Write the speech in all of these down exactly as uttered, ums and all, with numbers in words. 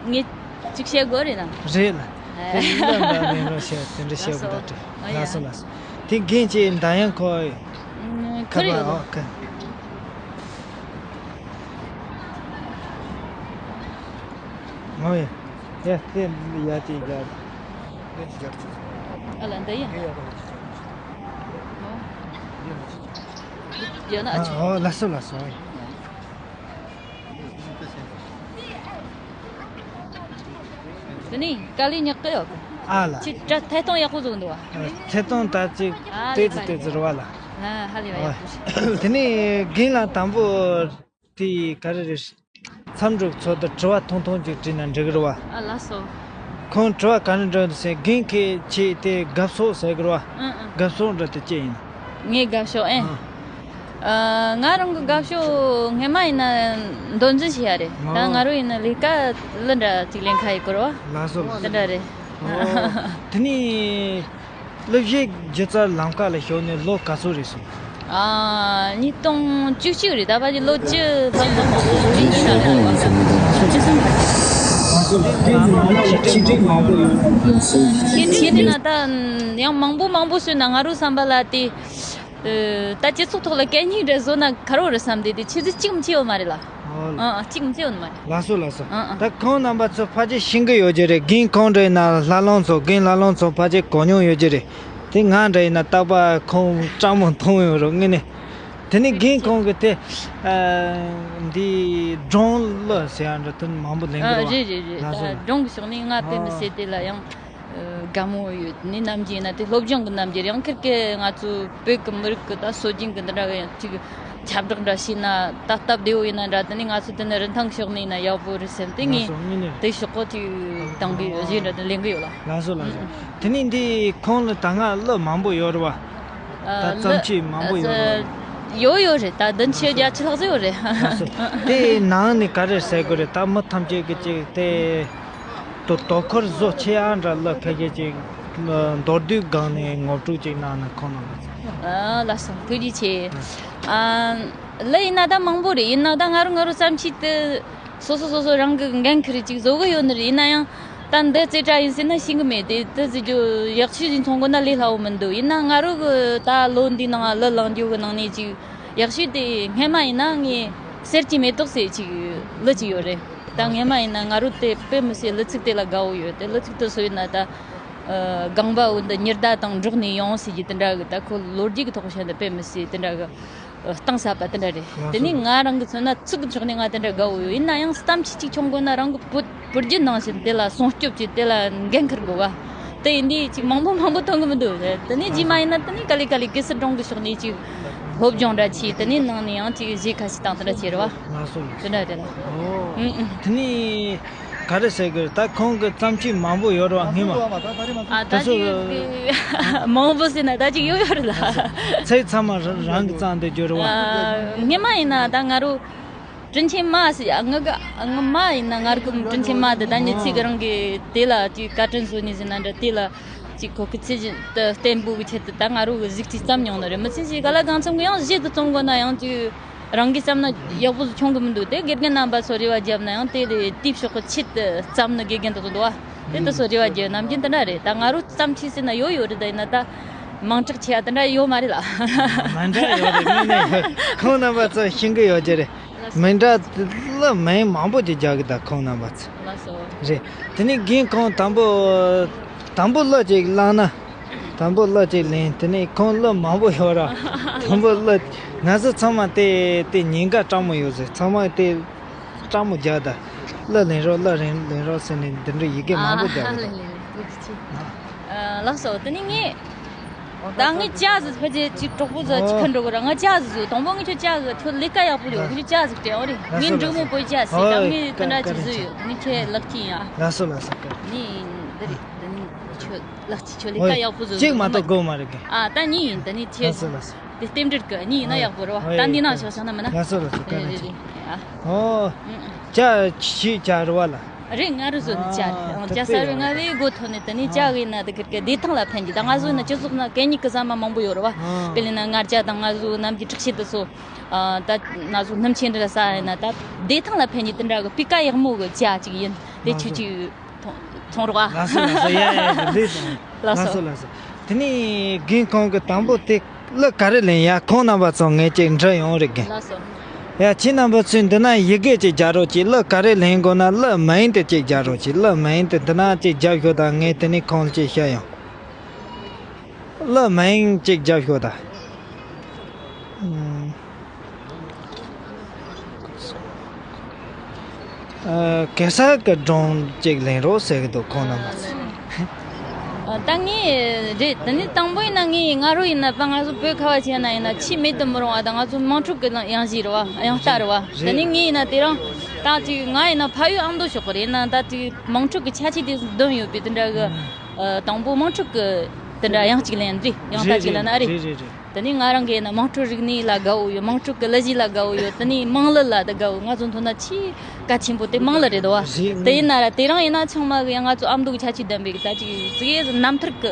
ངས་ཅིག་བཤད་དགོས་རེད་ན། རེད་ལ། ཨ། དེ་ལ་འདྲ་མིན་རོ་བཤད་དེ་འདྲ་བཤད་དགོས་ད་དྲི། ཨ་ཡ། ལགས་སོ་ལགས་སོ། དེ་རྒན་གྱི་འདྲ་ཡང་ཁོ། ཁུར་ཡོད། ཨོ་ཁ། ཨོ་ཡ། ཡ་དེ་ཡ་དེ་ཡ། ཨ་ལ་འདི་ཡ། ཡ་ན་ཨ་ཆུ། ཨོ་ལགས་སོ་ལགས་སོ། དེ་ནས་དཀའ་ལས་ཉག་གི་ཡོད་གི། ཨ་ལ། ཁྱེད་བཀྲ་ཐད་གཏོང་ཡག་པོ་བཟོ་འདུག་བ། ཐད་གཏོང་ད་ཅིག་ཨ་ལས་ཏེ་ཙི་ཏེ་ཙི་རུ་བ་ལ། ཨ་ཧ་ལས་བ་ཡག་པོ་ཞིག་དེ་ནས་རྒན་ལགས་དང་པོ་དེ་ག་རེ་རེད། མཚམས་འཇོག་ཚོད་ལྟ་དྲི་བ་ཐུང་ཐུང་ཅིག་དྲིས་ན་འགྲིག་གི་རེད་བ། ཨ་ལགས་སོ། ཁོང་དྲི་བ་ག་རེ་འདྲ་འདུག་ཟེར་རྒན་ཁྱེད་ཆེ་དེ་དགའ་ཕྱོགས་ཟེར་གི་རེད་བ། ཨ་ཨ། དགའ་ཕྱོགས་འདྲ་དེ་ཅི་ཡིན། ངའི་དགའ་ཕྱོགས་ཨེ། ཨ། ཨ། ང་རང་གི་དགའ་ཕྱོགས་སྔས་མ་ཡིན་ན་མདོ་འཛིན་བྱེད་ཡ་རེད། ད་ང་རང་ཡིན་ན་ལས་ཀ་ལི་འདྲ་ཅིག་ལེན་ཁ་ཡི་སྐོར་བ། ལགས་སོ་ལགས་སོ། དེ་འདྲ་རེད། ཨོ། དེ་ནས་སློབ་གཞི་སྒྱུ་རྩལ་ལམ་ཁ་ལ་ཞུགས་ནས་ལོ་ག་ཚོད་རེད་སོང་། ཨ། ཉིས་སྟོང་བཅུ་གཅིག་རེད། ད་བར་གྱི་ལོ་བཅུ་ལྷག་ཙམ་ཞིག་རེད། ཤེས་ནི་ན་ད་ཡང་མང་པོ་མང་པོ་བྱས་ན་ང་རང་བསམ་པ་ལ་དེ། ཨ། ད་སྤྱི་ཚོགས་ཐོག་ལ་གད་སྙིགས་འདྲ་བཟོ་ན་ཁ་རོག་རེད་བསམ་སྟེ་དེ་ཆུ་ཚོད་གཅིག་མ་ཆད་ཡོད་མ་རེད་ལ། ཨོ་ལ། ཨ་ཨ། གཅིག་མ་ཆད་ཡོད་མ་རེད། ལགས་སོ་ལགས་སོ། ཨ་ཨ། ད་ཁོང་རྣམ་པ་ཚོ་ཕལ་ཆེར་ཤེས་ཀྱི་ཡོད་ཀྱི་རེད། རྒན་ཁོང་འདྲ་ཡིན་ན་ལྷ་ལུང་ཚོ་རྒན་ལྷ་ལུང་ཚོ་ཕལ་ཆེར་གོ་མྱོང་ཡོད་ཀྱི་རེད། དེ་ང་འདྲ་ཡིན་ན་རྟག་པར་ཁོང་སྤྲང་མོ་མཐོང་ཡོད་རེད་དངོས་གནས། དེ་ནས་རྒན་ཁོང་གིས་དེ། ཨ། འདི་སྒྲུང་གླུ་ཟེར་ཡ་འདྲ་དོན་མང་པོ་ལེན་ཨ་གི་རེད་བ། རེད་རེད་རེད། ལགས་སོ་ད་ལགས། སྒྲུང་གི་ཕྱོགས་ནས་ང་དཔེ་མི་ཨ། སྲིད་དེ་ལ་ཡང་། ཨ། དགའ་མོ་ཡོད། ནི་ནམ་རྒྱུན་ཡིན་ན་དེ་སློབ་སྦྱོང་གི་རྣམ་འགྱུར་ཡང་ཁིར་ཀི་ང་ཚོ་བོད་ཀྱི་མི་རིགས་ཀྱི་ད་སྲོལ་རྒྱུན་གྱི་འདི་འདྲ་གི་ཡང་ཅིག་ཁྱབ་བསྒྲགས་འདྲ་བྱས་ན་ད་སྟབས་བདེ་བོ་ཡིན་ན་འདྲ། དེ་ནས་ང་ཚོ་དེ་ནི་རིན་ཐང་ཕྱོགས་ནས་ཡིན་ན་ཡག་པོ་རེད་བསམ་སྟེ་ལགས་ངས་སོ་དངོས་གནས། དེ་ཤོག་གོ་ཅིག་དང་གི་གཞས་འདྲ་དེ་ལེན་གི་ཡོད་ལ། ལགས་སོ་ལགས་སོ། དེ་ནས་འདི་ཁོང་ལ་ད་སྔ་གླུ་མང་པོ་ཡོད་རེད་བ། ད་ཨ། བརྩམས་ཆོས་མང་པོ་ཡོད་རེད་བ། ཡོད་ཡོད་རེད། ད་བདུན་ཅུ་བརྒྱད་ཅུ་ལྷག་ཙམ་ཡོད་རེད། ལགས་སོ། དེའི་ནང་ནས་ག་རེ་ཟེར་དགོས་རེད། ད་མི་ཐམས་ཅད་ཀྱི་ཅིག་དེ། དོ་དོ་ཁུར་བཟོ་ཆེ་ཨ་འདྲ་གླུ་ཁ་ཤས་ཅིག་མདོར་བསྡུས་སྒང་ནས་ངོ་སྤྲོད་ཅིག་གནང་ན་ཁོང་རྣམ་པ་ཚོ། ཨ། ལགས་སོ། ཐུགས་རྗེ་ཆེ། ཨ། གླུ་ཡིན་ན་ད་མང་པོ་རེད། ཡིན་ན་ད་ང་རང་ང་རང་བརྩམས་ཆོས་དེ་སོ་སོ་སོ་སོ་རང་གི་འགན་ཁུར་ཅིག་བཟོ་གི་ཡོད་ནི་རེད། ཡིན་ན་ཡང་ད་འདི་རྩེ་གྲ་ཡིན་ཟེར་ན་ཤེས་གི་མེད། དེ་དེ་ཟེར་རྒྱུ་ཡག་ཤོས་ཅིག་མཐོང་དགོས་ན་ལས་སླ་བོ་མི་འདུག་ཡིན་ན་ང་རང་གི་ད་ལོ་འདིའི་ནང་གླུ་བླངས་རྒྱུ་གི་ནང་ནས་ཅིག་ཡག་ཤོས་དེ་སྔས་མ་ཡིན་ན་ངས་གསེར་གྱི་མེ་ཏོག་ཟེར་ཅིག་གླུ་ཅིག་ཡོད་རེད། ད་སྔས་མ་ཡིན་ན་ང་རང་དེ་དཔེ་མི་སྲིད་གླུ་ཚིག་དེ་ལ་དགའ་བོ་ཡོད། དེ་གླུ་ཚིག་དེ་སུ་ཡིན་ན་ད། ཨ། སྒང་པ་འོ་འདི་ཉི་ཟླ་དང་འགྲོགས་ནས་ཡོང་ཟེར་གྱི་དེ་འདྲ་གི། ད་ཁོ་ལོ་རྒྱུས་ཀྱི་ཐོག་བཤད་ན་དཔེ་མི་སྲིད་དེ་འདྲ་གི་གཏིང་ཟབ་པ་དེ་འདྲ་རེད། ལགས་དེ་ནས་སོ། ང་རང་གི་མཚོན་ན་ཚིག་གི་ཕྱོགས་ནས་ང་དེ་འདྲ་དགའ་བོ་ཡོད། ཡིན་ན་ཡང་གཏམ་ཆོས་ཅིག་མཆོང་དགོས་ན་རང་གི་བོད་བོད་བརྒྱུད་ནང་བཞིན་དེ་ལ་སྲུང་སྐྱོབ་ཀྱིས་དེ་ལ་འགན་འཁུར་དགོས་བ། དེ་ཡིན་དུས་ཅིག་མང་པོ་མང་པོ་ཐོན་གི་མི་འདུག་དེ་ནས་རྗེས་མ་ཡིན་ན་དེ་ནས་ག་ལེ་ག་ལེ་གེ་སར་སྒྲུང་གི་ཕྱོགས་ནས་ཅིག་སློབ་སྦྱོང་འདྲ་བྱས། དེ་ནས་ནང་ནས་ཡང་ཅིག་གཞས་ཁ་ཤས་བཏང་དེ་འདྲ་བྱས་རེད་བ། ལགས་སོ་ལགས་སོ། དེ་འདྲ་རེད་ལ། ཨོ། ཨུ་ཨུ། དེ་ནས། ག་རེ་ཟེར་དགོས་རེད། ད་ཁོང་གི་བརྩམས་ཆོས་མང་པོ་ཡོད་རེད་བ་སྔོན་མ། ཨ། ད་དེ་ཚོ་ཅིག་མང་པོ་ཟེར་ན་ད་ཅིག་ཡོད་ཡོད་རེད་ལ། ཚེ་ཚང་མ་རང་རང་གིས་བརྩམས་བསྡད་རྒྱུ་རེད་བ། ཨ། སྔོན་མ་ཡིན་ན་ད་ང་རང་དྲིན་ཆེན་མ་ཟེར། ང་གི་ང་མ་ཡིན་ན་ང་རང་གི་དྲིན་ཆེན་མ་དེ་ད་ཉི་ཚེ་གི་རང་གི་དེ་ལ་ཅིག་བཀའ་དྲིན་གསོས་ནས་ཟེར་ན་འདྲ། དེ་ལ་ཅིག་ཁོ་གི་ཚེ་བརྟན་པོ་གི་ཆེད་དུ་ད་ང་རང་གི་གཟིགས་ཏེ་བརྩམས་མྱོང་ནི་རེད། མི་ཚེ་ཞིག་ག་ལ་གང་འཚམ་གི་ཡང་གཞས་དེ་རྩོམ་དགོས་ན་ཡང་ཅིག་རང་གིས་བརྩམས་ན་ཡག་པོ་ཆུང་གི་མི་འདུག་དེ་དགེ་རྒན་རྣམ་པ་ཚོ་རེ་བ་བརྒྱབ་ན་ཡང་དེ་ལས་དེའི་ཕྱོགས་ཀྱི་ཆེད་དུ་བརྩམས་ནི་དགེ་རྒན་དེ་ཚོ་འདུག་བ། དེ་དེ་ཚོ་རེ་བ་བརྒྱབ་ནམ་རྒྱུན་དེ་འདྲ་རེད། ད་ང་རང་བརྩམས་ཆོས་ཟེར་ན་ཡོད་ཡོད་རེད། ད་ཡིན་ན་ད་མིང་གྲགས་ཆེ་བ་དེ་འདྲ་ཡོད་མ་རེད་ལ། མིང་གྲགས་ཡོད་རེད། དངོས་གནས་ཁོང་རྣམ་པ་ཚོ་ཤེས་ཀྱི་ཡོད་ཀྱི་རེད། མིང་གྲགས་ལ་མིང་མང་པོ་ཅིག་རྒྱག་གི། ད་ཁོང་རྣམ་པ་ཚོ། ལགས་སོ། རེད། དེ་ནས་རྒན་ཁོང་དང་པོ་དང་པོ་གླུ་ཅིག་བླངས་ན། དང་པོ་གླུ་ཅིག་ལེན། དེ་ནས་ཁོང་གླུ་མང་པོ་ཡོད་ར། དང་པོ་གླུ། ང་ཚོ་ཚང་མ་དེ་དེ་ཉེན་ཁ་སྤྲང་མོ་ཡོད་ཟེར། ཚང་མ་དེ་སྤྲང་མོ་རྒྱག་ད། གླུ་ལེན་རོགས། གླུ་ལེན་ལེན་རོགས་ཟེར་ནས་འདི་འདྲ་ཡི་གེ་མང་པོ་རྒྱག་གི་འདུག་ཨ་ལེ་ལེ་ལེ། ཐུགས་རྗེ་ཆེ། ཨ། ལགས་སོ། དེ་ནས་ངས། ད་ངས་ཇ་ཟིག་ཕལ་ཆེར་ཅིག་གྲོགས་པོ་ཚོ་ཅིག་ཁུར་འགྲོ་གི་ར། ང་ཇ་ཟིག་བཟོས། དང་པོ་ངས་ཁྱོད་ཇ་ཟིག་ཁྱོད་ལས་ཀ་ཡག་པོ་ཡོད། ངས་ཁྱོད་ཇ་ཟིག་སྤྲད། ཨོ་རེད། ངས་འབྲུག་མོ་བོད་ཇ་ཟེར། ད་ངས་དེ་འདྲ་ཅིག་བཟོས་ཡོད། ངས་ཁྱེད་ལག་ཁྱེར་ཡིན་ཨ། ལགས་སོ་ལགས་སོ། ནི་འདི་རེད། འདི་ནི་ཁྱོད་ལག་ཁྱེར། ཁྱོད་ལས་ཀ་ཡག་པོ་བཟོས་འདུག་གཅིག་མ་གཏོགས་དགོས་མ་རེད་གི། ཨ། ད་གཉིས་ཡིན། ད་ནི་ཁྱེད། ལགས་སོ་ལགས་སོ། དེ་རྟེན་འབྲེལ་གི་གཉིས་ཡིན་ན་ཡག་པོ་རེད་བ། ད་འདི་ནང་བཞག་བཞག་ན་མིན་ན། ལགས་སོ་ལགས་སོ། བཀའ་དྲིན་ཆེ། ཨ། ཨོ། ཨུ་ཨུ། ཇ་ཆི་ཇ་རུ་བ་ལ། རེད། ང་རུ་བཟོ་ནི་ཇ་རེད། ཨ། ཇ་ས་རུ་ང་ལས་སྒོ་ཐོན་ནས་དེ་ནས་ཇ་གི་ན་དེ་གི་བདེ་ཐང་ལ་ཕན་གྱི། ད་ང་བཟོ་ན་སྤྱི་ཚོགས་ན་གད་སྙིགས་གི་ཟ་མ་མང་པོ་ཡོད་རེད་བ། དཔེར་ན་མངར་ཇ་དང་ང་བཟོ་ནམ་གྱི་དྲག་ཤེད་དེ་ཚོ། ཨ། ད་ང་བཟོ་སྣུམ་ཆེན་འདྲ་ཟ་ཡིན་ན་ད་བདེ་ཐང་ལ་ཕན་གྱི་དེ་འདྲ་གི་སྤུས་ཀ་ཡག་མོ་གི་ཇ་ཅིག་ཡིན། དེ་ཁྱོད་ཀྱིས་ཚོང་རོགས་ཨ། ལགས་སོ་ལགས་སོ། ཡ་ཡ་ཡ། ལགས་སོ། ལགས་སོ་ལགས་སོ། དེ་ནས་རྒན་ཁོང་གི་དང་པོ་དེ་གླུ་ག་རེ་ལེན་ཡ། ཁོང་རྣམ་པ་ཚོ་ངས་ཅིག་འདྲི་ཡོང་རེ་རྒན། ལགས་སོ། ཡ། ཁྱེད་རྣམ་པ་ཚོས་འདི་ན་ཡི་གེ་ཅིག་རྒྱག་རོགས་གྱིས། གླུ་ག་རེ་ལེན་དགོས་ན་གླུ་མིང་དེ་ཅིག་རྒྱག་རོགས་གྱིས། གླུ་མིང་དེ་འདི་ན་ཅིག་རྒྱབ་ཤོག་དང་། ངས་དེ་ནས་ཁོང་ལ་ཅིག་བཤད་ཡོང་། གླུ་མིང་ཅིག་རྒྱབ་ཤོག་དང་། ཨ། གེ་སར་གྱི་སྒྲུང་ཅིག་ལེན་རོགས་ཟེར་གི་འདུག་ཁོང་རྣམ་པ་ཚོས། ཨ། ད་ངས་རེད། དེ་ནས་དང་པོ་ཡིན་ན་ངས་ང་རང་ཡིན་ན་པ། ང་ཚོ་བོད་ཁ་བ་ཅན་ན་ཡིན་ན་ཆེས་མེད་དུ་མི་རུང་བ་དང་། ང་ཚོ་དམངས་ཁྲོད་ཀྱི་དབྱངས་གཞས་རེད་བ། དབྱངས་རྟ་རེད་བ། རེད། དེ་ནས་ངས་ཡིན་ན་དེ་རིང་ད་ཅིག་ང་ཡིན་ན་ཕ་ཡུལ་ཨ་མདོ་ཕྱོགས་གི་རེད། ཡིན་ན་ད་ཅིག་དམངས་ཁྲོད་ཀྱི་ཁྱད་ཆོས་དེ་འདོན་ཡོད་པའི་དེ་འདྲ་གི། ཨ། དང་པོ་དམངས་ཁྲོད་ཀྱི་དེ་འདྲ་དབྱངས་གཅིག་ལེན། རེད། དབྱངས་རྟ་གཅིག་ལེན་ན་རེད། རེད་རེད་རེད། དེ་ནས་ང་རང་གིས་ན་དམངས་ཁྲོད་རིག་གནས་ལ་དགའ་བོ་ཡོད། དམངས་ཁྲོད་ཀྱི་གླུ་གཞས་ལ་དགའ་བོ་ཡོད། དེ་ནས་དམངས་གླུ་ལ་དགའ་བོ། ང་ཚོ་མདོར་ན་ཆེས་གལ་ཆེན་པོ་དེ་དམངས་གླུ་རེད་དོ། རེད། དེ་ཡིན་ན་ར་དེ་རིང་ཡིན་ན་ཚང་མ་གི་ཡང་ང་ཚོ་ཨ་མདོ་གི་ཁྱད་ཆོས་ལྡན་པའི་གི་ད་ཅིག་ཙི་གེ་རྣམ་ཐར་གི་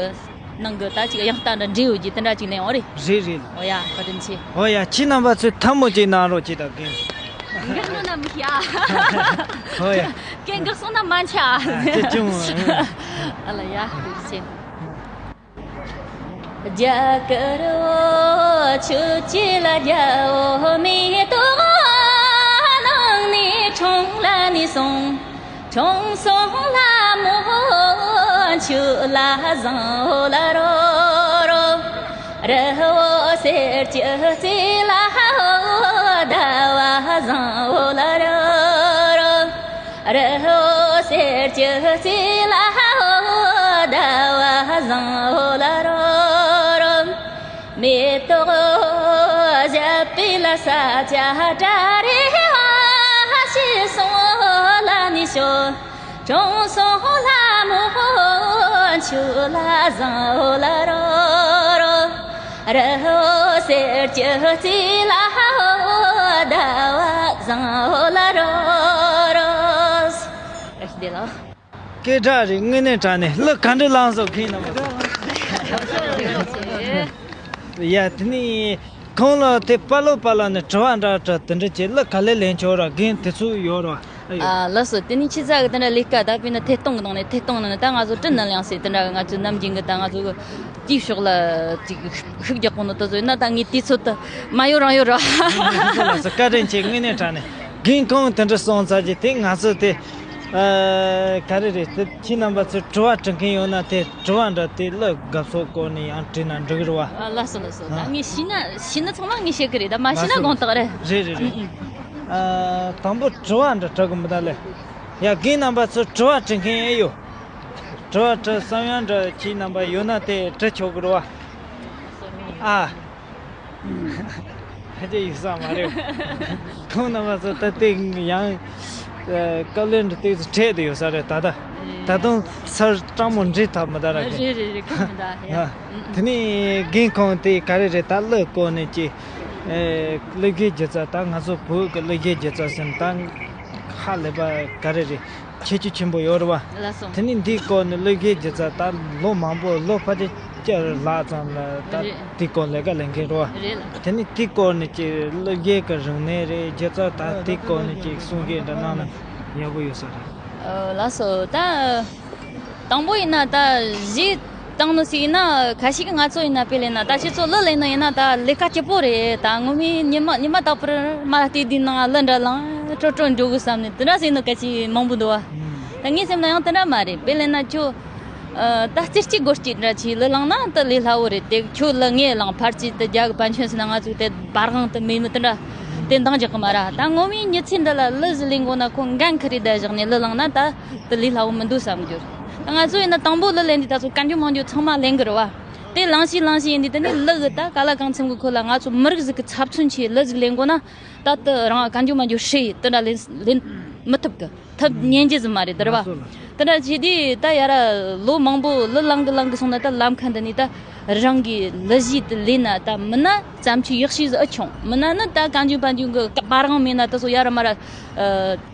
ནང་གི་ད་ཅིག་དབྱངས་རྟ་འདྲ་འདྲེས་ཡོད་ཀྱི་དེ་འདྲ་ཅིག་ལེན་ཡོང་རེད། རེད་རེད། ཨོ་ཡ། བཀའ་དྲིན་ཆེ། ཨོ་ཡ། ཁྱེད་རྣམ་པ་ཚོས་ཐལ་མོ་ཅིག་གནང་རོགས་གྱིས་ད་རྒན། འགག་ནོ་ན་མི་ཤ། ཨོ་ཡ། རྒན་འགག་སོང་ན་མ་འཆའ། ཨ། དེ་ཅུང་། ཨ་ལ་ཡ། བཀའ་དྲིན་ཆེ། རྒྱ་གར་བོ་ཆོས་ཀྱི་ལ་རྒྱལ་བོ་མེ་ཏོག་ནང་ནས་ཁྲོང་ལ་ནས་སོང་། ཁྲོང་སོང་ལ་མོ་ཆུ་ལ་བཟང་བོ་ལ་རོ་རོ། རི་བོ་གསེར་གྱི་རྩེ་ལ་ཟླ་བ་བཟང་བོ་ལ་རོ་རོ། རི་བོ་གསེར་གྱི་རྩེ་ལ་ཟླ་བ་བཟང་བོ་ལ་རོ་རོ། མེ་ཏོག་བཞད་པའི་ལ་ས་ཆ་གྲ་རེ་བ་ཞིག་སོང་ལ་ནི་ཤོ། ཁྲོང་སོང་ལ་མོ་ཆུ་ལ་བཟང་བོ་ལ་རོ་རོ། རི་བོ་གསེར་གྱི་རྩེ་ལ་ཟླ་བ་བཟང་བོ་ལ་རོ་རོ། བཀྲ་ཤིས་བདེ་ལེགས། སྐད་གྲགས་རེད། དངོས་གནས་དྲང་གནས་གླུ་ག་འདྲ་བླངས་སོང་ཁྱེད་རྣམ་པ། ཡ། དེ་ནས་ཁོང་ལ་དེ་པ་ལོ་པ་ལོ་ནས་དྲི་བ་འདྲ་འདྲ་དེ་འདྲ་བྱས། གླུ་ག་ལེར་ལེན་ཆོག་ར། རྒན་དེ་ཚོ་ཡོད་ར། ཨ་ཡོད། ཨ། ལགས་སོ། དེ་ནས་ཁྱེད་ཅག་གི་དེ་འདྲ་ལས་ཀ་ད་དཔེར་ན་ཐད་གཏོང་གི་ནང་ནས། ཐད་གཏོང་ནང་ནས་ད་ང་ཚོ་ཀྲིན་ནན་ལིང་ཟེར་དེ་འདྲ་གི་ང་ཚོའི་ནམ་རྒྱུན་གི་ད་ང་ཚོ་གི་དེའི་ཕྱོགས་ལ་ཅིག་ཤུགས་རྒྱག་གོ་ནོ་དེ་ཚོ་ཡིན་ན། ད་ངས་དུས་ཚོད་དུ་མ་ཡོང་རང་ཡོད་ར། ལགས་སོ་ལགས་སོ། བཀའ་དྲིན་ཆེ། དངོས་གནས་དྲང་གནས། རྒན་ཁོང་དེ་འདྲ་གསུངས་ཚར་རྗེས་དེ་ང་ཚོ་དེ། ཨ། ག་རེ་རེད། དེ་ཁྱེད་རྣམ་པ་ཚོས་དྲི་བ་དྲི་མཁན་ཡོད་ན་དེ་དྲི་བ་འདྲ་དེ་གླུ་དགའ་ཕྱོགས་སྐོར་ནས་ཡང་དྲིས་ན་འགྲིག་གི་རེད་བ། ཨ། ལགས་སོ་ལགས་སོ། ད། ཨ། ངས་ཤེས་ན་ཤེས་ན་ཚང་མ་ངས་བཤད་གི་རེད། ད་མ་ཤེས་ན་ལགས་སོ། དགོངས་དག་རེད། རེད་རེད་རེད། ཨུ་ཨུ། ཨ། དང་པོ་དྲི་བ་འདྲ་དྲི་གི་མི་འདུག་ལེ། ཡ། རྒན་རྣམ་པ་ཚོས་དྲི་བ་དྲི་མཁན་ཨེ་ཡོད། དྲི་བ་དྲི་བསམ་ཡང་འདྲ་ཁྱེད་རྣམ་པ་ཡོད་ན་དེ་དྲི་ཆོག་གི་རེད་བ། ཨ། ཕལ་ཆེར་ཡོད་ས་མ་རེད། ཁོང་རྣམ་པ་ཚོ་ད་ལྟའི་ཡང་། ཨ། དཀའ་ལས་འདི་ཏོག་ཙམ་འཕྲད་དུ་ཡོད་ས་རེད། ད་ལྟ། ད་དུང་སར་སྤྲང་མོ་འདྲེས་ཐབས་མི་འདུག་ར། རེད་རེད་རེད། ཁོང་མི་འདུག་ཡ། ཨ། དེ་ནས་རྒན་ཁོང་དེ་ག་རེ་རེད། ད་གླུ་སྐོར་ནས་ཀྱི། ཨེ། གླུ་གཞས་སྒྱུ་རྩལ། ད་ང་ཚོ་བོད་ཀྱི་གླུ་གཞས་སྒྱུ་རྩལ་ཟེར་ན་ད་ཧ་ལས་པ་ག་རེ་རེད། ཁྱད་ཆོས་ཆེན་པོ་ཡོད་རེད་བ། ལགས་སོ། དེ་ནས་འདིའི་སྐོར་ནས་གླུ་གཞས་སྒྱུ་རྩལ་ད་ལོ་མང་པོ། ལོ་ཕལ་ཆེར་བཅུ་ལྷག་ཙམ་ལ་ད། རེད། དེའི་སྐོར་ལས་ཀ་ལས་མཁན་རེད་བ། རེད་ལགས། དེ་ནས་དེའི་སྐོར་ནས་ཀྱི་གླུ་གཞས་ཀྱི་རིག་གནས་རེད། སྒྱུ་རྩལ། ད་དེའི་སྐོར་ནས་ཀྱི་གསུང་བཤད་འདྲ་གནང་ན་ཡག་པོ་ཡོད་ས་རེད། ཨ། ལགས་སོ། ད་དང་པོ་ཡིན་ན་ད་གཞས་བཏང་ནོ་ཟིག་ཡིན་ན། ཁ་ཤས་ཀྱིས་ང་ཚོ་ཡིན་ན། དཔེ་ལེན་ན་ད་ཁྱེད་ཚོ་གླུ་ལེན་ནི་ཡིན་ན་ད་ལས་ཀ་སྐྱིད་པོ་རེད། ད་ངོ་མའི་ཉི་མ་ཉི་མ་རྟག་པར་མ་ལ་སྟེ་དེའི་ནང་གླུ་འདྲ་བླངས་སྤྲོ་སྤྲོ་འགྲོ་དགོས་བསམ་ནས་དེ་འདྲ་ཟེར་ནི་གལ་ཆེ་མང་པོ་འདུག་བ། ད་ངའི་སེམས་ལ་ཡང་དེ་འདྲ་མ་རེད། དཔེ་ལེན་ན་ཁྱོད། ཨ། ད་རྩེ་གཅིག་སྒོ་གཅིག་འདྲ་ཆེ་གླུ་བླངས་ན་ད་ལས་སླ་བོ་རེད། དེ་ཁྱོད་གླུ་ངས་བླངས། ཕར་ཅིག་ད་རྒྱ་གི་པན་ཆེན་ཟེར་ན། ང་ཚོ་དེ་བར་དབང་དུ་མེད་མི་དེ་འདྲ་དེ་འདང་རྒྱག་གི་མ་ར། ད་ངོ་མའི་མྱི་ཚེ་འདི་ལ་གླུ་ཟིག་ལེན་དགོས་ན་ཁོ་འགན་ཁུར་རེ་བསྡད་བཞག་ནས་གླུ་བླངས་ན་ད། དེ་ལས་སླ་བོ་མི་འདུག་བསམ་གྱི་ཡོད། ང་ཚོ་ཡིན་ན་དང་པོ་གླུ་ལེན་དུས་ད་ཚོ་གང་མགྱོགས་མང་མགྱོགས་ཚང་མ་ལེན་གི་རེད་བ། དེ་བླངས་བྱས་བླངས་བྱས་ཡིན་དུས་དེ་ནས་གླུ་གི་ད་ག་ལ་གང་འཚམ་གི་ཁོ་ལ། ང་ཚོ་མི་རིགས་ཟིག་གི་ཚབ་མཚོན་ཆེ་གླུ་ཟིག་ལེན་དགོས་ན་ད་དེ་རང་གང་མགྱོགས་མང་མགྱོགས་ཧྲེ་ཡིས་དེ་འདྲ་ལེན་ལེན་མི་ཐུབ་གི། ཐུབ་ཉན་རྒྱུ་ཟིག་མ་རེད་དེ་རེད་བ། ལགས་སོ་ལགས། དེ་འདྲ་བྱས་དུས་ད་ཡ་ར་ལོ་མང་པོ་གླུ་བླངས་གི་བླངས་གི་སོང་ན་ད་ལམ་ཁ་འདི་ནས་ད་རང་གི་གླུ་གཞས་དེ་ལེན་ན། ད་མིན་ན་བརྩམས་ཆོས་ཡག་ཤོས་ཟིག་ཨེ་བྱུང་། མིན་ན་ནི་ད་གང་བྱུང་བར་བྱུང་གི་བར་དབང་མེད་ན་དེ་ཚོ་ཡ་ར་མ་ར། ཨ།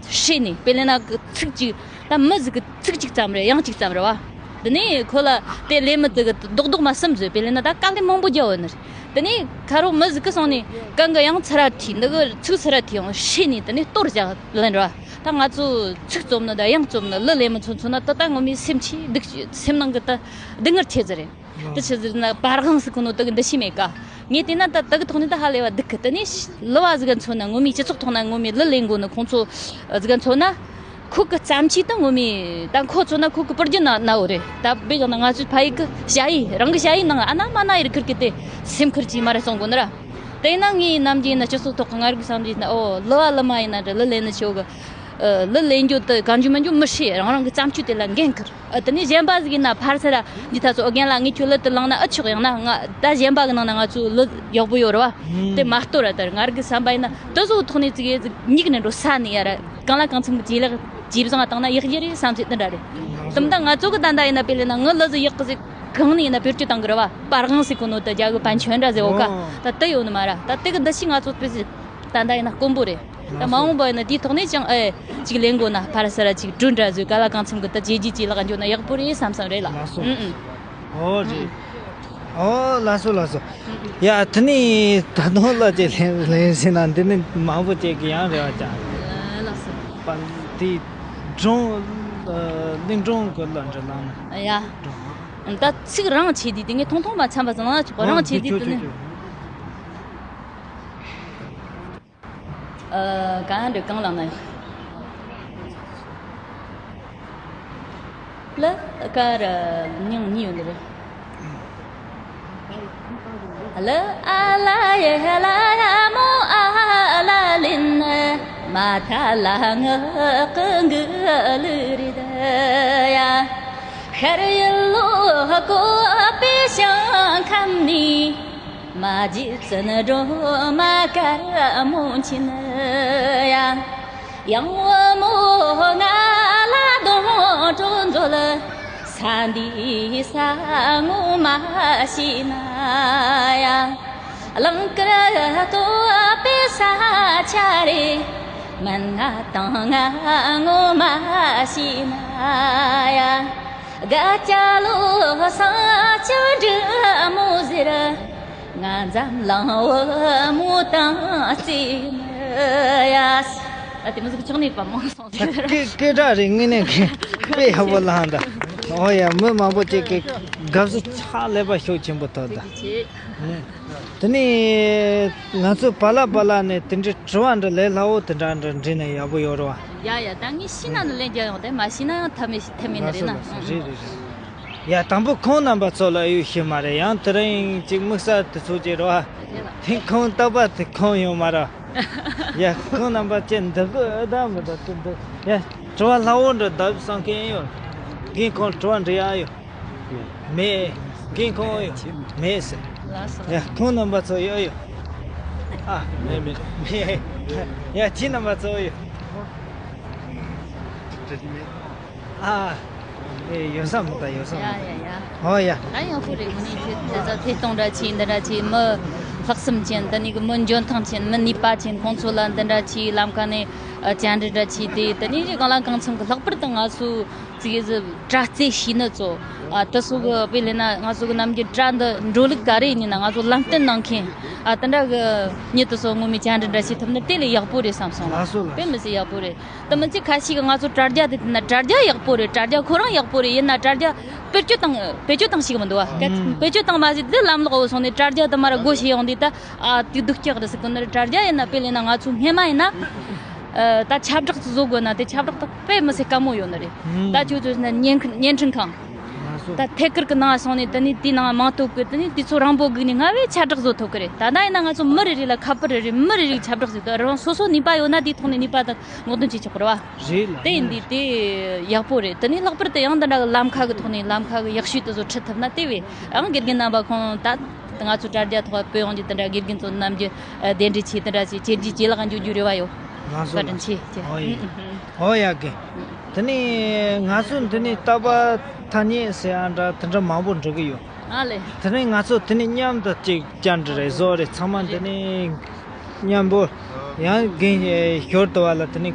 ཧྲེ་ནས། དཔེ་ལེན་ན་གི་ཚིག་གཅིག་ད་མི་ཟིག་གི་ཚིག་གཅིག་ཙམ་རེད། དབྱངས་གཅིག་ཙམ་རེད་བ། དེ་ནས་ཁོ་ལ་དེ་ལས་མི་དེ་གི་རྡོག་རྡོག་མ་གསུམ་བཟོས། དཔེ་ལེན་ན་ད་དཀའ་ལས་མང་པོ་རྒྱབ་ཡོད་ནི་རེད། དེ་ནས་ཁ་རོག་མི་ཟིག་གི་སོང་ནས་གང་གི་དབྱངས་ཚུར་ར་ཐིག་འདི་གི་ཚིག་ཚུར་ར་ཐིག་ཡང་ཧྲེ་ནས་དེ་ནས་གཏོར་བཞག་ལེན་ར། ད་ང་ཚོ་ཚིག་རྩོམ་ནི་དང་དབྱངས་རྩོམ་ནི་ལུ་ལེན་མི་ཚོ་མཚོན་ན་ད་ལྟ་ངོ་མའི་སེམས་ཆེས་སྡུག་སེམས་ནང་གི་ད་སྡུག་བསྔལ་ཆེ་ཟིག་རེད། དེ་ཆི་ཟེར་ན་པར་དབང་ཟེར་གོ་ནོ་དེ་གི་འདུ་ཤེས་མེད་ཀ། ངས་བལྟས་ན་ད་དེ་གི་ཐོག་ནས་ད་ཧ་ལས་པ་སྡུག་གི། དེ་ནས་ལུ་བ་ཟིག་ག་མཚོན་ན་ངོ་མའི་སྤྱི་ཚོགས་ཐོག་ན་ངོ་མའི་ལུ་ལེན་གོ་ནི་ཁོང་ཚོ་ཟིག་ག་མཚོན་ན། ཁོ་གི་བརྩམས་ཆོས་དེ་ངོ་མའི་ད་ཁོ་མཚོན་ན་ཁོ་གི་པར་རྒྱུ་ན་ནའོ་རེད། ད་དཔེ་བཞག་ན་ང་ཚོའི་ཕ་ཡུལ་གི་ཞ་ཡི་རང་གི་ཞ་ཡི་ནང་ཨ་ན་མ་ན་ཡི་རི་ཁུར་གི་དེ་སེམས་ཁུར་གྱིས་མ་རེད་གསུང་གོ་ནི་ར། དེ་ན་ངའི་ནམ་རྒྱུན་ན་སྤྱི་ཚོགས་ཐོག་གི་ང་རིག་བསམ་རྒྱུ་ན་ཨོ་ལུ་བ་ལུ་མ་ཡིན་ན་འདྲ་ལུ་ལེན་ནི་ཆོ་གི། ཨ། ལུ་ལེན་རྒྱུ་དེ་གང་རྒྱུ་མང་རྒྱུ་མི་ཤེས། རང་རང་གི་བརྩམས་ཆོས་དེ་ལ་འགན་འཁུར། ཨ། དེ་ནས་གཞན་པ་ཟིག་ཡིན་ན་ཕར་ཚུར་འདི་ཐ་ཚོ་ཨོ་རྒན་ལགས་ངས་ཁྱོད་ལུ་དེ་བླངས་ན་ཨེ་ཆོག་ཡང་ན་ང་ད་གཞན་པ་གི་ནང་ན་ང་ཚོའི་ལུ་ཡག་པོ་ཡོད་རེད་བ། དེ་མ་གཏོར་ར་དར་ང་རང་གི་བསམ་པ་ཡིན་ན་དེ་ཚོ་ཐོག་ནས་ཙིག་གེ་ཟིག་མྱིག་ནས་འགྲོ་ས་ནས་ཡ་ར་གང་ལ་གང་འཚམ་གི་ཇེ་ལེགས་ཇེ་བཟང་བཏང་ན་ཡག་རྒྱུ་རེད་བསམ་ཚེ་དེ་འདྲ་རེད། དེ་མ་ད་ང་ཚོ་གི་ད་ད་ཡིན་ན་དཔེ་ལེན་ན་ངི་ལུ་ཟིག་ཡག་གི་ཟིག་གང་ནས་ཡིན་ན་བེད་སྤྱོད་བཏང་གི་རེད་བ། པར་དབང་ཟེར་གོ་ནོ་ད་རྒྱ་གི་པན་ཆོན་འདྲ་ཟེར་འོ་ཀ། ད་དེ་ཡོད་ནི་མ་ར། ད་དེ་གི་འདུ་ཤེས་ང་ཚོ་དཔེ་ཟིག་ད་ལྟ་ཡིན་ན་དཀོན་པོ་རེད། ད་མ་འོངས་པ་ཡིན་ན་དེའི་ཐོག་ནས་ཀྱང་ཨེ་ཅིག་ལེན་དགོས་ན་ཕར་ས་ར་ཅིག་གྲུ་འདྲ་བཟོས་ག་ལ་གང་འཚམ་གི་ད་བྱས་རྗེས་ཅིག་ལག་འཇོག་ན་ཡག་པོ་རེད་བསམ་བསམ་རེད་ལ། ལགས་སོ། ཨུ་ཨུ། ཨོ་རེད། ཨོ་ལགས་སོ་ལགས་སོ། ཡ་དེ་ནས་ད་དུང་ལ་ཅིག་ལེན་ལེན་ཟིན་ན་འདི་ནི་མང་པོ་ཅིག་གི་ཡང་རེ་བ་ཅང་། ལགས་སོ། པ་དེ་སྒྲུང་གླིང་སྒྲུང་གི་ལ་འདྲ་ལང་ན། ཡ། སྒྲུང་། ད་ཚིག་རང་ཆེ་དུས་དེ་ངས་ཐུང་ཐུང་མ་འཆམ་པ་ཙམ་ལ་ཆོག་གོ། རང་ཆེ་དུས་དེ་ནི། ཨ། གང་འདྲ་གང་ལ་ན། ལ་ཀ་ར་མྱིང་གཉིས་ཡོད་འདི་རེད། ལ་ཨ་ལ་ཡེ་ལ་ཡ་མོ་ཨ་ལ་ལིན་མ་ཐ་ལ་ངག་གི་གུ་ལུ་རི་ད་ཡ། ཤར་ཡུལ་ལོ་ཀོ་པའི་ཞིང་ཁམས་ནས། མ་བརྗེད་བཙུན་སྒྲོལ་མ་དཀར་མོ་མཁྱེན་ཡ། ཡང་བུ་མོ་ང་ལ་སྡོང་གྲོགས་མཛོད། ས་འདིའི་ས་ངོ་མ་ཤེས་ན་ཡ། གླིང་དཀར་བསྟོད་པའི་ས་ཆ་རེད། མིན་ང་དང་ང་ངོ་མ་ཤེས་ན་ཡ། དགའ་སྐྱ་ལོ་སང་ཅོ་འབྲི་མོ་ཟེར། ང་འཛམ་གླིང་བུ་མོ་དང་རྩེ་ནི་ཡ། ཨ་དེ་མོ་ཟིག་ཅུང་ནས་པ་མང་སོང་ཟེར། སྐད་སྐད་གྲགས་རེད། དངོས་གནས་ཁེ་དཔེ་ཡག་པོ་ལྷང་ད། ཨོ་ཡ་མི་མང་པོ་ཅིག་གི་དགའ་བསུ་ཕྱག་ལས་པ་ཤུགས་ཆེན་པོ་ཐོབ་ད། ཐུགས་རྗེ་ཆེ། དེ་ནས་ང་ཚོ་པ་ལགས་པ་ལགས་ནས་དེ་འདྲའི་དྲི་བ་འདྲ་ལས་སླ་བོ་དེ་འདྲ་འདྲ་འདྲི་ན་ཡག་པོ་ཡོད་རེད་བ། ཡ་ཡ་ད་ངས་ཤེས་ན་ནི་ལན་རྒྱག་ཡོང་དེ་མ་ཤེས་ན་ཡང་ཐབས་མེད་ཐབས་མེད་ནི་རེད་ན། ལགས་སོ་ལགས་སོ། རེད་རེད་རེད། ཡ་དང་པོ་ཁོང་རྣམ་པ་ཚོ་ལ་ཡོད་ཤེས་མ་རེད། ཡང་དེ་རིང་ཅིག་དམིགས་བསལ་དུ་ཚོགས་ཀྱི་རེད་བ། དེ་ཁོང་རྟག་པར་དེ་ཁོང་ཡོད་མ་རེད། ཡ་ཁོང་རྣམ་པ་ཅན་འདི་གི་ཨ་ད་མི་འདུག་དེ་འདུག་ཡ་དྲི་བ་སླ་བོ་འདྲ་བརྡབ་བསམ་མཁན་ཡོད། རྒན་ཁོང་དྲི་བ་འདྲི་ཡ་ཡོད། མེད། རྒན་ཁོང་ཡོད། མེད་ཟེར། ལགས་སོ། ཡ་ཁོང་རྣམ་པ་ཚོ་ཡོད་ཡོད། ཨ་མེད་མེད་མེད། ཡ་ཁྱེད་རྣམ་པ་ཚོ་ཡོད། ཨ་ཨེ་ཡོད་ས་མི་ད་ཡོད་ས་མི་ད། ཡ་ཡ་ཡ། ཨོ་ཡ། ད་ཡག་པོ་རེད། དངོས་གནས་ཁྱེད་དེ་ཚོ་ཐད་གཏོང་འདྲ་བྱས་འདི་འདྲ་བྱས་མི་ལྷག་བསམ་ཅན་དེ་ནས་གི་མི་འཇོན་ཐང་ཅན་མི་ནུས་པ་ཅན་ཁོང་ཚོ་ལ་འདི་འདྲ་བྱས་ལམ་ཁ་ནས་བཅར་འདྲི་འདྲ་བྱས་ཏེ་དེ་ནས་གང་ལ་གང་འཚམ་གི་ལྷག་པར་དུ་ང་ཚོ་ཙི་གེ་ཟིག་དྲ་རྩད་ཤེས་ནི་ཚོ། ཨ་དེ་ཚོ་གི་དཔེ་ལེན་ན་ང་ཚོ་གི་ནམ་རྒྱུན་དྲ་འདི་འགྲོ་ལུགས་ག་རེ་ཡིན་ན་ང་ཚོ་ལམ་སྟོན་གནང་མཁན་ཨ་དེ་འདྲ་གི་མྱི་དེ་ཚོ་ངོ་མའི་བཅར་འདྲི་འདྲ་བྱེད་ཐུབ་ན་དེ་ལས་ཡག་པོ་རེད་བསམ་སོང་ལ། ལགས་སོ་ལགས། དཔེ་མི་སྲིད་ཡག་པོ་རེད། དེ་མིན་ཚེ་ཁ་ཤས་ཀྱིས་ང་ཚོ་དྲ་རྒྱ་དེ་བལྟས་ན་དྲ་རྒྱ་ཡག་པོ་རེད། དྲ་རྒྱ་ཁོ་རང་ཡག་པོ་རེད། ཡིན་ན་དྲ་རྒྱ་བེད་སྤྱོད་བཏང་བེད་སྤྱོད་བཏང་ཤེས་ཀྱི་མི་འདུག་བ། ཨུམ། བེད་སྤྱོད་བཏང་མ་ཟིག་དེ་ལམ་ལོག་འོ་སོང་ནས་དྲ་རྒྱ་དེ་མར་སྒོ་ཕྱེ་ཡོང་དུས་ད་ཨ་དེ་སྡུག་ཅག་རེད་ཟེར་གི་ནི་རེད། དྲ་རྒྱ་ཡིན་ན་དཔེ་ལེན་ན་ང་ཚོ་སྔས་མ་ཡིན་ན་ཨ་ད་ཁྱབ་བསྒྲགས་ཚོ་བཟོ་དགོས་ན་དེ་ཁྱབ་བསྒྲགས་དེ་དཔེ་མི་སྲིད་དཀའ་མོ་ཡོད་ནི་རེད། ཨུམ། ད་ཁྱོད་ཚོ་ན་བརྙན་འཕྲིན་བརྙན་འཕྲིན་ཁང་། ལགས་སོ། ད་ཐད་ཀར་གི་ནང་སོང་ནས་དེ་ནས་དེའི་ནང་མིང་བཏོན་གི་དེ་ནས་དེ་ཚོ་རང་འབོད་སྒུག་ནས་སྔ་བས་ཁྱབ་བསྒྲགས་བཟོ་ཐུབ་གི་རེད། ད་ལྟ་ཡིན་ན་ང་ཚོ་མི་རེ་རེ་ལ་ཁ་པར་རེ་རེ་མི་རེ་རེ་ཁྱབ་བསྒྲགས་བཟོས་ཏེ་རང་སོ་སོ་ནུས་པ་ཡོད་ན་དེའི་ཐོག་ནས་ནུས་པ་དང་སྔོག་འདོན་བྱེད་ཆོག་གི་རེད་བ། རེད་ལ། དེ་ཡིན་དུས་དེ་ཡག་པོ་རེད། དེ་ནས་ལྷག་པར་དུ་ཡང་འདི་འདྲ་གི་ལམ་ཁ་གི་ཐོག་ནས་ལམ་ཁ་གི་ཡག་ཤོས་དེ་ཚོ་ཁྲིད་ཐུབ་ན་དེ་བས་ཡང་དགེ་རྒན་རྣམ་པ་ཁོང་ད་ང་ཚོ་དྲ་རྒྱ་ཐོག་བོད་ཡོངས་ཀྱི་དེ་འདྲ་དགེ་རྒན་ཚོ་རྣམས་ཀྱི་གདན་འདྲེན་བྱས་དེ་འདྲ་བྱས་བྱས་རྗེས་ཇེ་ལེགས་འགྱོ་རྒྱུ་རེ་བ་ཡོད། ལགས་སོ། བཀའ་དྲིན་ཆེ། ཨོ་ཡེ། ཨོ་ཡ་གི། དེ་ནས་ང་ཚོ་འདི་ནས་རྟག་པར་ཐ་སྙད་ཟེར་ཡ་འདྲ་དེ་འདྲ་མང་པོ་འགྲོ་གི་ཡོད། ཨ་ལེ། དེ་ནས་ང་ཚོ་དེ་ནས་མཉམ་དུ་ཅིག་བཅར་འདྲི་རེ་བཟོ་རེ་ཚང་མ་འདི་ནས་མཉམ་པོ་ཡང་རྒན་ཞོར་དུ་བ་ལ་དེ་ནས་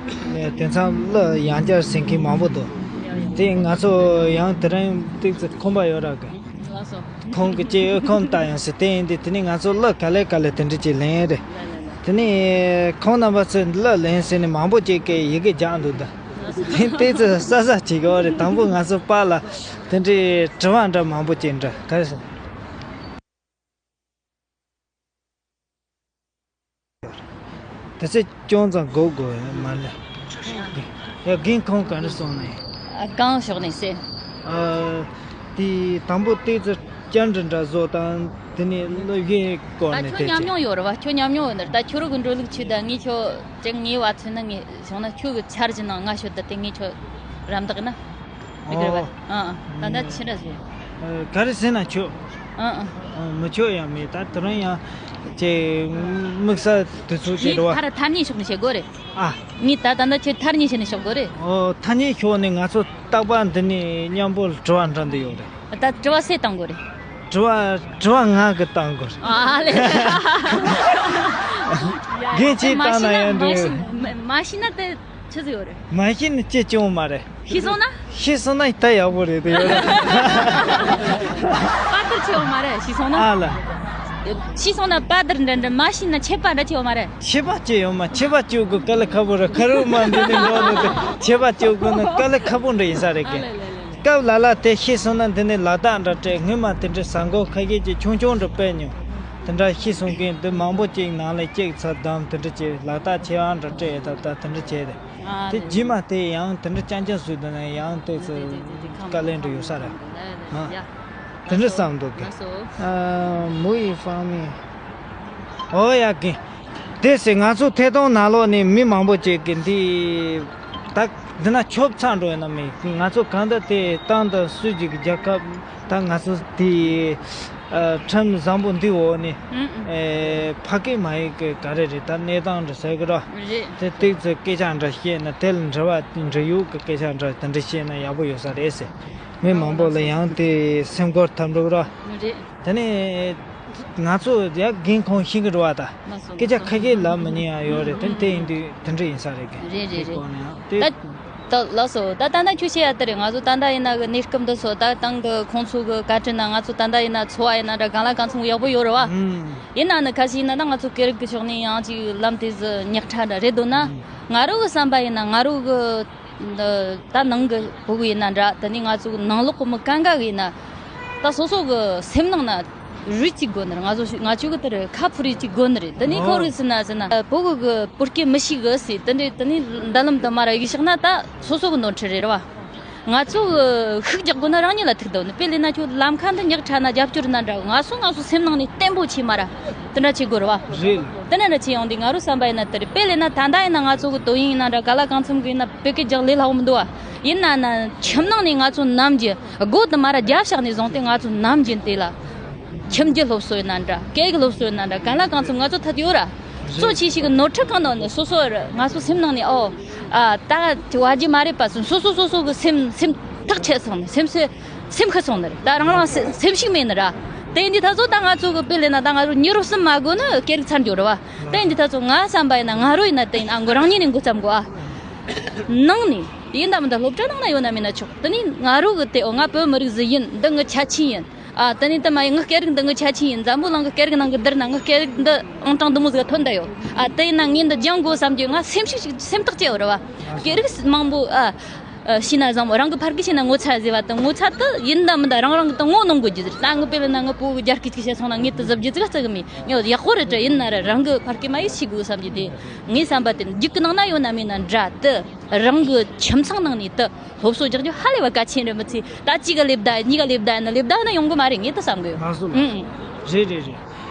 དེ་མཚམས་གླུ་ཡང་བསྐྱར་ཟིན་མཁན་མང་པོ་འདུག་དེ་ང་ཚོ་ཡང་དེ་རིང་ཏིག་ཙི་ཁོམ་པ་ཡོད་ར་གི། ལགས་སོ། ཁོང་གི་ཅིག་ཨོ་ཁོམ་ལྟ་ཡང་ཟེར་དེ་ཡིན་དུས་དེ་ནས་ང་ཚོ་གླུ་ག་ལེ་ག་ལེ་དེ་འདྲ་ཅིག་ལེན་རེ། ལ་ལ་ལ། དེ་ནས་ཁོང་རྣམ་པ་ཚོས་འདི་ལ་ལན་ཟེར་ནས་མང་པོ་ཅིག་གིས་ཡི་གེ་རྒྱག་འདུག་ད། དེ་ཏོག་ཙམ་གསལ་བསལ་བྱེད་དགོས་རེད། དང་པོ་ང་ཚོ་པཱ་ལགས་དེ་འདྲའི་དྲི་བ་འདྲ་མང་པོ་ཅིག་འདྲ་ག་རེ་ཟེར། དེ་ཚོ་ཅུང་ཙམ་སྒུག་དགོས་མ་རེད། ཡ་རྒན་ཁོང་ག་རེ་གསུངས་ནས། ཨ། གང་ཕྱོགས་ནས་ཟེར། ཨ། དེ་དང་པོ་ཏོག་ཙམ་བཅར་འདྲི་འདྲ་བཟོ་དང་དེ་ནས་སློབ་གཞིའི་སྐོར་ད་ནས། ཁྱོད་དེ་ཉམས་ཅིག་མྱོང་ཡོད་རེད་བ། ཁྱོད་ཉམས་མྱོང་ཡོད་ནི་རེད། ད་ཁྱོད་རང་གི་འགྲོ་ལུགས་ཆུ་ད་ངས་ཁྱོད་ཅིག་ངའི་བ་ཚོད་ན་ངས་བྱུང་ན་ཁྱོད་ཀྱི་འཆར་གཞི་ནང་ང་ཤོད་ད་དེ་ངས་ཁྱོད་རམ་འདེགས་ན་མི་དགོས་རེད་བ། ཨོ། ཨ་ཨ། ད་ད་ཕྱི་འདྲ་བཟོ། ཨ། ག་རེ་ཟེར་ན་ཆོག་ཨ་ཨ། ཨ། མི་ཆོག་ཡང་མེད། ད་དེ་རིང་ཡང་ཅིག་དམིགས་བསལ་དུས་ཚོད་ཅིག་རེད་བ། ངས་ཐར་ཐར་ཉེས་ཤོག་ནས་བཤད་དགོས་རེད། ཨ། ངས་ད་ད་ལྟ་ཁྱོད་ཐར་ཉེས་བྱས་ནས་བཤད་དགོས་རེད། ཨོ། ཐར་ཉེས་ཤོག་ནས་ང་ཚོ་རྟག་པར་འདི་ནས་མཉམ་པོ་དྲི་བ་འདྲི་འདི་ཡོད་རེད། ད་དྲི་བ་སུས་བཏང་དགོས་རེད། དྲི་བ་དྲི་བ་ང་གིས་བཏང་དགོས་རེད། ཨ་ལེ། རྒན་ཁྱེད་བཏང་ན་ཡང་འགྲིག་མ་ཤེས་ན་དེ། ཆི་ཟིག་ཡོད་རེད། མ་ཤེས་ན་ཅི་བྱུང་མ་རེད། ཤེས་སོང་ན། ཤེས་སོང་ན་ད་ཡག་པོ་རེད་དེ་ཡོད་རེད། དཔའ་དར་ཆེ་བ་མ་རེད། ཤེས་སོང་ན། ཨ་ལ། ཤེས་སོང་ན་དཔའ་དར་འདྲ་འདྲ། མ་ཤེས་ན་ཆད་པ་འདྲ་ཆེ་བ་མ་རེད། ཆད་པ་ཅི་ཡོད་མ། ཆད་པ་གཅོད་དགོས་དཀའ་ལས་ཁག་པོ་རེད། ཁ་རུ་མ་འདི་ནས་འགྲོ་ནས་དེ་ཆད་པ་གཅོད་དགོས་ན་དཀའ་ལས་ཁག་པོ་འདྲ་ཡིན་ས་རེད་ཨ་གི། ལེ་ལེ་ལེ། སྐབས་ལ་ལ་དེ་ཤེས་སོང་ན་འདི་ནས་ལ་དྭགས་འདྲ་སྤྲད། སྔོན་མ་དེ་འདྲའི་ས་འགོ་ཁ་ཤས་ཀྱི་ཆུང་ཆུང་འདྲ་སྤེལ་མྱོང་། དེ་འདྲ་ཤེས་སོང་གི་འདི་མང་པོ་ཅིག་ནང་ལ་སྐྱེག་ཚ་དམ་དེ་འདྲ་བྱས། ལ་དྭགས་ཆེ་བ་འདྲ་སྤྲད་ཡོད་ད་ད་དེ་འདྲ་བྱས་ཏེ། ཨ་དེ་རྗེས་མ་དེ་ཡང་དེ་འདྲ་རྐྱང་རྐྱང་བཟོས་འདུག་ན་ཡང་དེ་ཚོ་དཀའ་ལས་འདྲ་ཡོད་ས་རེད། ཨ། དེ་འདྲ་བསམ་འདུག་གི། ཨ། མུ་ཡི་ཧྥང་མི། ཨོ་ཡ་གི། དེ་སེ་ང་ཚོ་ཐད་གཏོང་ནང་ལོགས་ནས་མི་མང་པོ་ཅིག་གི་འདི། ད་འདི་ན་ཆོབ་ཚང་འགྲོ་ཡོད་ན་མེད། ང་ཚོ་གང་ལྟར་དེ་ཏང་དང་སྲིད་ཀྱི་རྒྱལ་ཁབ། ད་ང་ཚོ་དེ་ཨ་ཁྲིམས་བཟང་པོ་འདི་འོག་ནས། ཨུ་ཨུ། ཨེ་ཕ་སྐད་མ་ཡིག་གི་ག་རེ་རེད། ད་གནས་སྟངས་འདྲ་ཟེར་གི་ར། རེད། དེ་ཏིག་ཙི་སྐད་ཆ་འདྲ་བཤད་ན། དེ་ལ་འབྲེལ་བ་འབྲེལ་ཡོད་ཀྱི་སྐད་ཆ་འདྲ་དེ་འདྲ་བཤད་ན་ཡག་པོ་ཡོད་ས་རེད་ཟེར། མི་མང་པོ་ལ་ཡང་དེ་སེམས་ཁུར་ཐབས་འགྲུབ་ར། རེད། དེ་ནས་ང་ཚོ་ཡ་རྒན་ཁོང་ཤེས་ཀྱི་རེད་བ། ད་སྐད་ཆ་ཁ་ཤས་ལབ་མི་ཉན་ཡ་ཡོད་རེད། དེ་དེ་ཡིན་དུས་དེ་འདྲ་ཡིན་ས་རེད་གི། རེད་རེད་རེད། དེ་སྐོར་ནས་ཡང་དེ། ད་ད་ལགས་སོ། ད་ད་ལྟ་ཁྱོད་བཤད་ཡ་དེ་རེད། ང་ཚོ་ད་ལྟ་ཡིན་ན་གི་གནས་སྐབས་འདི་ཚོ་ད་ཏང་གི་ཁོང་ཚོ་གི་བཀའ་དྲིན་ན་ང་ཚོ་ད་ལྟ་ཡིན་ན་འཚོ་བ་ཡིན་ན་འདྲ་གང་ལ་གང་འཚམ་ཡག་པོ་ཡོད་རེད་བ། ཡིན་ན་ནི་ཁ་ཤས་ཡིན་ན་ད་ང་ཚོ་སྐད་རིགས་ཀྱི་ཕྱོགས་ནས་ཡང་ཅིག་ལམ་དེ་ཚོ་ཉག་ཕྲ་འདྲ་རེད་འདུག་ན། ང་རང་གི་བསམ་པ་ཡིན་ན་ང་རང་གི་འདི་ད་ནང་གི་ཕྲུ་གུ་ཡིན་ན་འདྲ། དེ་ནས་ང་ཚོ་ནང་ལོགས་ཀྱི་མི་གང་ག་གི་ཡིན་ན། ད་སོ་སོ་གི་སེམས་ནང་ན་རུས་གཅིག་དགོས་ནི་རེད། ང་ཚོ་ང་ཚོ་གི་དེར་ཁ་ཕུ་རུས་གཅིག་དགོས་ནི་རེད། དེ་ནས་ཁོ་རུ་ཟེར་ན་ཟེར་ན་ཕྲུ་གུ་གི་བོད་སྐད་མི་ཤེས་གི་ཟེར། དེ་འདྲའི་དེ་ནས་མདུན་ལམ་དུ་མར་གཡུག་བཞག་ན་ད་སོ་སོ་གི་ནོར་འཁྲུལ་རེད་ར་བ། ང་ཚོ་གི་ཤུགས་རྒྱག་དགོས་ན་རང་ཉིད་ལ་ཐུག་འདུག་ནི། དཔེ་ལས་ན་ཁྱོད་ལམ་ཁ་འདི་ཉག་ཕྲ་ན་རྒྱབ་སྐྱོར་ན་འདྲ། ང་ཚོ་ང་ཚོ་སེམས་ནང་ནས་བརྟན་པོ་བྱས་མ་ར། དེ་འདྲ་བྱེད་དགོས་རེད་བ། རེད། དེ་འདྲ་འདྲ་བྱེད་ཡོང་དུས་ང་རང་བསམ་པ་ཡིན་ན་དེ་རེད། དཔེ་ལས་ན་ད་ལྟ་ཡིན་ན་ང་ཚོ་གི་ཏོག་དབྱིབས་ཡིན་ན་འདྲ་ག་ལ་གང་འཚམ་གི་ཡིན་ན་བོད་སྐད་རྒྱག་ལས་སླ་བོ་མི་འདུག་བ། ཡིན་ན་ན་ཁྱིམ་ནང་ནས་ང་ཚོ་ནམ་རྒྱུན་སྒོ་དེ་མ་ར་རྒྱབ་བཞག་ནས་བཟུང་སྟེ་ང་ཚོ་ནམ་རྒྱུན་དེ་ལ། ཁྱིམ་རྒྱུད་སློབ་གསོ་ཡིན་ན་འདྲ། སྐད་ཡིག་སློབ་གསོ་ཡིན་ན་འདྲ། གང་ལ་གང་འཚམ་ང་ཚོ་ཐད་ཡོད་ར། གཙོ་ཆེ་ཤོས་ཀྱི་ནོར་འཁྲུལ་གང་ནོར་ནི་སོ་སོ་ར་ང་ཚོ་སེམས་ནང་ནས་ཨོ། ཨ་ད་བ་རྒྱུ་མ་རེད་པ་སོ་སོ་སོ་སོ་གི་སེམས་སེམས་ཐག་ཆད་སོང་ནི། སེམས་སེ་སེམས་ཁ་སོང་ནི་རེད། ད་རང་རང་སེ་སེམས་ཤུགས་མེད་ནི་ར། དེ་ཡིན་དུས་ད་ཚོ་ད་ང་ཚོ་གི་དཔེ་ལས་ན་ད་ང་ཚོ་མྱི་རོ་གསུམ་མ་དགོས་ནི་སྐད་རིགས་ཚར་འགྱོ་ར་བ། དེ་ཡིན་དུས་ད་ཚོ་ང་བསམ་པ་ཡིན་ན་ང་རོ་ཡིན་ན་དེ་ཡིན་ཨ་མགོ་རང་ཉིད་ནས་འགོ་བརྩམ་དགོས་ཨ། ནང་ནས་ཡིན་ད་མིན་ད་སློབ་གྲྭ་ནང་ན་ཡོད་ན་མིན་ན་ཆོག་དེ་ནས་ང་རོ་གི་དེ་ཨོ་ང་བོད་མི་རིགས་ཟིག་ཡིན། འདི་ངི་ཁྱད་ཆོས་ཡིན། ཨ་དེ་ནས་དེ་མ་ཡིན་ངི་སྐད་རིགས་འདི་ངི་ཁྱད་ཆོས་ཡིན། འཛམ་བུ་གླིང་གི་སྐད་རིགས་ནང་གི་བསྡུར་ན་ངི་སྐད་རིགས་འདི་ཨང་གྲངས་འདི་མོ་ཟིག་ཐོན་བསྡད་ཡོད། ཨ་དེ་ཡིན་ན་ངས་འདི་སྦྱང་དགོས་བསམ་རྒྱུ་ང་སེམས་ཤུགས་ཤིག་སེམས་ཐག་བཅད་ཡོད་རེད་བ། སྐད་རིགས་མང་པོ་ཨ་ཨ་ཤེས་ན་བཟང་མོ། རང་གི་ཕ་སྐད་ཤེས་ན་ངོ་ཚ་ཟེར་བ་དང་ངོ་ཚ་དེ་ཡིན་ད་མིན་ད་རང་རང་གི་དེ་ངོ་གནོང་དགོས་རྒྱུ་ཟེར། ད་ངི་དཔེ་ལ་ན་ངི་བུ་གི་རྒྱ་སྐད་ཅིག་བཤད་སོང་ན་ངས་དེ་གཟབ་རྒྱུ་ཅིག་ལ་བརྩི་གི་མེད། ངས་ཡག་པོ་རེད་དྲ་ཡིན་ན་ར་རང་གི་ཕ་སྐད་མ་ཡིག་ཤེས་དགོས་བསམ་རྒྱུ་དེ། ངའི་བསམ་པ་དེ་རྒྱུད་ཀྱི་ནང་ན་ཡོད་ན་མེད་ན་འདྲ་དེ། རང་གི་ཁྱིམ་ཚང་ནང་ནས་དེ་སློབ་གསོ་རྒྱག་རྒྱུ་ཧ་ལས་པ་གལ་ཆེན་རེད། མི་ཚེ་ད་གཅིག་ག་ལེབ་ད་གཉིས་ཀ་ལེབ་ད་ཡིན་ན་ལེབ་ད་ན་ཡོང་གི་མ་རེད། ངས་དེ་བསམ་གི་ཡོད། ལགས་སོ་ལགས་སོ། ཨུ་ཨུ། རེད་རེད་རེད།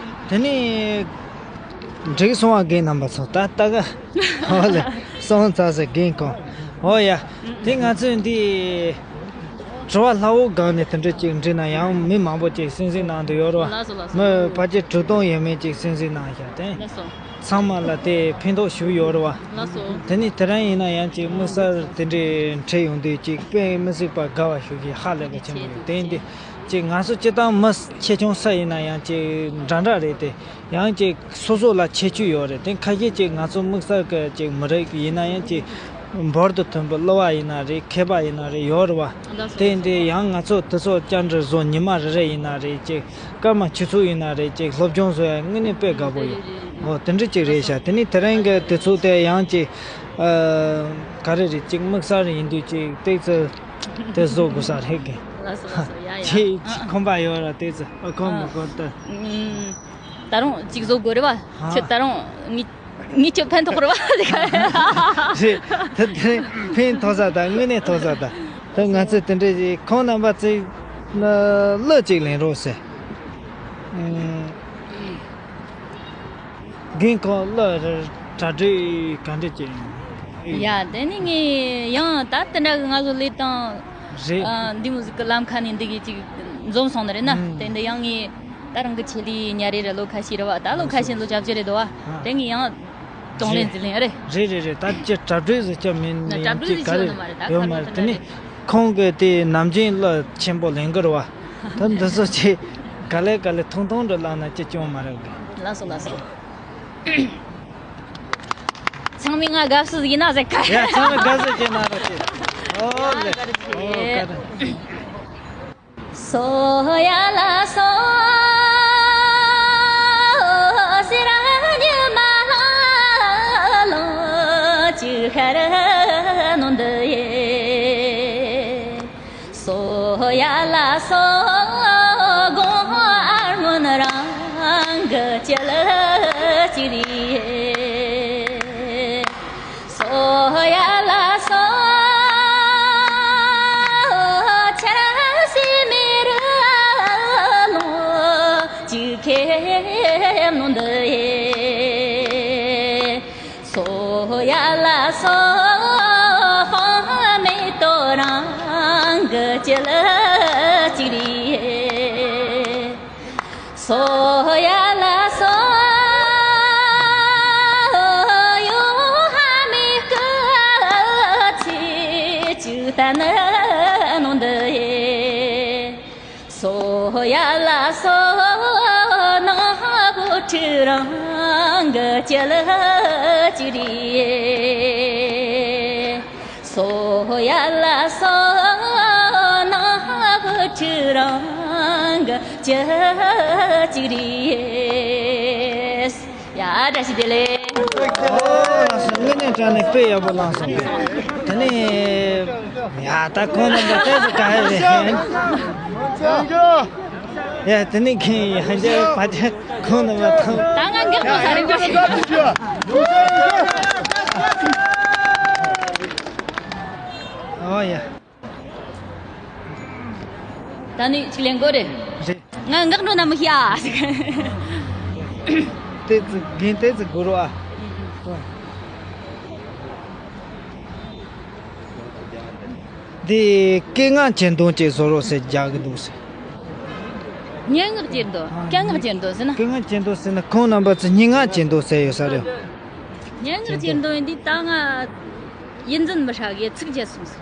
དེ་ནས་འགྲིག་སོང་བ་རྒན་རྣམ་པ་ཚོ་ད་ལྟ་ག་ཧོ་ལེ་སོང་ཚར་ཟེར་རྒན་ཁོང་། ཧོ་ཡ། དེ་ང་ཚོས་འདི་དྲི་བ་སླ་བོ་སྒང་ནས་དེ་འདྲ་ཅིག་འདྲི་ན་ཡང་མི་མང་པོ་ཅིག་གསན་གཟིགས་གནང་འདུག་ཡོད་རེད་བ། ལགས་སོ་ལགས་སོ། མི་ཕལ་ཆེར་དྲུག་སྟོང་ཡས་མས་ཅིག་གསན་གཟིགས་གནང་ཤག་དེ། ལགས་སོ། ཚང་མ་ལ་དེ་ཕན་ཐོགས་ཞུ་ཡོད་རེད་བ། ལགས་སོ། དེ་ནས་དེ་རིང་ཡིན་ན་ཡང་ཅིག་དམིགས་བསལ་དེ་འདྲའི་འཕྲད་ཡོང་དུས་ཅིག་དཔེ་མི་སྲིད་པ་དགའ་བ་ཞུ་གི་ཧ་ལས་པ་ཆེན་པོ་ཡོད། དེ་ཡིན་དུས་ཅིག་ང་ཚོ་སྤྱིར་བཏང་མི་ཆེ་ཆུང་སུ་ཡིན་ན་ཡང་ཅིག་འདྲ་འདྲ་རེད་དེ། ཡང་ཅིག་སོ་སོ་ལ་ཁྱད་ཆོས་ཡོད་རེད། དེ་ཁ་ཤས་ཅིག་ང་ཚོ་དམིགས་བསལ་གི་ཅིག་མི་རིགས་ཡིན་ན་ཡང་ཅིག་འབུར་དུ་ཐོན་པའི་གླུ་བ་ཡིན་ན་རེད། མཁས་པ་ཡིན་ན་རེད། ཡོད་རེད་བ། དེ་ཡིན་དུས་ཡང་ང་ཚོ་དེ་ཚོ་བཅར་འདྲི་བཟོ་ཉི་མ་རེ་རེ་ཡིན་ན་རེད། ཅིག་སྐར་མ་ཆུ་ཚོད་ཡིན་ན་རེད། ཅིག་སློབ་སྦྱོང་བཟོ་ཡ་དངོས་གནས་དཔེ་དགའ་པོ་ཡོད། ཨོ་དེ་འདྲ་ཅིག་རེད་ཤག་དེ་ནི་དེ་རིང་གི་དུས་ཚོད་དེ་ཡང་ཅིག་ཨ། ག་རེ་རེད། ཅིག་དམིགས་བསལ་ཡིན་དུས་ཅིག་ཏོག་ཙམ་དེ་བཟོ་དགོས་ས་རེད་གི། ལགས་སོ་ལགས་སོ། ཡ་ཡ། ཁྱེད་ཁོམ་པ་ཡོད་ར། ཏོག་ཙམ་ཨ། ཁོམ་མི་ཁོམ་ད། ཨ། ད་རུང་ཅིག་བཟོ་དགོས་རེད་བ། ཁྱོད་ད་རུང་ངས་ངས་ཁྱོད་ཕན་ཐོགས་རེད་བ། རེད། ད་དེ་ཕན་ཐོགས་ས་ད། དངོས་གནས་ཐོགས་ས་ད། ད་ང་ཚོས་དེ་འདྲ་ཞིག་ཁོང་རྣམ་པ་ཚོས་གླུ་ཅིག་ལེན་རོགས་ཟེར། ཨ། རྒན་ཁོང་གླུ་ར་གྲ་སྒྲིག་ག་འདྲ་བྱས་ཡིན། ཡ་དེ་ནི་ངས་ཡང་ད་དེ་འདྲ་གི་ང་ཚོ་ལས་དང་། རེད། ཨ། འདི་མོ་ཟིག་གི་ལམ་ཁ་ནས་འདི་གི་ཅིག་འཛོམས་སོང་ནི་རེད་ན། ཨང་། དེ་འདི་ཡང་ངས་ད་རང་གི་ཆེད་ལས་ཉ་རེ་རེ་ལོ་ཁ་ཤས་རེད་བ། ད་ལོ་ཁ་ཤས་ལོ་བཅོ་བརྒྱད་རེད་དོ་བ། ཨ། དེ་ངས་ཡང་གྲོང་ལེན་ཟི་ལིང་རེད། རེད་རེད་རེད། ད་ཅི་གྲ་སྒྲིག་ཟིག་ཅི་མིན་ན་ཡང་ཅི་ག་རེ་ཡོད་མ་རེད། དེ་ནི་ཁོང་གི་དེ་ནམ་རྒྱུན་གླུ་ཆེན་པོ་ལེན་གི་རེད་བ། ད་འདི་ཚོ་ཅི་ག་ལེ་ག་ལེ་ཐུང་ཐུང་འདྲ་བླངས་ན་ཅི་སྐྱོན་མ་རེད་གི། ལགས་སོ་ལགས་སོ། ཚང་མས་ང་དགའ་བསུ་ཡིན་ན་ཟེར་ག་ཡ་ཚང་མས་དགའ་བསུ་བྱེད་ན་རོགས་བྱེད། ཨོ་ལེ། ཨོ་བཀའ་དྲིན། སོ་ཡ་ལ་སོ་སི་ར་ཉི་མ་ལ་ལོ་ཅི་ཤར་ནོ་འདི་ཡེ། སོ་ཡ་ལ་སོ་དགོང་ཨ་སྔོན་རང་གི་བྱེད་ཅི་རེད། སོ་ཡ་ལ་སོ་ཆ་སི་མེ་ར་ལོ་ཅི་ཁེ་ནོ་འདི་ཡེ། སོ་ཡ་ལ་སོ་ཧོ་མེ་ཏོ་རང་གི་བྱེད་ཅི་རེད། སོ་ཡ་ལ་སོ་ཡོ་ཧ་མེ་སྐུ་ཚེ་ཅི་ལྟ་ནི་ནོ་འདི་ཡེ། སོ་ཡ་ལ་སོ་ནག་པོ་ཁྲི་རང་གི་བྱེད་ཅི་རེད། སོ་ཡ་ལ་སོ་ནག་པོ་ཁྲི་རང་གི་བྱེད་ཅི་རེད། ཡ་བཀྲ་ཤིས་བདེ་ལེགས། ཨོ་ལགས་སོ། དངོས་གནས་དྲང་གནས་དཔེ་ཡག་པོ་བླངས་སོང་། དེ་ནས་ཡ་ད་ཁོང་རྣམ་པ་ཏོག་ཙམ་ག་ཧེ་རེད། ཡ་དེ་ནས་ཁྱེད་ཡང་བསྐྱར་ཕལ་ཆེར་ཁོང་རྣམ་པ་ཐང་། ད་ང་འགག་པ་ས་རེད་པ། ཨོ་ཡ། ད་ནི་ཅིག་ལེན་དགོས་རེད། རེད། ང་འགག་འགྲོ་ན་མི་ཤེས་ཨ། ཏོག་ཙམ་རྒན་ཏོག་ཙམ་སྒུར་རོགས་ཨ། འདི་སྐད་ངག་གྱེར་འདོན་ཅིག་བཟོ་རོགས་ཟེར་རྒྱག་གི་འདུག་ཟེར། སྙན་ངག་གྱེར་འདོན། སྐད་ངག་གྱེར་འདོན་ཟེར་ན། སྐད་ངག་གྱེར་འདོན་ཟེར་ན་ཁོང་རྣམ་པ་ཚོས་སྙན་ངག་གྱེར་འདོན་ཟེར་ཡོད་ས་རེད། སྙན་ངག་གྱེར་འདོན་འདི་ད་ང་ཡིད་འཛིན་མི་ཧྲ་གི་ཚིག་བརྗེད་སོང་ཟེར།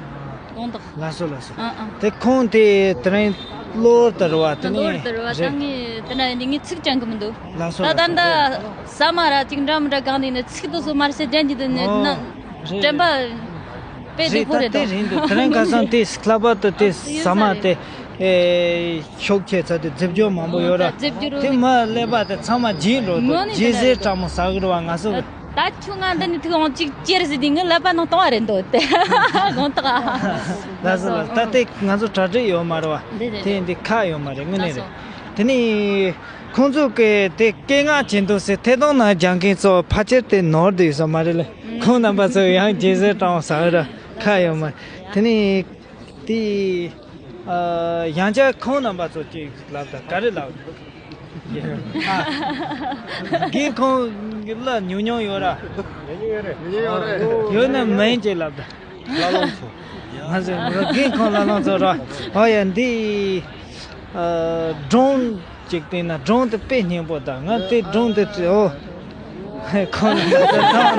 དགོངས་དག་ལགས་སོ་ལགས་སོ། ཨང་ཨང་། དེ་ཁོང་དེ་དེ་རིང་གློ་བུར་དུ་རེད་བ། དེ་ནས་གློ་བུར་དུ་རེད་བ། རེད། ད་ངས་དེ་འདྲ་ཡིན་དུས་ངས་ཚིག་དྲན་གི་མི་འདུག་ལགས་སོ་ད་ལགས་ད་སོ། འདི་ཟ་མ་ར་ཅིག་འདྲ་མི་འདྲ་གང་དེ་ནས་ཚིག་དེ་ཚོ་མར་ཟེར་དྲན་གྱི་འདུག་ནས་ཨོ་ན་རེད། དྲན་པ་དཔེ་རེད། སྡུག་པོ་ད་རེད་དེ་དོ། རེད་འདུག་དེ་རིང་ཁ་སང་དེ་ལྷག་པར་དུ་དེ་ཨ་ཡིན་ས་ཟ་མ་རེད། དེ་ཨེ་ཤུགས་ཆེ་ཚ་དེ་རྫིབ་སྦྱོར་མང་པོ་ཡོད་ར། རྫིབ་སྦྱོར་དེ་མ་ཀླད་པ་དེ་ཚང་མ་བརྗེད་འགྲོ་འདུག་ངོ་ནས་བརྗེད་དེ་ཟེར་འདྲ་སྤྲང་མོ་ཟ་གི་རེད་བ་ང་ཚོ་གི། ད་ཁྱོད་ང་འདི་ནས་ཐུག་འོང་གཅིག་ཅེར་ཟེར་དུས་ངའི་ཀླད་པ་ནང་གཏོང་བ་རེད་འདུག་སྟེ། དགོངས་དག་ལགས་སོ་ལགས་སོ། ད་ལྟའི་ང་ཚོ་གྲ་སྒྲིག་ཡོད་མ་རེད་བ། འདི་རེད་དེ་རེད། འདི་ཁ་ཡོད་མ་རེད། དངོས་གནས་རེད། ལགས་སོ། དེ་ནས་ཁོང་ཚོ་གི་དེ་སྐད་ངག་གྱེར་འདོན་ཟེར་ཐད་གཏོང་ནང་རྒྱག་མཁན་ཚོ་ཕལ་ཆེར་དེ་ནོར་བསྡད་ཡོད་ས་མ་རེད་ལ། ཁོང་རྣམ་པ་ཚོ་ཡང་རྗེས་ཟེར་དྲང་བ་ཟ་ར་ཁ་ཡོད་མ་རེད། དེ་ནས་དེ་ཡང་བསྐྱར་ཁོང་རྣམ་པ་ཚོ་ཅིག་ལབ་ད་ག་རེ་ལབ། རྒན་ཁོང་གི་གླུ་ཉུང་ཉུང་ཡོད་ར། ཡོད་ན་མིང་ཅིག་ལབ་ད། བླ་ལོང་ཚོ། ང་ཚོ་རྒན་ཁོང་བླ་ལོང་ཚོ་ར། ཨོ་ཡ་འདི་སྒྲུང་ཅིག་བལྟས་ན་སྒྲུང་དེ་དཔེ་སྙན་པོ་ད། ང་དེ་སྒྲུང་དེ་ཨོ་ཁོང་ཚོ་ཐང་འདོན་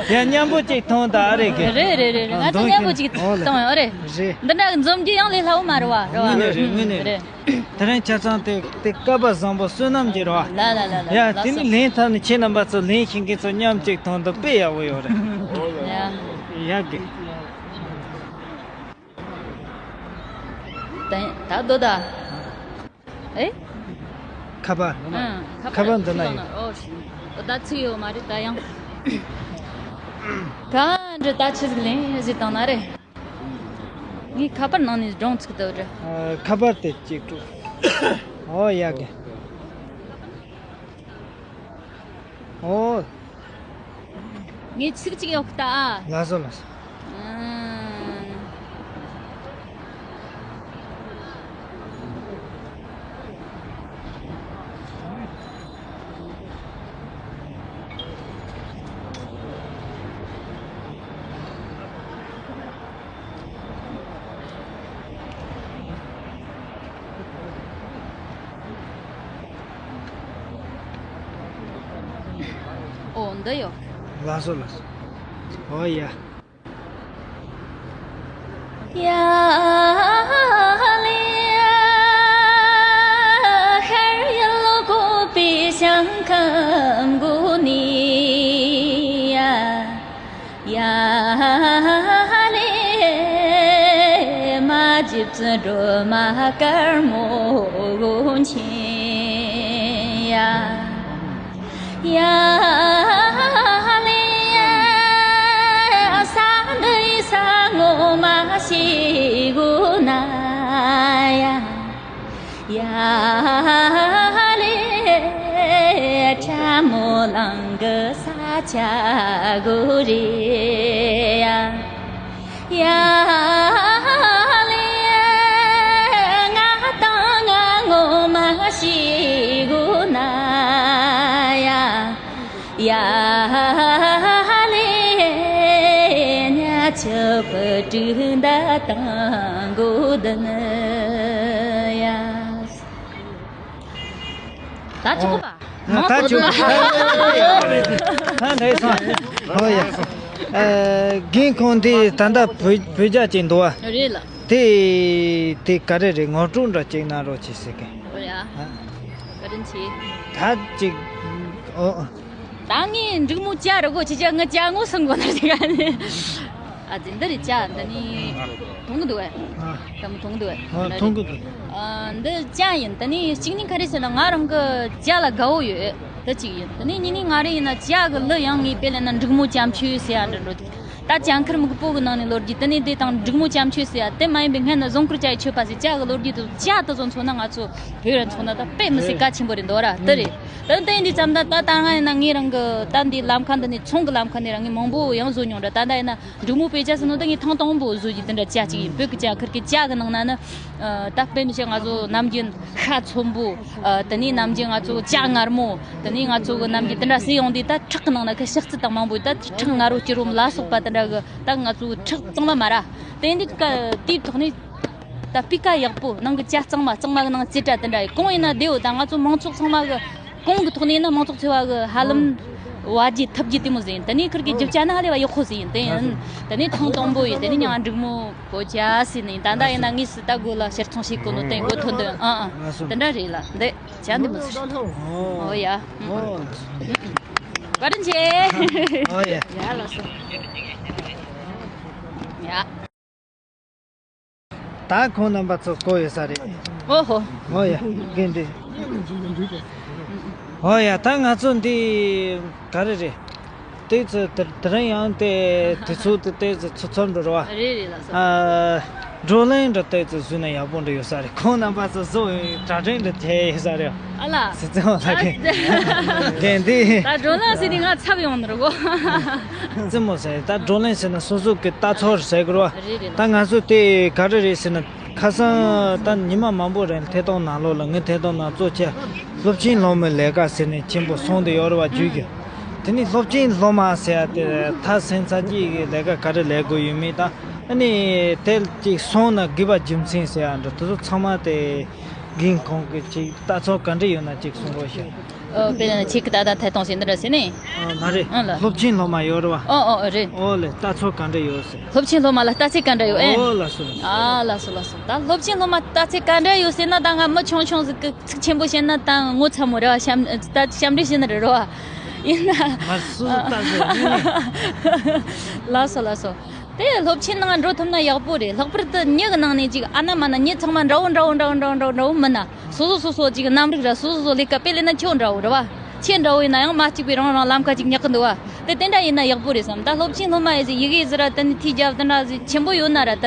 གི་ཡ་སྙན་པོ་ཅིག་མཐོང་ད་ཨ་རེ་གི། རེད་རེད་རེད་རེད། ང་ཚོ་སྙན་པོ་ཅིག་མཐོང་ཡོད་རེད། འདི་འདྲ་འཛོམས་རྒྱུ་ཡང་ལས་སླ་བོ་མ་རེད་བ། རེད་བ། དངོས་གནས་རེད། དངོས་གནས་རེད། རེད། དེ་རིང་ཆ་ཚང་དེ་དེ་སྐལ་པ་བཟང་པོ་བསོད་ནམས་ཀྱི་རེད་བ། ལ་ལ་ལ་ལ། ཡ་ལགས་དེ་ནི་སོ། ལེན་ཐབས་ནི་ཁྱེད་རྣམ་པ་ཚོ་ལེན་ཤེས་མཁན་ཚོ་མཉམ་གཅིག་མཐོང་དུས་དཔེ་ཡག་པོ་ཡོད་རེད། ཡ། ཡག་གི། ད་ད་རྡོ་ད། ཨེ། ཁ་པར། ཨང་། ཁ་པར་འདི་ན་ཡོད། ཨོ་ཤི། ད་ཚིག་ཡོད་མ་རེད་ད་ཡང་། ག་འདྲ་ད་ཆི་ཟིག་ལེན་ཟིག་བཏང་ན་རེད། ངའི་ཁ་པར་ནང་ནས་སྒྲུང་ཚིག་ཏུ་རེད། ཨ། ཁ་པར་དེ་གཅིག་སྤྲོད། ཨོ་ཡ་གི། ཨོ། ངས་ཚིག་གཅིག་ཡོད་ཀི་ད་ཨ། ལགས་སོ་ལགས་སོ། ཨང་། ཨོ་འདི་ཡོད། ལགས་སོ་ལགས་སོ། ཨོ་ཡ། ད་ཆོག་གི་པ། ད་ཆོག་གི། ད་འདྲ་སོང་། ཨོ་ཡ། ཨ། རྒན་ཁོང་དེ་ད་ལྟ་བོད་བོད་རྒྱ་ཅིག་འདུག་བ། རེད་ལ། དེ་དེ་ག་རེ་རེད། ངོ་སྤྲོད་འདྲ་ཅིག་གནང་རོགས་བྱེད་ཟེར་གི། ཨོ་ཡ། ཨ། བཀའ་དྲིན་ཆེ། ད་ཅིག་ཨོ། ད་ངས་འབྲུག་མོ་ཇ་རུ་གོ་ཆི་ཇ་ང་ཇ་ངོ་སང་གོ་ན་ཟེར་ག་ནི། ཨ་ཙི་འདི་རེད་ཇ། འདི་ནི་འཐུང་གི་འདུག་གས། ཨ། ད་མོ་འཐུང་གི་འདུག་གས། ཨ། འཐུང་གི་འདུག། ཨ། འདི་ཇ་ཡིན། ད་ནི་གཅིག་ནི་ག་རེ་ཟེར་ན། ང་རང་གི་ཇ་ལ་དགའ་བོ་ཡོད། ད་གཅིག་ཡིན། ད་ནི་གཉིས་ནི་ང་རེ་ཡིན་ན་ཇ་གི་གླུ་ཡང་ངས་དཔེ་ལེན་ན་འབྲུག་མོ་ཇ་མཆོད་ཟེར་ཡ་འདྲ་འགྲོ། ད་ཇ་མཁར་མི་གི་སྤོ་གི་ནང་ནས་ལོ་རྒྱུས་དེ་ནས་དེ་དང་འབྲུག་མོ་ཇ་མཆོད་ཟེར་ཡ་དེ་མ་ཡིན་པའི་སྔན་ན་རྫོང་དཀར་ཇ་ཡི་མཆོད་པ་ཟེར་ཇ་གི་ལོ་རྒྱུས་དེ། ཇ་དེ་ཚོ་མཚོན་ན་ང་ཚོ་བོད་ར་མཚོན་ན་ད་དཔེ་མི་སྲིད་གལ་ཆེན་པོ་རེད་འདུག་ར། དེ་རེད། ད་དེ་ཡིན་དུས་ཙམ་ད་ད་ད་ང་ཡིན་ན་ངའི་རང་གི་ད་འདི་ལམ་ཁ་འདི་ནས་ཚོང་གི་ལམ་ཁ་ནས་རང་ངས་མང་པོ་ཡང་བཟོ་མྱོང་ར། ད་ད་ཡིན་ན་འབྲུག་མོ་དཔེ་ཇ་ཟེར་ནོ་ད་ངས་ཐེངས་དང་པོ་བཟོ་རྒྱུ་དེ་འདྲ་ཇ་གཅིག་ཡིན། བོད་ཀྱི་ཇ་ཁུར་གི་ཇ་གི་ནང་ན་ནི། ཨ། ད་དཔེ་མི་སྲིད་ང་ཚོ་ནམ་རྒྱུན་ཤ་ཚོན་པོ། ཨ། དེ་ནས་ནམ་རྒྱུན་ང་ཚོ་ཇ་མངར་མོ། དེ་ནས་ང་ཚོ་གི་ནམ་རྒྱུན་དེ་འདྲ་ཟོས་ཡོང་དུས་ད་ཁྲག་གི་ནང་ན་ཁ་ཤ་ཚིལ་དང་མང་པོ། ད་ཁྲག་མངར་རོ་སྐྱུར་རོ་ལ་སོགས་པ་དེ་འདྲ་གི་ད་ང་ཚོ་ཁྲག་གཙང་མ་མ་ར། དེ་འདི་ཀ་དེའི་ཐོག་ནས་ད་སྤུས་ཀ་ཡག་པོ། ནང་གི་ཇ་གཙང་མ། གཙང་མ་གི་ནང་རྩེ་གྲ་དེ་འདྲ་ཡོད། གང་ཡིན་ན་བདེ་བོ། ད་ང་ཚོ་མང་ཚོགས་ཚང་མ་གི་གང་གི་ཐོག་ནས་ཡིན་ན་མང་ཚོགས་འཚོ་བ་གི་ཧ་ལམ་བ་རྒྱུ་ཐུབ་རྒྱུ་དེ་མོ་ཟིག་ཡིན། དེ་ནས་ཁུར་གི་རྒྱུ་ཆ་ནི་ཧ་ལས་པ་ཡག་པོ་ཟིག་ཡིན། དེ་ཡིན། དེ་ནས་ཐེངས་དང་པོ་ཡིན། དེ་ནས་ཉང་འབྲུག་མོ་བོད་ཇ་ཟེར་ནི་ཡིན། ད་ལྟ་ཡིན་ན་དངོས་སུ་ད་སྒོ་ལ་ཕྱིར་ཚོང་བྱེད་དགོས་ནོ་དེ་གོ་ཐོན་དོན། ཨ་ཨ། དེ་འདྲ་རེད་ལ། འདི་ཇ་འདི་མོ་ཟིག། ཨོ་ཡ། ཨོ། བཀའ་དྲིན་ཆེ། ཨོ་ཡ། ཡ་ལགས་སོ། ཡ། ད་ཁོང་རྣམ་པ་ཚོ་བསྐོ་ཡོད་ས་རེད། ཨོ་ཧོ། ཨོ་ཡ། རྒན་འདི། ཨོ་ཡ། ད་ང་ཚོ་འདི་ག་རེ་རེད། དེ་ཚོ་དེ་དེ་རིང་ཡང་དེ་དུས་ཚོད་དེ་དེ་ཚོ་ཚོད་ཚོད་འགྲོ་ར་བ། རེད་རེད་ལགས་སོ། ཨ། བགྲོ་གླེང་འདྲ་དེ་ཚོ་བཟོས་ན་ཡག་པོ་འདྲ་ཡོད་ས་རེད། ཁོང་རྣམ་པ་ཚོ་བཟོ་བའི་གྲ་སྒྲིག་འདྲ་བྱས་ཡོད་ས་རེད། ཨ་ལ། སི་ཙི་མོ་ལགས་ཀྱིས། རྒན་འདི། ད་བགྲོ་གླེང་ཟེར་དུས་ང་ཚབ་ཡོང་ནི་རེད་གོ། སི་ཙི་མོ་ཟེར། ད་བགྲོ་གླེང་ཟེར་ན་སོ་སོ་གི་ལྟ་ཚུལ་ཟེར་དགོས་རེད་བ། རེད་རེད། ད་ང་ཚོ་དེ་ག་རེ་རེད་ཟེར་ན། ཁ་སང་ད་ཉི་མ་མང་པོ་རིང་ཐད་གཏོང་ནང་ལོགས་ལ་ངའི་ཐད་གཏོང་ནང་གཙོ་ཆེ་སློབ་ཆེན་སློབ་མའི་ལས་ཀ་ཟེར་ནས་ཆེན་པོ་སོང་དེ་ཡོད་རེད་བ། བརྗོད་རྒྱུ། དེ་ནས་སློབ་ཆེན་སློབ་མ་ཟེར་ཡ་དེ་ད་སེམས་ཚ་གྱི་ལས་ཀ་ག་རེ་ལས་དགོས་ཡོད་མེད་དང་། ཨ་ནི་དེ་ཅིག་སོང་ན་དགོས་པ་རྒྱུ་མཚན་ཟེར་ཡ་འདྲ་དེ་ཚོ་ཚང་མ་དེ་རྒན་ཁོང་གི་ཅིག་ལྟ་ཚུལ་ག་འདྲ་ཡོད་ན་ཅིག་གསུང་རོགས་ཞུ། ཨོ། དཔེར་ན་ཁྱེད་ཀྱི་ད་ལྟ་ཐད་གཏོང་བྱེད་འདི་འདྲ་ཟེར་ནས། ཨ། མ་རེད། ཨ་ལ། སློབ་ཆེན་སློབ་མ་ཡོད་རེད་བ། ཨོ་ཨོ་རེད། ཨོ་ལེ། ལྟ་ཚུལ་ག་འདྲ་ཡོད་ཟེར། སློབ་ཆེན་སློབ་མ་ལ་ལྟ་ཚུལ་ག་འདྲ་ཡོད། ཨེ། ཨོ་ལགས་སོ་ལགས་སོ། ཨ་ལགས་སོ་ལགས་སོ། ད་སློབ་ཆེན་སློབ་མ་ལྟ་ཚུལ་ག་འདྲ་ཡོད་ཟེར་ན། ད་ང་མི་ཆུང་ཆུང་ཟིག་གི་ཚིག་ཆེན་པོ་བཤད་ན་ད་ངོ་ཚ་མོ་རེད་བ། ཞབས་ད་ཞབས་འདྲེན་བྱེད་ནི་རེད་རོ་བ། ཡིན་ན། ང་སུ་ལྟ་ཟེར་ནི། ལགས་སོ་ལགས་སོ། དེ་སློབ་ཆེན་ནང་འགྲོ་ཐུབ་ན་ཡག་པོ་རེད། ལྷག་པར་དུ་མྱི་གི་ནང་ནས་ཅིག་ཨ་ན་མ་ན་མྱི་ཚང་མ་འདྲ་བོ་འདྲ་བོ་འདྲ་བོ་འདྲ་བོ་འདྲ་བོ་འདྲ་བོ་མིན་ན། སོ་སོ་སོ་སོ་ཅིག་རྣམ་རིག་ར་སོ་སོ་སོ་ལས་ཀ་དཔེ་ལས་ན་ཁྱོད་འདྲ་བོ་རེད་བ། ཁྱེད་འདྲ་བོ་ཡིན་ན་ཡང་མ་གཅིག་པའི་རང་རང་ལམ་ཁ་ཅིག་ཉག་གི་འདུག་བ། དེ་དེ་འདྲ་ཡིན་ན་ཡག་པོ་རེད་བསམ། ད་སློབ་ཆེན་སློབ་མ་ཡི་ཟིག་ཡི་གེ་ཟིག་ར་དེ་ནི་ཐིག་རྒྱབ་དེ་འདྲ་ཟིག་ཆེན་པོ་ཡོད་ན་ར། ད་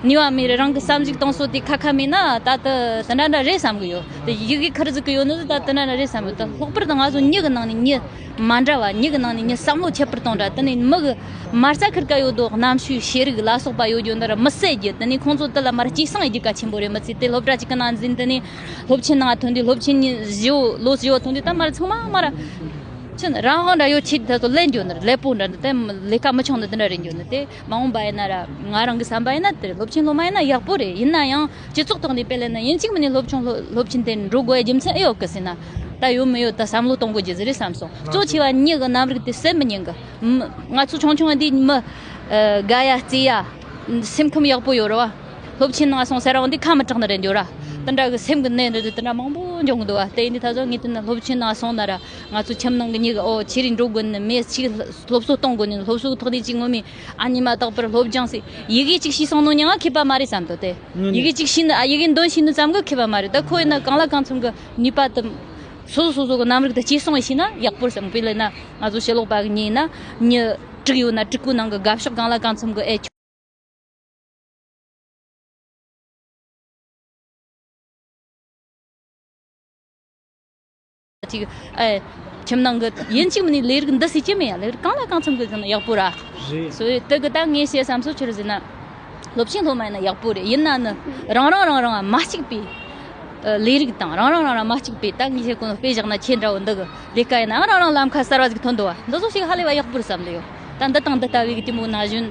ནུས་པ་མེད་རེད། རང་གི་བསམ་གཞིག་གཏོང་སྲོལ་དེ་ཁ་ཁ་མེད་ན། ད་དེ་དེ་འདྲ་འདྲ་རེད་བསམ་གི་ཡོད། དེ་ཡི་གེ་ཁུར་ཟིག་གི་ཡོད་ནི་ད་དེ་འདྲ་འདྲ་རེད་བསམ་གི་ཡོད། ད་ལྷག་པར་དུ་ང་ཚོ་མྱི་གི་ནང་ནས་མྱི་མ་འདྲ་བ། མྱི་གི་ནང་ནས་མྱི་བསམ་བློ་ཁྱད་པར་གཏོང་འདྲ། དེ་ནས་མི་གི་མ་རྩ་ཁུར་ཀ་ཡོད་དོ། རྣམ་དཔྱོད་ཤེས་རིག་ལ་སོགས་པ་ཡོད་རྒྱུ་འདི་ར་མི་བསད་རྒྱུ། དེ་ནས་ཁོང་ཚོ་དེ་ལ་མར་སྐྱེད་སྲིང་ཡེད་རྒྱུ་གལ་ཆེན་པོ་རེད། མི་ཚེ་དེ་སློབ་གྲྭ་གཅིག་གི་ནང་འཛིན། དེ་ནས་སློབ་ཆེན་ནང་ཐོན་དུས། སློབ་ཆེན་བཞི་བོ་ལོ་བཞི་བོ་ཐོན་དུས་ད་མར་ཚང་མ་མར་ཆི་རང་དབང་འདྲ་ཡོད་ཆེད་དུ་ལེན་རྒྱུ་ནི་རེད། ལེགས་པོ་འདྲ་འདི་དེ་ལས་ཀ་མི་ཆུང་ནི་དེ་འདྲ་རེད་རྒྱུ་ནི། དེ་མ་འོངས་པ་ཡིན་ན་ར། ང་རང་གི་བསམ་པ་ཡིན་ན་དེ་རེད། སློབ་ཆེན་སློབ་མ་ཡིན་ན་ཡག་པོ་རེད། ཡིན་ན་ཡང་སྤྱི་ཚོགས་ཐོག་ནས་དཔེ་ལེན་ན་ཡིན་གཅིག་མིན་ནས་སློབ་ཆུང་སློབ་སློབ་ཆེན་དེ་འགྲོ་དགོས་ཡ་རྒྱུ་མཚན་ཨེ་ཡོད་གི་ཟེར་ན། ད་ཡོད་མི་ཡོད་ད་བསམ་བློ་གཏོང་དགོས་རྒྱུ་ཟིག་རེད་བསམ་སོང་། གཙོ་ཆེ་བ་མྱི་གི་རྣམ་རིག་དེ་སེམས་མི་ཉན་གི། མ་ང་ཚོ་ཆུང་ཆུང་འདི་མི་དགའ་ཡ་བརྩེ་ཡ་སེམས་ཁམས་ཡག་པོ་ཡོད་རེད་བ། སློབ་ཆེན་ནང་སོང་ཟེར་ར་འོང་དུས་ཁ་མི་གྲག་ནི་རེད་འགྱོ་ར། དེ་འདྲ་གི་སེམས་གི་ནད་འདི་དེ་འདྲ་མང་པོ་འབྱུང་གི་འདུག་བ། དེ་ཡིན་དུས་ད་གཟོད་ངས་བལྟས་ན་སློབ་ཆེན་ནང་སོང་ན་ར། ང་ཚོ་ཁྱིམ་ནང་གི་མྱི་གི་ཨོ་ཁྱེད་རིགས་འགྲོ་དགོས་ནི་མེད། ཅིག་སློབ་གསོ་གཏོང་དགོས་ནི། སློབ་གསོ་གི་ཐོག་ནས་ཅིག་ངོ་མས་ཨ་ནི་མ་དག་པར་སློབ་སྦྱོང་ཟེར་ཡི་གེ་ཅིག་ཤེས་སོང་ནོ་ཉང་ང་མཁས་པ་མ་རེད་བསམ་འདུག་དེ་ཡི་གེ་ཅིག་ཤེས་ནི། ཨ་ཡི་གེ་འདོན་ཤེས་ནི་ཙམ་གི་མཁས་པ་མ་རེད། ད་ཁོ་ཡིན་ན་གང་ལ་གང་འཚམ་གི་ནུས་པ་དེ་སོ་སོ་སོ་སོ་གི་རྣམ་རིག་དེ་སྐྱེད་སྲིང་བྱས་ན་ཡག་པོ་རེད་བསམ། དཔེ་ལེན་ན་ང་ཚོ་ཕྱི་ལོགས་པ་གི་མྱི་ཡིན་ན། མྱི་དྲུག་ཡོད་ན་དྲུག་པོའི་ནང་གི་དགའ་ཕྱོགས་གང་ལ་གང་འཚམ་གི་ཨེ་ཅིག་ཨེ། ཁྱིམ་ནང་གི་ཡིན་གཅིག་མིན་ནི་ལས་རིགས་འདི་སྲིད་ཀྱི་མེད་ཡ། ལས་རིགས་གང་ལ་གང་འཚམ་གི་ཟིན་ན་ཡག་པོ་ར། རེད། སོ་ཡི་དེ་གི་ད་ངས་བཤད་བསམ་སོ་ཆི་རེད་ཟེར་ན། སློབ་ཆེན་སློབ་མ་ཡིན་ན་ཡག་པོ་རེད། ཡིན་ན་ནི་རང་རང་རང་རང་མ་གཅིག་པའི་ལས་རིགས་དང་། རང་རང་རང་རང་མ་གཅིག་པའི་ད་ངས་བཤད་གོ་ནོ་དཔེ་བཞག་ན་ཁྱེད་འདྲ་བོ་འདི་གི་ལས་ཀ་ཡིན་ན་རང་རང་ལམ་ཁ་གསར་བ་ཟིག་ཐོན་འདུག་བ། འདི་ཚོ་ཞིག་ཧ་ལས་པ་ཡག་པོ་རེད་བསམ་གི་ཡོད། ད་འདི་དང་འདི་ལྟ་བུའི་གི་དེ་མོ་ན་གཞོན་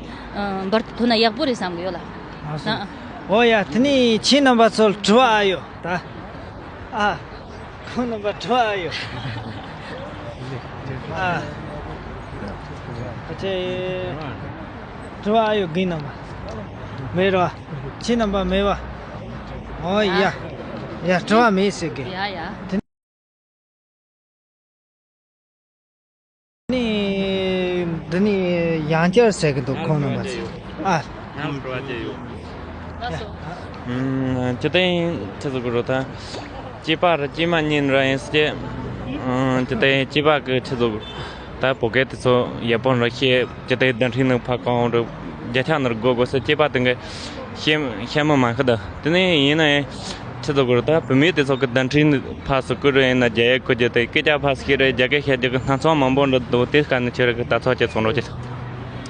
འབུར་དུ་ཐོན་ན་ཡག་པོ་རེད་བསམ་གི་ཡོད་ལ། ཨ་སོ། ཨ། ཨོ་ཡ། དེ་ནས་ཁྱེད་རྣམ་པ་ཚོར་དྲི་བ་ཨ་ཡོད་ད། ཨ། ཁོང་རྣམ་པ་དྲི་བ་ཨ་ཡོད། ཨ། ཨ་ཅེ། དྲི་བ་ཨ་ཡོད་གི་རྣམ་པ། མེད་ར། ཁྱེད་རྣམ་པ་མེད་པ། ཨོ་ཡ། ཡ་དྲི་བ་མེད་ཟེར་གི། ཡ་ཡ། དེ་ནི་འདི་ནི་ཡང་བསྐྱར་ཟེར་གི་འདུག་ཁོང་རྣམ་པ་ཚོ། ཨ། ཡང་དྲི་བ་ཅིག་ཡོད། ལགས་སོ། ཨུམ། སྤྱི་བཏང་ཆི་ཟེར་དགོས་རེད་ད། སྐྱེས་པ་ར་སྐྱེས་མ་གཉིས་ར་ཡིན་སྲིད་ཀྱི། ཨུམ། སྤྱི་བཏང་སྐྱེས་པ་གི་ཆི་ཟེར་དགོས། ད་བོད་སྐད་དེ་ཚོ་ཡག་པོ་ར་ཤེས། སྤྱི་བཏང་བརྡ་འཕྲིན་ནང་ཕར་གང་འོང་ར་བརྒྱ་ཆ་ནང་དགོས་དགོས་ཟེར་སྐྱེས་པ་དེ་གི་ཤེས་ཤེས་མི་མང་གི་འདུག་དེ་ནས་ཡིན་ན་ཡང་ཆི་ཟེར་དགོས་རེད་ད། བུད་མེད་དེ་ཚོ་གི་བརྡ་འཕྲིན་ཕར་ཚུར་བསྐུར་ར་ཡིན་ན་རྒྱ་ཡིག་བསྐུར་རྒྱུ་དེ། སྐད་ཆ་ཕར་ཚུར་བཤད་ར་རྒྱ་སྐད་བཤད་རྒྱུ་གི་སྣ་ཚོགས་མང་པོ་འདྲ་འདུག་དེ་སྐབས་ནས་ཁྱོད་ར་གི་ལྟ་ཚུལ་ཅིག་གསུང་རོགས་གྱིས།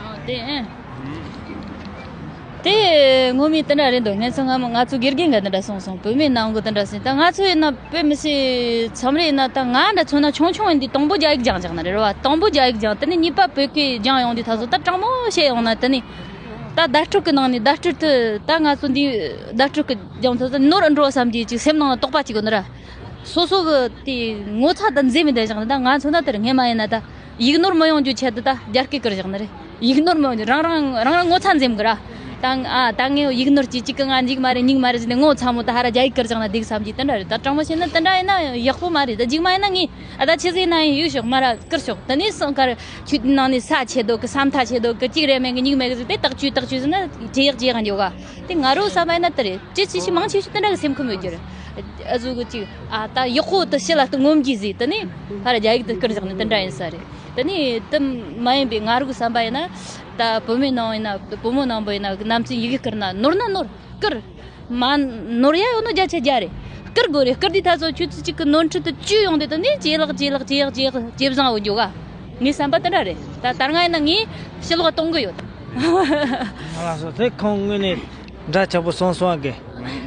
ཨོ་དེ་ཨེ། དེ་ངོ་མས་དེ་འདྲ་རེད་འདུག་ངས་ཚོ་སྔ་མོ་ང་ཚོ་དགེ་རྒན་གྱིས་དེ་འདྲ་གསུངས་སོང་། བུད་མེད་ནང་གི་དེ་འདྲ་ཟེར། ད་ང་ཚོ་ཡིན་ན་དཔེ་མི་སྲིད་མཚམས་རེ་ཡིན་ན། ད་ང་འདྲ་མཚོན་ན་ཆུང་ཆུང་ཡིན་དུས་དང་པོ་རྒྱ་ཡིག་སྦྱངས་བཞག་ནི་རེད་བ། དང་པོ་རྒྱ་ཡིག་སྦྱངས། དེ་ནས་གཉིས་པ་བོད་སྐད་སྦྱངས་ཡོང་དུས་ད་གཟོད་ད་དྲང་མོ་བཤད་ཡོང་ན། དེ་ནས་ད་བརྡ་སྤྲོད་ཀྱི་ནང་ནས་བརྡ་སྤྲོད་དུ་ད་ང་ཚོ་འདི་བརྡ་སྤྲོད་ཀྱི་སྦྱངས་ཚོ་ནོར་འགྲོ་བསམ་གྱི་ཅིག་སེམས་ནང་ལ་དོགས་པ་ཅིག་ཡོད་ནི་ར། སོ་སོ་གི་དེ་ངོ་ཚ་དང་འཛེམ་མི་བསྡད་བཞག་ནི། ད་ང་མཚོན་ན་དེར་སྔས་མ་ཡིན་ན་ད། ཡིག་ནོར་མི་ཡོང་རྒྱུ་ཆེད་དུ་ད་རྒྱ་སྐད་བསྐུར་བཞག་ནི་རེད། ཡིག་ནོར་མི་ཡོང་རྒྱུ། རང་རང་རང་རང་ངོ་ཚ་འཛེམ་གི་ར། ད་ཨ་ད་ངས་ཡིག་ནོར་གྱི་གཅིག་གི་ང་འཇིག་མ་རེད་གཉིས་མ་རེད་ཟེར་ནས་ངོ་ཚ་མོ་ད་ཧ་ར་རྒྱ་ཡིག་བསྐུར་བཞག་ན་འགྲིག་བསམ་གྱི་དེ་འདྲ་རེད། ད་དྲང་མོ་བཤད་ན་དེ་འདྲ་ཡིན་ན་ཡག་པོ་མ་རེད། ད་རྗེས་མ་ཡིན་ན་ངས་ཨ་ད་ཆི་ཟིག་ན་ཡིན་ཡོད་ཤོག་མ་ར་བསྐུར་ཤོག་དེ་ནས་སང་ཁར་ཆུ་ནང་ནས་ས་ཆེ་དོ་གི་ས་མཐའ་ཆེ་དོ་གི་གཅིག་རེ་མེད་གི་གཉིས་མེད་གི་ཟེར་དེ་ཐག་ཆོད་ཐག་ཆོད་ཟེར་ན་ཇེ་ཡག་ཇེ་ཡག་འགྱོ་ག་དེ་ང་རོ་བསམ་པ་ཡིན་ན་དེ་རེད། ཅི་ཅི་ཞིག་མང་ཆེ་ཤོས་དེ་འདྲ་གི་སེམས་ཁམས་ཡོད་རྒྱུ་རེད། ཨ་ཟུག་གི་ཅིག་ཨ་ད་ཡག་པོ་དུ་ཕྱི་ལ་དུ་ངོམ་གྱིས་ཟིག་དེ་ནས་ཕར་རྒྱ་ཡིག་དུ་བསྐུར་བཞག་ནས་དེ་འདྲ་ཡིན་ས་རེད། དེ་ནས་དུ་མ་ཡིན་པའི་ང་རོ་གི་བསམ་པ་ཡིན་ན། ད་བུད་མེད་ནང་ཡིན་ན་བུ་མོ་ནང་པོ་ཡིན་ན་ནམ་ཚོད་ཡི་གེ་བསྐུར་ན་ནོར་ན་ནོར་བསྐུར། མ་ནོར་ཡ་ཡོད་ནོ་བརྒྱ་ཆ་བརྒྱ་རེད། བསྐུར་དགོས་རེད། བསྐུར་དུས་ད་ཚོ་ཆུ་ཚོད་གཅིག་གི་ནོར་འཁྲུལ་དུ་བཅུ་ཡོང་དུས་དེ་ནས་ཇེ་ལེགས་ཇེ་ལེགས་ཇེ་ལེགས་ཇེ་བཟང་འོ་འགྱོ་ག་ངའི་བསམ་པ་དེ་འདྲ་རེད། ད་ད་སྔ་ཡིན་ན་ངས་ཕྱི་ལོགས་གཏོང་གི་ཡོད། ང་ལ་སོ་དེ་ཁོང་དངོས་གནས་འདྲ་ཆགས་པོ་སོང་སོང་གི་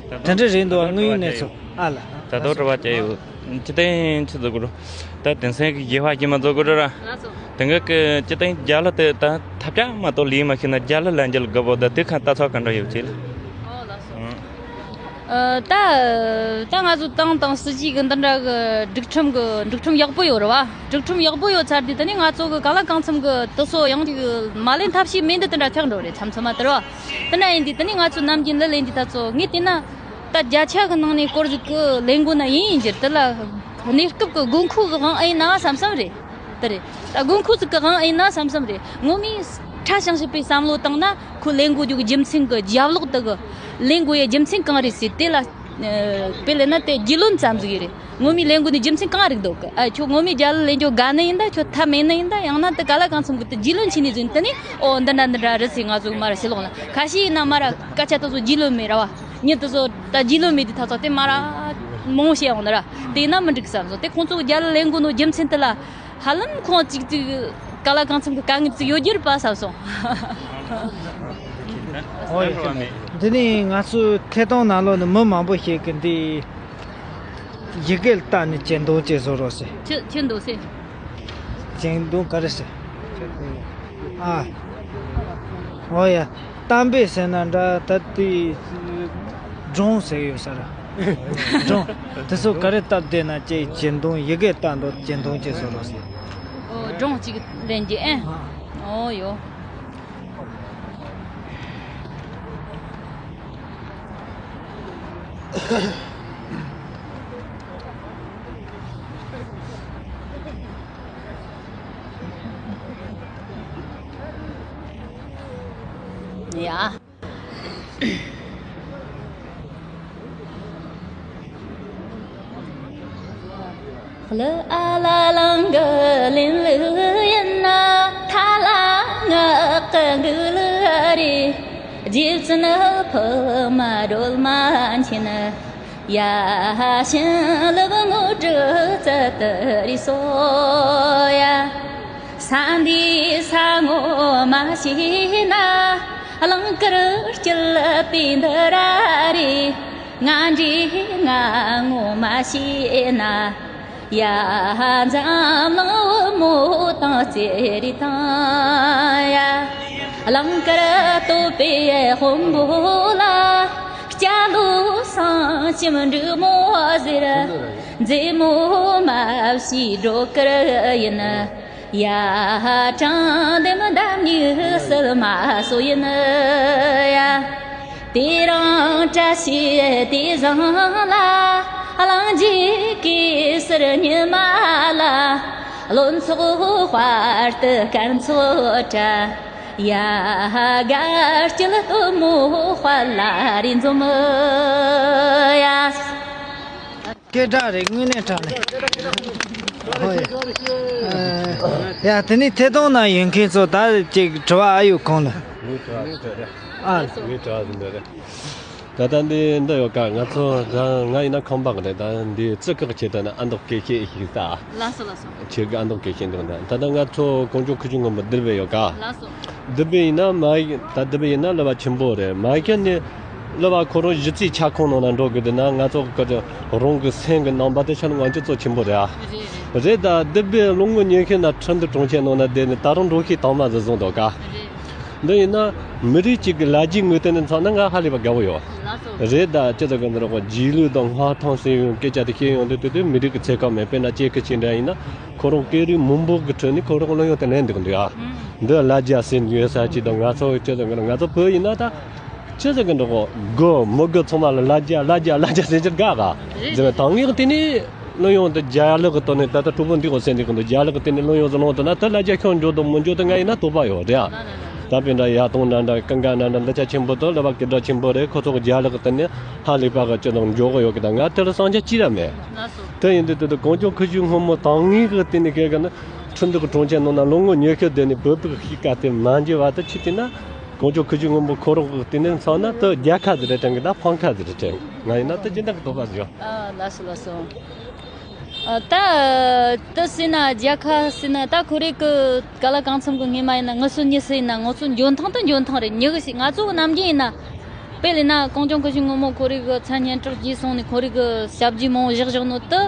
དེ་འདྲ་རེད་འདུག་དངོས་ཡོད་གནས་ཚུལ་ཨ་ལ། ད་དོ་དྲི་བ་བཅས་ཡོད། ཅི་སྟེང་ཆི་ཟེར་དགོས་རུ། ད་དེང་སང་གི་རྒྱལ་བ་ཞིག་མ་བཟོ་དགོས་རུ་ར། དེང་གི་ཅི་སྟེང་རྒྱ་ལ་དེ་ད་ཐབས་ཆག་མ་གཏོགས་ལས་མ་ཤེས་ན་རྒྱ་ལ་ལན་འཇལ་དགོས་པོ་ད་དེ་ཁ་ལྟ་ཚོགས་ག་འདྲ་ཡོད་ཅེས་ལ། ཨ་ད་ད་ང་ཚོ་ཏང་དང་སྲིད་ཇུས་གི་འདི་འདྲ་གི་སྒྲིག་ཁྲིམས་གི་སྒྲིག་ཁྲིམས་ཡག་པོ་ཡོད་རེད་བ། སྒྲིག་ཁྲིམས་ཡག་པོ་ཡོད་ཚར་དུས་དེ་ནས་ང་ཚོ་གི་གང་ལ་གང་འཚམ་གི་དེ་ཚོ་ཡང་ཅིག་མ་ལེན་ཐབས་ཤེས་མེད་འདི་དེ་འདྲ་ཆགས་འགྲོ་རེད། མཚམས་མཚམས་མ་དེ་རེད་བ། དེ་འདྲ་ཡིན་དུས་དེ་ནས་ང་ཚོ་ནམ་རྒྱུན་ལ་ལེན་དུས་ད་ཚོ་ངས་བལྟས་ན། ད་བརྒྱ་ཆ་གི་ནང་ནས་སྐོར་ཟིག་གི་ལེན་དགོས་ན་ཡིན་ཡིན་རྒྱུ་དེ་ལ་གནས་སྐབས་གི་དགོས་མཁོ་གི་དབང་ཨེ་ཡིན་ན་བསམ་བསམ་རེད། དེ་རེད། ད་དགོས་མཁོ་ཟིག་གི་དབང་ཨེ་ཡིན་ན་བསམ་བསམ་རེད། ངོ་མས་ ཕྲ་ཞིང་ཞིབ་པའི་བསམ་བློ་བཏང་ན། ཁོ་ལེན་དགོས་རྒྱུ་གི་རྒྱུ་མཚན་གི་རྒྱབ་ལོགས་དེ་གི་ལེན་དགོས་ཡའི་རྒྱུ་མཚན་གང་རེད་ཟེར། དེ་ལ་ཨ་དཔེ་ལེན་ན་དེ་རྒྱུས་ལོན་ཙམ་ཟིག་ཡིན་རེད། ངོ་མས་ལེན་དགོས་ནི་རྒྱུ་མཚན་གང་རེད་འདུག་གི། ཨ་ཁྱོད་ངོ་མས་རྒྱ་ལ་ལེན་རྒྱུ་དགའ་ནི་ཡིན་ད། ཁྱོད་ཐབས་མེད་ནི་ཡིན་ད། ཡང་ན་དེ་ག་ལ་གང་འཚམ་གི་དེ་རྒྱུས་ལོན་བྱས་ནས་ཟིན། དེ་ནས་ཨོ་འདི་འདྲ་འདི་འདྲ་རེད་ཟེར་ང་ཚོ་མར་ཕྱི་ལོགས་ལ། ཁ་ཤས་ཡིན་ན་མར་སྐད་ཆ་དེ་ཚོ་རྒྱུས་ལོན་མེད་ར་བ། མྱི་དེ་ཚོ་ད་རྒྱུས་ལོན་མེད་དུས་ད་ཚོ་དེ་མར་མང་བོ་བཤད་ཡོང་ནི་ར། དེ་ཡིན་ན་མི་འགྲིག་བསམ་སོང་། དེ་ཁོང་ཚོ་རྒྱ་ལ་ལེན་དགོས་ནོ་རྒྱུ་མཚན་དེ་ལ། ཧ་ལམ་ཁོང་གཅིག་གཅིག་ག་ལ་གང་འཚམ་གི་དཀའ་ངལ་ཅིག་ཡོད་རྒྱུ་རེད་པ་བསམ་སོང་། ཨོ་ཡ། འདི་ནི་ང་ཚོའི་ཐད་གཏོང་ནང་ལོགས་ནས་མི་མང་པོ་ཞིག་གིས་འདི་ཡི་གེ་ལ་བལྟས་ནས་གྱེན་དོན་བྱེད་བཟོ་རོགས་ཟེར། ཁྱི་ཁྱི་འདུག་ཟེར། གྱེན་དོན་ག་རེ་ཟེར། ཨ། ཨོ་ཡ། གཏམ་དཔེ་ཟེར་ན་འདྲ། ད་དེ་སྒྲུང་ཟེར་ཡོད་ས་ར། སྒྲུང་། དེ་ཚོ་ག་རེ་བཏབ་བསྡད་ན་ཅེས་གྱེན་དོན། ཡི་གེ་བལྟས་འདུག་གྱེན་དོན་བྱེད་བཟོ་རོགས་ཟེར། ཨོ་སྒྲུང་གཅིག་ལེན་རྒྱུ་ཨེ། ཨོ་ཡོ། ཡ། ལ་ཨ་ལ་ལང་གི་ལིན་ལུ་ཡིན་ན། ཐ་ལ་ང་གི་གུ་ལུ་རི། རྗེ་བཙུན་ཕུ་མ་སྒྲོལ་མ་མཁྱེན། ཡ་ཤིན་ལུག་ངོ་དྲུག་རྩལ་དུ་རི་སོ་ཡ། ས་འདི་ས་ངོ་མ་ཤེས་ན། གླིང་དཀར་སྐྱིད་པའི་འདི་ར་རེད། ང་འདྲེ་ང་ངོ་མ་ཤེས་ན། ཡ་འཛམ་གླིང་བུ་མོ་དང་རྩེ་རེ་དང་ཡ། གླིང་དཀར་སྟོད་པའི་དཔོན་པོ་ལ། སྐྱ་ལོ་སྲང་ཁྱིམ་འབྲུག་མོ་ཟེར། མཛེས་མོ་མ་བྱས་སྒྲོ་དཀར་ཡིན། ཡ་དྲང་འདེམས་འདམ་སྨྱུག་སིལ་མ་སོ་ཡིན་ཡ། དེ་རིང་བཀྲ་ཤིས་དེ་བཟང་ལ། གླིང་རྗེ་གེ་སར་ཉི་མ་ལ། བློན་ཚོགས་དཔལ་དུ་སྐར་ཚོགས་བཀྲ། ཡ་དགའ་སྐྱིད་སྟོན་མོ་དཔལ་ལ་རེ་འཛོམས་ཡ། སྐད་གྲགས་རེད། དངོས་གནས་དྲང་གནས། ཧོ་ཡ། ཨ། ཡ་དེ་ནས་ཐད་གཏོང་ནང་ཡོད་མཁན་ཚོ་ད་ཅིག་དྲི་བ་ཨ་ཡོད་གོང་ལ། ངའི་དྲི་བ་ཟིན་པ་རེད། ཨ། ངའི་དྲི་བ་ཟིན་པ་རེད། ད་ལྟ་འདི་འདི་ཡོད་ཀ། ང་ཚོ་ད་ང་ཡིན་ན་ཁམས་པ་གི་རེད། ད་འདི་བཙུགས་སྐབས་ཆེད་དུ་ན་ཨ་མདོ་སྐད་བཤད་ཤིག་ད། ལགས་སོ་ལགས་སོ། ཁྱེད་ཀྱི་ཨ་མདོ་སྐད་བཤད་འདུག་ད་ད་ལྟ་ང་ཚོ་གངས་ལྗོངས་ཁུལ་གཞུང་སྔོན་པོ་སྡེ་པ་ཡོད་ཀ། ལགས་སོ། སྡེ་པ་ཡིན་ན་མ་ཡིན། ད་སྡེ་པ་ཡིན་ན་སློབ་པ་ཆེན་པོ་རེད། མ་ཡིན་ནི་སློབ་པ་ཁོ་རང་གཞི་རྩའི་ཁྱབ་ཁོངས་ནང་ན་འགྲོ་དགོས་དུས་ན། ང་ཚོ་གི་རང་གི་སེམས་ཀྱི་རྣམ་པ་དེ་ཆ་ནས་ང་ཚོ་གཙོ་ཆེན་པོ་རེད་ཨ། རེད་རེད། རེད་ད། སྡེ་པའི་ལོ་ངོ་ཉི་ཤུ་ན་ཁྲིན་ཏུའུ་གྲོང་ཁྱེར་ནང་ན་བསྡད་ནས་ད་རུང་འགྲོ་ཤེས་དང་མ་ཟིག་བཟུང་འདུག་ག། རེད། འདི་ཡིན་ན་མི་རིགས་གཅིག་གི་ལ་རྒྱའི་ངོས་སྟེང་ནས་མཚོན་ན་ང་ཧ་ལས་པ་དགའ་བོ་ཡོད། ལགས་སོ། རེད་ད། ཅི་ཟེར་གི་འདི་རོགས་རྗེས་ལུས་དང་སྔར་ཐང་ཟེར་ཡོང་སྐད་ཆ་དེ་བཤད་ཡོང་དུས་དེ་དུས་མི་རིགས་ཀྱི་ཚད་བཀག་མེད། དཔེར་ན་ཅེ་ཁི་ཆིན་འདྲ་ཡིན་ན་ཁོ་རང་སྐད་རིགས་མང་པོ་གི་ཁྲོད་ནས་ཁོ་རང་གླུ་དབྱངས་དེ་ལེན་འདུག་འདུག་ཨ། ཨང་། འདི་ལ་རྒྱ་ཟེར་ཡོད་ས་ཅིག་དང་། ང་ཚོ་ཅི་ཟེར་གི་ང་ཚོ་བོད་ཡིན་ན་ད་ཅི་ཟེར་གི་འདི་རོགས་དགོས་མི་དགོས་ཚང་མ་ལ་ལ་རྒྱ་ལ་རྒྱ་ལ་རྒྱ་ཟེར་གྱི་དགའ་ག། རེད། ཟེར་བའི་ད་ངས་དེ་ནས། གླུ་དབྱངས་དེ་རྒྱ་ལག་གི་ཐོག་ནས་ད་ལྟ་གྲོགས་པོ་འདི་གོ་སེ་འདི་གི་འདུག་རྒྱ་ལག་གི་སྟེང་ནས་གླུ་དབྱངས་སུ་ལོངས་ཐུབ་ན་ད་ལ་རྒྱ་ཁྱོན་འཇོག་དང་མི་འཇོག་དེ་ང་ཡིན་ན་དོགས་པ་ཡོད་རེད་ཨ། ད་དཔེ་འདྲ་ཡ་དོང་འདྲ་འདྲ་ཀུན་དགའ་འདྲ་འདྲ་འདི་ཆ་ཆེན་པོ་དང་སློབ་པ་སྐད་གྲགས་ཆེན་པོ་རེད། ཁོ་ཚོ་གི་རྒྱ་ལག་གི་སྟེང་ནས་ཧ་ལས་པ་གི་ཅི་དང་འཇོག་གི་ཡོད་གི། ད་ང་དེ་ལ་བསམ་འཆར་ཅི་ར་མེད། དེ་ཡིན་དུས་དེ་དུས་གངས་ལྗོངས་ཁུལ་གཞུང་སྔོན་མོ་དང་ངེས་གི་སྟེང་ནས་གལ་གི་ན་ཁྲིན་ཏུའུ་གི་གྲོང་ཁྱེར་ནང་ན་ལོ་ངོ་ཉི་ཤུ་བསྡད་ནས་བོད་པའི་གཤིས་ཀ་དེ་མ་འཇུ་བ་དེ་ཆི་དེ་ན། གངས་ལྗོངས་ཁུལ་གཞུང་སྔོན་པོ་ཁོ་རང་གི་སྟེང་ནས་མཚོན་ན་དེ་རྒྱལ་ཁ་ཟིག་རེད་དྲན་གི། ད་ཕམ་ཁ་ཟིག་རེད་དྲན། ང་ཡིན་ན་དེ་སྦྱིན་བདག་གི་དོགས་པ་ཟིག་ཡོད། ཨ། ལགས་སོ་ལགས་སོ། ཨ། ད་དེ་ཟེར་ན་རྒྱལ་ཁ་ཟེར་ན་ད་ཁོ་རེ་གི་ག་ལ་གང་འཚམ་གི་སྔས་མ་ཡིན་ན་ངུ་སོ་གཉིས་སུ་ཡིན་ན་ང་ཚོ་འཇོན་ཐང་དང་འཇོན་ཐང་རེད། མྱི་གི་ཞིག་ང་ཚོ་གི་ནམ་རྒྱུན་ཡིན་ན་དཔེ་ལེན་ན་གངས་ལྗོངས་ཁུལ་གཞུང་སྔོན་མོ་ཁོ་རེ་གི་མཚན་སྙན་གྲགས་རྒྱས་སོང་ནས་ཁོ་རེ་གི་ཞབས་རྗེས་མང་བོ་བཞག་བཞག་ནོ་དེ།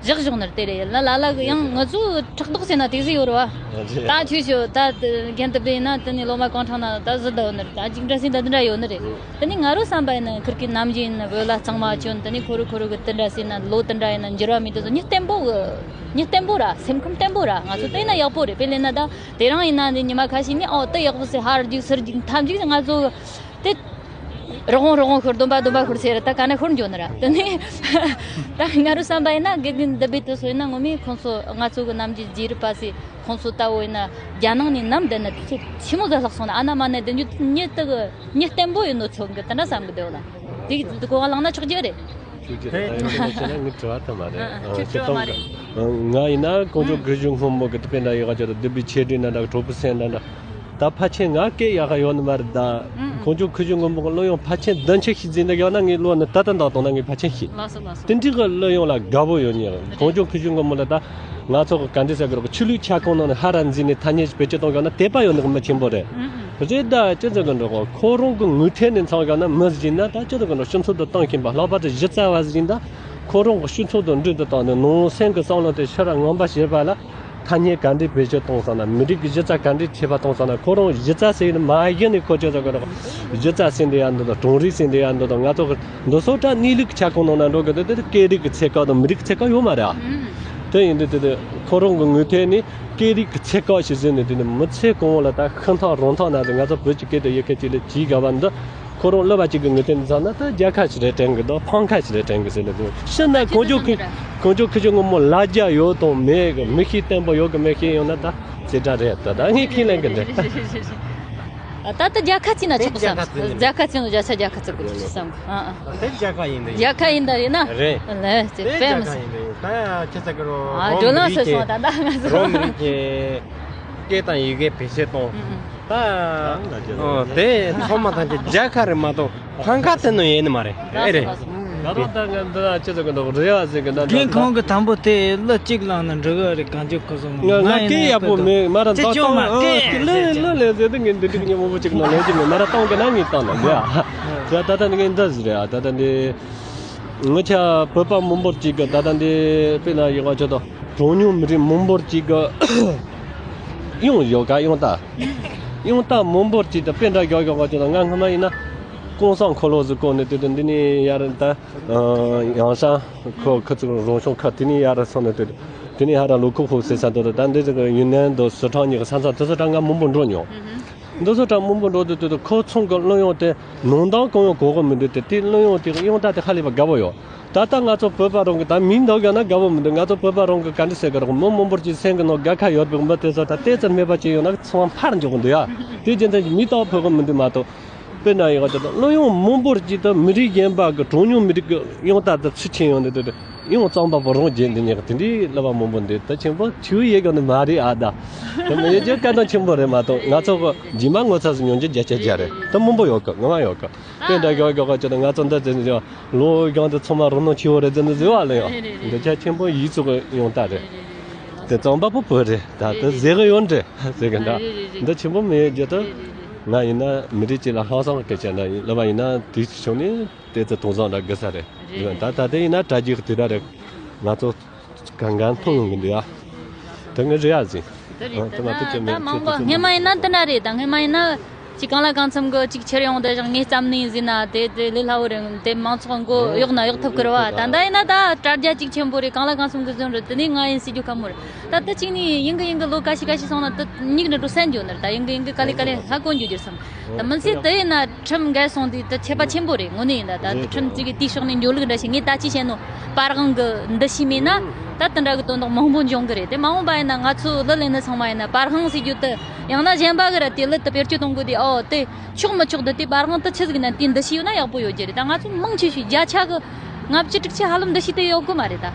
བཞག་བཞག་ནི་རེད། དེ་རེད། ལ་ལ་ལ་གི་ཡང་ང་ཚོ་ཕྲག་དོག་ཟེར་ན་དེ་ཟིག་ཡོད་རེད་བ། ད་ཁྱོད་ཤོད་ད་རྒན་དེ་བས་ན་དེ་ནས་ལོ་མ་གང་ཕྲང་ན་ད་ཟི་ད་ཡོད་ནི་རེད། ད་གཅིག་འདྲ་ཟིག་ད་འདི་འདྲ་ཡོད་ནི་རེད། དེ་ནས་ང་རོ་བསམ་པ་ཡིན་ན་ཁིར་གི་ནམ་རྒྱུན་ཡིན་ན་བོད་ལ་གཙང་མ་བྱོན། དེ་ནས་ཁོ་རུ་ཁོ་རུ་གི་དེ་འདྲ་ཟིག་ན་ལོ་དེ་འདྲ་ཡིན་ན་འགྱུར་བ་མེད། དེ་ཚོ་མྱི་བརྟན་པོ་གི་མྱི་བརྟན་པོ་ར་སེམས་ཁམས་བརྟན་པོ་ར། ང་ཚོ་དེ་ཡིན་ན་ཡག་པོ་རེད། དཔེ་ལེན་ན་ད་དེ་རིང་ཡིན་ན་ནི་ཉི་མ་ཁ་ཤས་ནས་ཨོ་དེ་ཡག་པོ་ཟེར་ཧར་རྒྱུག་ཚུར་རྒྱུག་འཐབ་རྒྱུག་ང་ཚོ་དེ། རོགས་རོགས་ཤོར་སྡོམ་པ་སྡོམ་པ་ཤོར་ཟེར་ད་ག་ན་ཤོར་འགྱོ་ནི་ར། དེ་ནས་ད་ང་རོ་བསམ་པ་ཡིན་ན་དགེ་རྒན་འདི་བས་དེ་སོ་ཡིན་ན་ངོ་མས་ཁོང་ཚོ་ང་ཚོ་གི་ནམ་རྒྱུན་རྗེས་རབས་པ་སི་ ཁོང་ཚོ་ལྟ་བུ་ཡིན་ན་རྒྱ་ནང་ནས་ནམ་བསྡད་ན་དུས་ཚོད་ཆི་མོ་ཟིག་ལྷག་སོང་ན། ཨ་ན་མ་ན་བསྡད་རྒྱུ་མྱི་དེ་གི་མྱི་བརྟན་པོ་ཡིན་ནོ་ཚོད་གི་དེ་འདྲ་བསམ་གི་འདུག་ལ། དེ་གི་གོ་བ་བླངས་ན་ཆོག་རྒྱུ་རེད། ཆོག་རྒྱུ་རེད། ད་ཡིན་ན་ངས་བྱས་ན་ངས་དྲི་བ་དེ་མ་རེད། ཨ་ཨ་ཁྱོད་དྲི་བ་མ་རེད། ང་ཡིན་ན་ཀོང་ཇོ་ཨུ་གུ་ཞུ་སྔོན་མོ་གི་དེ་པེ་འདྲ་ཡོད་ག་ཅོ་དང་སྡུད་པའི་ཆེ་འདྲི་ན་འདྲ་གྲོགས་པོ་སེ་འདྲ་འདྲ། ད་ཕལ་ཆེར་ང་སྐད་ཡག་ག་ཡོད་ནི་མ་རེད་ད། ཨུ། ཀོང་ཇོ་གུ་ཞུ་སྔོན་མོ་གི་གླུ་དབྱངས་ཕལ་ཆེར་བདུན་ཅུ་ཞིག་འཛིན་འདུག་ཡོད་ན་ངའི་བློ་ནི་ད་ལྟ་འདང་གཏོང་ན་ངས་ཕལ་ཆེར་ཤེས། ལགས་སོ་ལགས་སོ། དེ་འདྲའི་གི་གླུ་དབྱངས་ལ་དགའ་པོ་ཡོད་ནི། ཀོང་ཇོ་གུ་ཞུ་སྔོན་མོ་ལ་ད་ང་ཚོ་གི་ག་འདྲ་ཟེར་གི་རོགས་ཆོས་ལུགས་ཁྱབ་ཁོངས་ནང་ནས་ཧ་ར་འཛིན་ནས་ཐ་སྙད་བེད་སྤྱོད་གཏོང་གི་ཡོད་ན་དད་པ་ཡོད་ནི་གི་མི་ཆེན་པོ་རེད། ཨུ་ཨུ། རེད་ད་ཅི་ཟེར་གི་འགྲོ་གོ་ཁོ་རང་གི་ངོས་ཐད་ནས་མཚོན་གི་ཡོད་ན་མི་ཟིག་ཡིན་ན་ད་ཅི་ཟེར་གི་འགྲོ་སྤྱི་ཚོགས་དང་སྟེང་ཁེངས་པ་ལྷག་པར་དུ་གཞི་རྩ་བ་ཟིག་ཡིན་ད། ཁོ་རང་གི་སྤྱི་ཚོགས་དང་འབྲེལ་དུ་བཏང་ནས་ནང་སེམས་ཀྱི་བསམ་བློ་དེ་ཕྱི་ར་ངོམ་པ་བྱེད་པ་ལ། ཐ་སྙད་ག་འདྲའི་བེད་སྤྱོད་གཏོང་སོང་ན། མི་རིགས་ཀྱི་གཞི་རྩ་ག་འདྲའི་མཁྲེགས་པ་གཏོང་སོང་ན། ཁོ་རང་གཞི་རྩ་ཟེར་ཡིན་ན་མ་གཞི་ནས་ཁོ་ཅི་ཟེར་གི་རེད། གཞི་རྩ་ཟེར་འདི་ཡ་འདི་དང་གྲོང་རིག་ཟེར་འདི་ཡ་འདི་དང་ང་ཚོ་གི་འདི་ཚོ་ད་གནས་ལུགས་ཁྱབ་ཁོངས་ནང་ན་འགྲོ་གི་འདུག་དེ་དེ་སྐད་རིགས་ཀྱི་ཚད་བཀག་དང་མི་རིགས་ཀྱི་ཚད་བཀག་ཡོད་མ་རེད་ཨ། དེ་ཡིན་དུས་དེ་དེ་ཁོ་རང་གི་ངོས་ཐད་ནས་སྐད་རིགས་ཀྱི་ཚད་བཀག་ཞིག་ཟེར་ནས་དེ་ནི་མི་ཚེ་གང་བོ་ལ་ད་ཤིན་ཐང་རིང་ཐང་ན་དེ་ང་ཚོ་བོད་ཀྱི་སྐད་དང་ཡི་གེ་གཅིག་ལ་བྱིས་དགའ་བ་འདི། ཁོ་རང་སློབ་པ་གཅིག་གི་ངོས་ཐད་ནས་བསམ་ན་ད་རྒྱལ་ཁ་ཞིག་རེད་དྲན་གི་འདུག་ཕམ་ཁ་ཞིག་རེད་དྲན་གི་ཟེར་ནས་འདུག་ཕྱིར་ན་ཀོང་ཇོ་གུ་ཀོང་ཇོ་གུ་ཞུ་སྔོན་མོ་ལ་རྒྱ་ཡོད་དང་མེད་གི་མི་ཤེས། བརྟན་པོ་ཡོད་གི་མེད་ཤེས་ཡོང་ན་ད་ཙི་དྲག་རེད། ད་ད་ངས་ཁས་ལེན་གི་འདུག་ད་ད་རྒྱལ་ཁ་ཅིག་ན་ཆོག་གི་བསམ། རྒྱལ་ཁ་ཅིག་ན་བརྒྱ་ཆ་བརྒྱ་ཁ་ཅིག་དགོས་ཀྱི་བསམ། ཨ་ཨ། དེ་རྒྱལ་ཁ་ཡིན་འདི་ཡིན། རྒྱལ་ཁ་ཡིན་འདི་ཡིན་ན། རེད། ལས་ཅི་དཔེ་མི་སྲིད། ད་ཁྱེད་ཚ་གི་རོ་ཨ་བགྲོ་གླེང་ཟེར་སོང་ད་ད་ང་ཚོ། རོ་མི་རིགས་ཀྱི་སྐད་དང་ཡི་གེ་བེད་སྤྱོད་གཏོང་། ཨུ་ཨུ། ད་ཨོ་དེ་ཚང་མ་ཐམས་ཅད་རྒྱལ་ཁ་རེད་མ་གཏོགས་ཕམ་ཁ་དེ་ནོ་ཡེ་ནི་མ་རེད། ཨེ་རེད། ད་རུང་ད་ང་འདི་ལ་ཅི་ཟེར་གི་འདུག་རེ་བ་ཟེར་གི་འདུག་རྒན་ཁོང་གི་དང་པོ་དེ་གླུ་གཅིག་བླངས་ན་འགྲིག་གི་རེད། གང་ཅི་ཁོ་སོང་ང་ང་ཡིན་སྐད་ན་ཡག་པོ་དཔེ་མེད་མ་ར་ཅི་ད་ཅོ་མ་གཏོང་སྐད་ཨོ་གླུ་གླུ་ལས་ཟེར་དུས་ངས་འདི་འགྲིག་ཉེ་མོ་བོ་གཅིག་ནང་ལོན་གྱི་མེད་མ་ར་གཏོང་གི་ན་ངས་བཏང་ན་འདི་ཨ་ད་ད་ད་ངས་འདི་ཟེར་རེད་ཨ། ད་ད་འདི་ང་ཆ་བོད་པ་མང་པོར་གཅིག་གི་ད་ད་འདི་དཔེ་ན་ཡི་ག་ཆ་ད་གྲངས་ཉུང་མི་རིགས་མང་པོར་གཅིག་གི་གཡུང་ཡོད་ག་གཡུང་རྟ། གཡུང་རྟ་མང་པོར་གཅིག་ཏུ་དཔེ་འདྲ་རྒྱག་རྒྱག་ག་ཅིག་ལ་ང་སྔ་མ་ཡིན་ན་ཀུན་བཟང་འཁོར་ལོ་ཟིག་བསྐོར་ནས་དེ་དུས་འདི་ནས་ཡར་ད་ཡང་ས་ཁོ་ཁ་ཚུགས་རང་བྱུང་ཁ་དེ་ནས་ཡར་སོང་ནས་དེ་དེ་ནས་ཧ་ར་ལུ་ཁུག་ཧུ་ཟེར་ས་དེ་དང་ད་འདི་ཟིག་ཡུན་ནན་དང་སི་ཁྲོན་གཉིས་ཀྱི་ས་མཚམས་དེ་ཚོ་ད་ང་མང་པོ་འགྲོ་མྱོང་། འདི་ཚོ་ད་མང་པོ་འགྲོ་དུས་དེ་དུས་ཁོ་ཚང་གི་གླུ་དབྱངས་དེ་ནང་དང་གང་ཡང་གོ་གི་མི་འདུག་དེ་དེ་གླུ་དབྱངས་དེ་གཡུང་རྟ་དེ་ཧ་ལས་པ་དགའ་པོ་ཡོད། ད་ལྟ་ང་ཚོ་བོད་པ་རང་གི་ད་མིང་འདོགས་ཡོད་ན་དགའ་བོ་མི་འདུག་ང་ཚོ་བོད་པ་རང་གི་ག་འདྲ་ཟེར་གི་རོགས་མི་མང་པོར་གྱི་སེམས་གི་ནང་དགའ་ཁ་ཡོད་པའི་མི་དེ་ཚོ་ད་ལྟའི་ཙམ་མེད་པ་ཅིག་ཡོང་ན་ཚང་མ་ཕར་འཇོག་གི་འདུག་ཡ། དེ་རྒྱུ་མཚན་གྱིས་མི་ལྟ་བུ་ཕོད་གི་མི་འདུག་མ་གཏོགས། དཔེར་ན་ཡོང་བ་ཅིག་ད་གླུ་དབྱངས་མང་པོར་གྱི་ད་མི་རིགས་གཞན་པ་གི་གྲངས་ཉུང་མི་རིགས་གི་དབྱངས་རྟ་དེ་ཚུར་ཕྱིན་ཡོང་ནས་དེ་དེ་དབྱངས་གཙང་པ་པོ་རང་རྒྱལ་འདི་ཉག་དེ་འདྲའི་བསླབ་པ་མང་པོ་འདི་ད་ཆེན་པོ་ཆུ་ཡོད་གི་ནི་མ་རེད་ཨ། ད་དེ་མི་ཡོད་རྒྱུ་སྐལ་བཟང་ཆེན་པོ་རེད་མ་གཏོགས་ང་ཚོ་གི་རྗེས་མ་ངོ་ཚ་སུ་མྱོང་རྒྱུ་བརྒྱ་ཆ་བརྒྱ་རེད། ད་མང་པོ་ཡོད་གི་ངོ་མ་ཡོད་གི། དེ་འདྲ་གི་གི་གི་ཅི་ད་ང་ཚོ་འདི་ཟེར་ནས་ལོ་རྒྱང་དུ་ཚང་མ་རོ་སྣང་ཆེ་བོ་རེད་ཟེར་ནས་ཟེར་བ་ལ་ཡང་འདི་ཆ་ཆེན་པོ་ཡིད་ཚུགས་ཡོང་ད་རེད། དེ་གཙང་པ་པོ་བོད་རེད། ད་དེ་ཟེར་གི་ཡོད་འདྲ་ཟེར་གི་འདྲ། འདི་ཆེན་པོ་མེད་རྒྱུ་ད་ང་ཡིན་ན་མི་རིགས་གཅིག་ལ་ལྷག་བསམ་སྐད་ཆ་འདྲ་ཡིན་ལབ་པ་ཡིན་ན་དེ་བྱུང་ནས་དེ་ཚོ་དོང་བཟང་འདྲ་དགོས་ས་རེད། ད་ད་དེ་ཡིན་ན་དྲ་རྒྱའི་དུས་ར་རེད། ང་ཚོ་གང་གང་མཐོང་ཡོང་གི་འདུག་ཨ། དེ་ངས་རེད་ཨ་ཟིན། དེ་རེད། ཨ་དེ་ད་མ་ཐུག་ཅེས་མེད་ད་མང་པོ་སྔས་མ་ཡིན་ན་དེ་འདྲ་རེད། ད་སྔས་མ་ཡིན་ན་ཅིག་གང་ལ་གང་འཚམ་གི་ཅིག་ཁྱེར་ཡོང་དེ་ཞག་ངས་བརྩམས་ནས་ཟིན་ན་དེ་དེ་ལས་སླ་བོ་རེད། དེ་མང་ཚོགས་མགོ་གཡོག་ན་གཡོག་ཐུབ་ཀི་རེད་བ། ད་ད་ཡིན་ན་ད་དྲ་རྒྱ་ཅིག་ཆེན་པོ་རེད། གང་ལ་གང་འཚམ་གི་ཟིན་རེད། དེ་ནས་ང་ཡིན་སྲིད་རྒྱུ་ཁ་མོ་རེད། ད་ད་ཅིག་ནས་ཡིན་གི་ཡིན་གི་ལོ་ཁ་ཤས་ཁ་ཤས་སོང་ན་ད་མྱིག་འདྲ་འགྲོ་སན་འགྱོ་ནི་རེད། ད་ཡིན་གི་ཡིན་གི་ག་ལེ་ག་ལེ་ཧ་གོ་འགྱོ་རྒྱུ་བསམ། ད་མི་ཚེ་དེ་ཡིན་ན་ཁྲིམས་འགལ་སོང་དུས་དེ་ཆད་པ་ཆེན་པོ་རེད། དངོས་གནས་ཡིན་ད་ད་ཁྲིམས་གཅིག་གི་དེའི་ཕྱོགས་ནས་འགྱོ་ལུགས་འདྲ་ཞིག་ངས་ད་ཅི་བྱས་ནོ་པར་དབང་གི་འདུ་ཤེས་མེད་ན་ད་དེ་འདྲ་གི་དོན་དག་མང་པོ་འབྱུང་གི་རེད། དེ་མ་འོངས་པ་ཡིན་ན་ང་ཚོའི་གླུ་ལེན་ནི་ཚང་མ་ཡིན་ན་པར་དབང་ཟེར་རྒྱུ་དེ་ཡང་ན་གཞན་པ་གི་ར་དེ་གླུ་དེ་བེད་སྤྱོད་གཏོང་དགོས་དེ་ཨོ་དེ་ཆོག་མི་ཆོག་དེ་དེ་པར་དབང་དེ་ཆི་ཟིག་ན་དེ་འདུ་ཤེས་ཡོད་ན་ཡག་པོ་ཡོད་རྒྱུ་རེད། ད་ང་ཚོ་མང་ཆེ་ཤོས་བརྒྱ་ཆ་གི་ལྔ་བཅུ་དྲུག་ཅུ་ཧ་ལམ་འདུ་ཤེས་དེ་ཡོད་གི་མ་རེད་ད།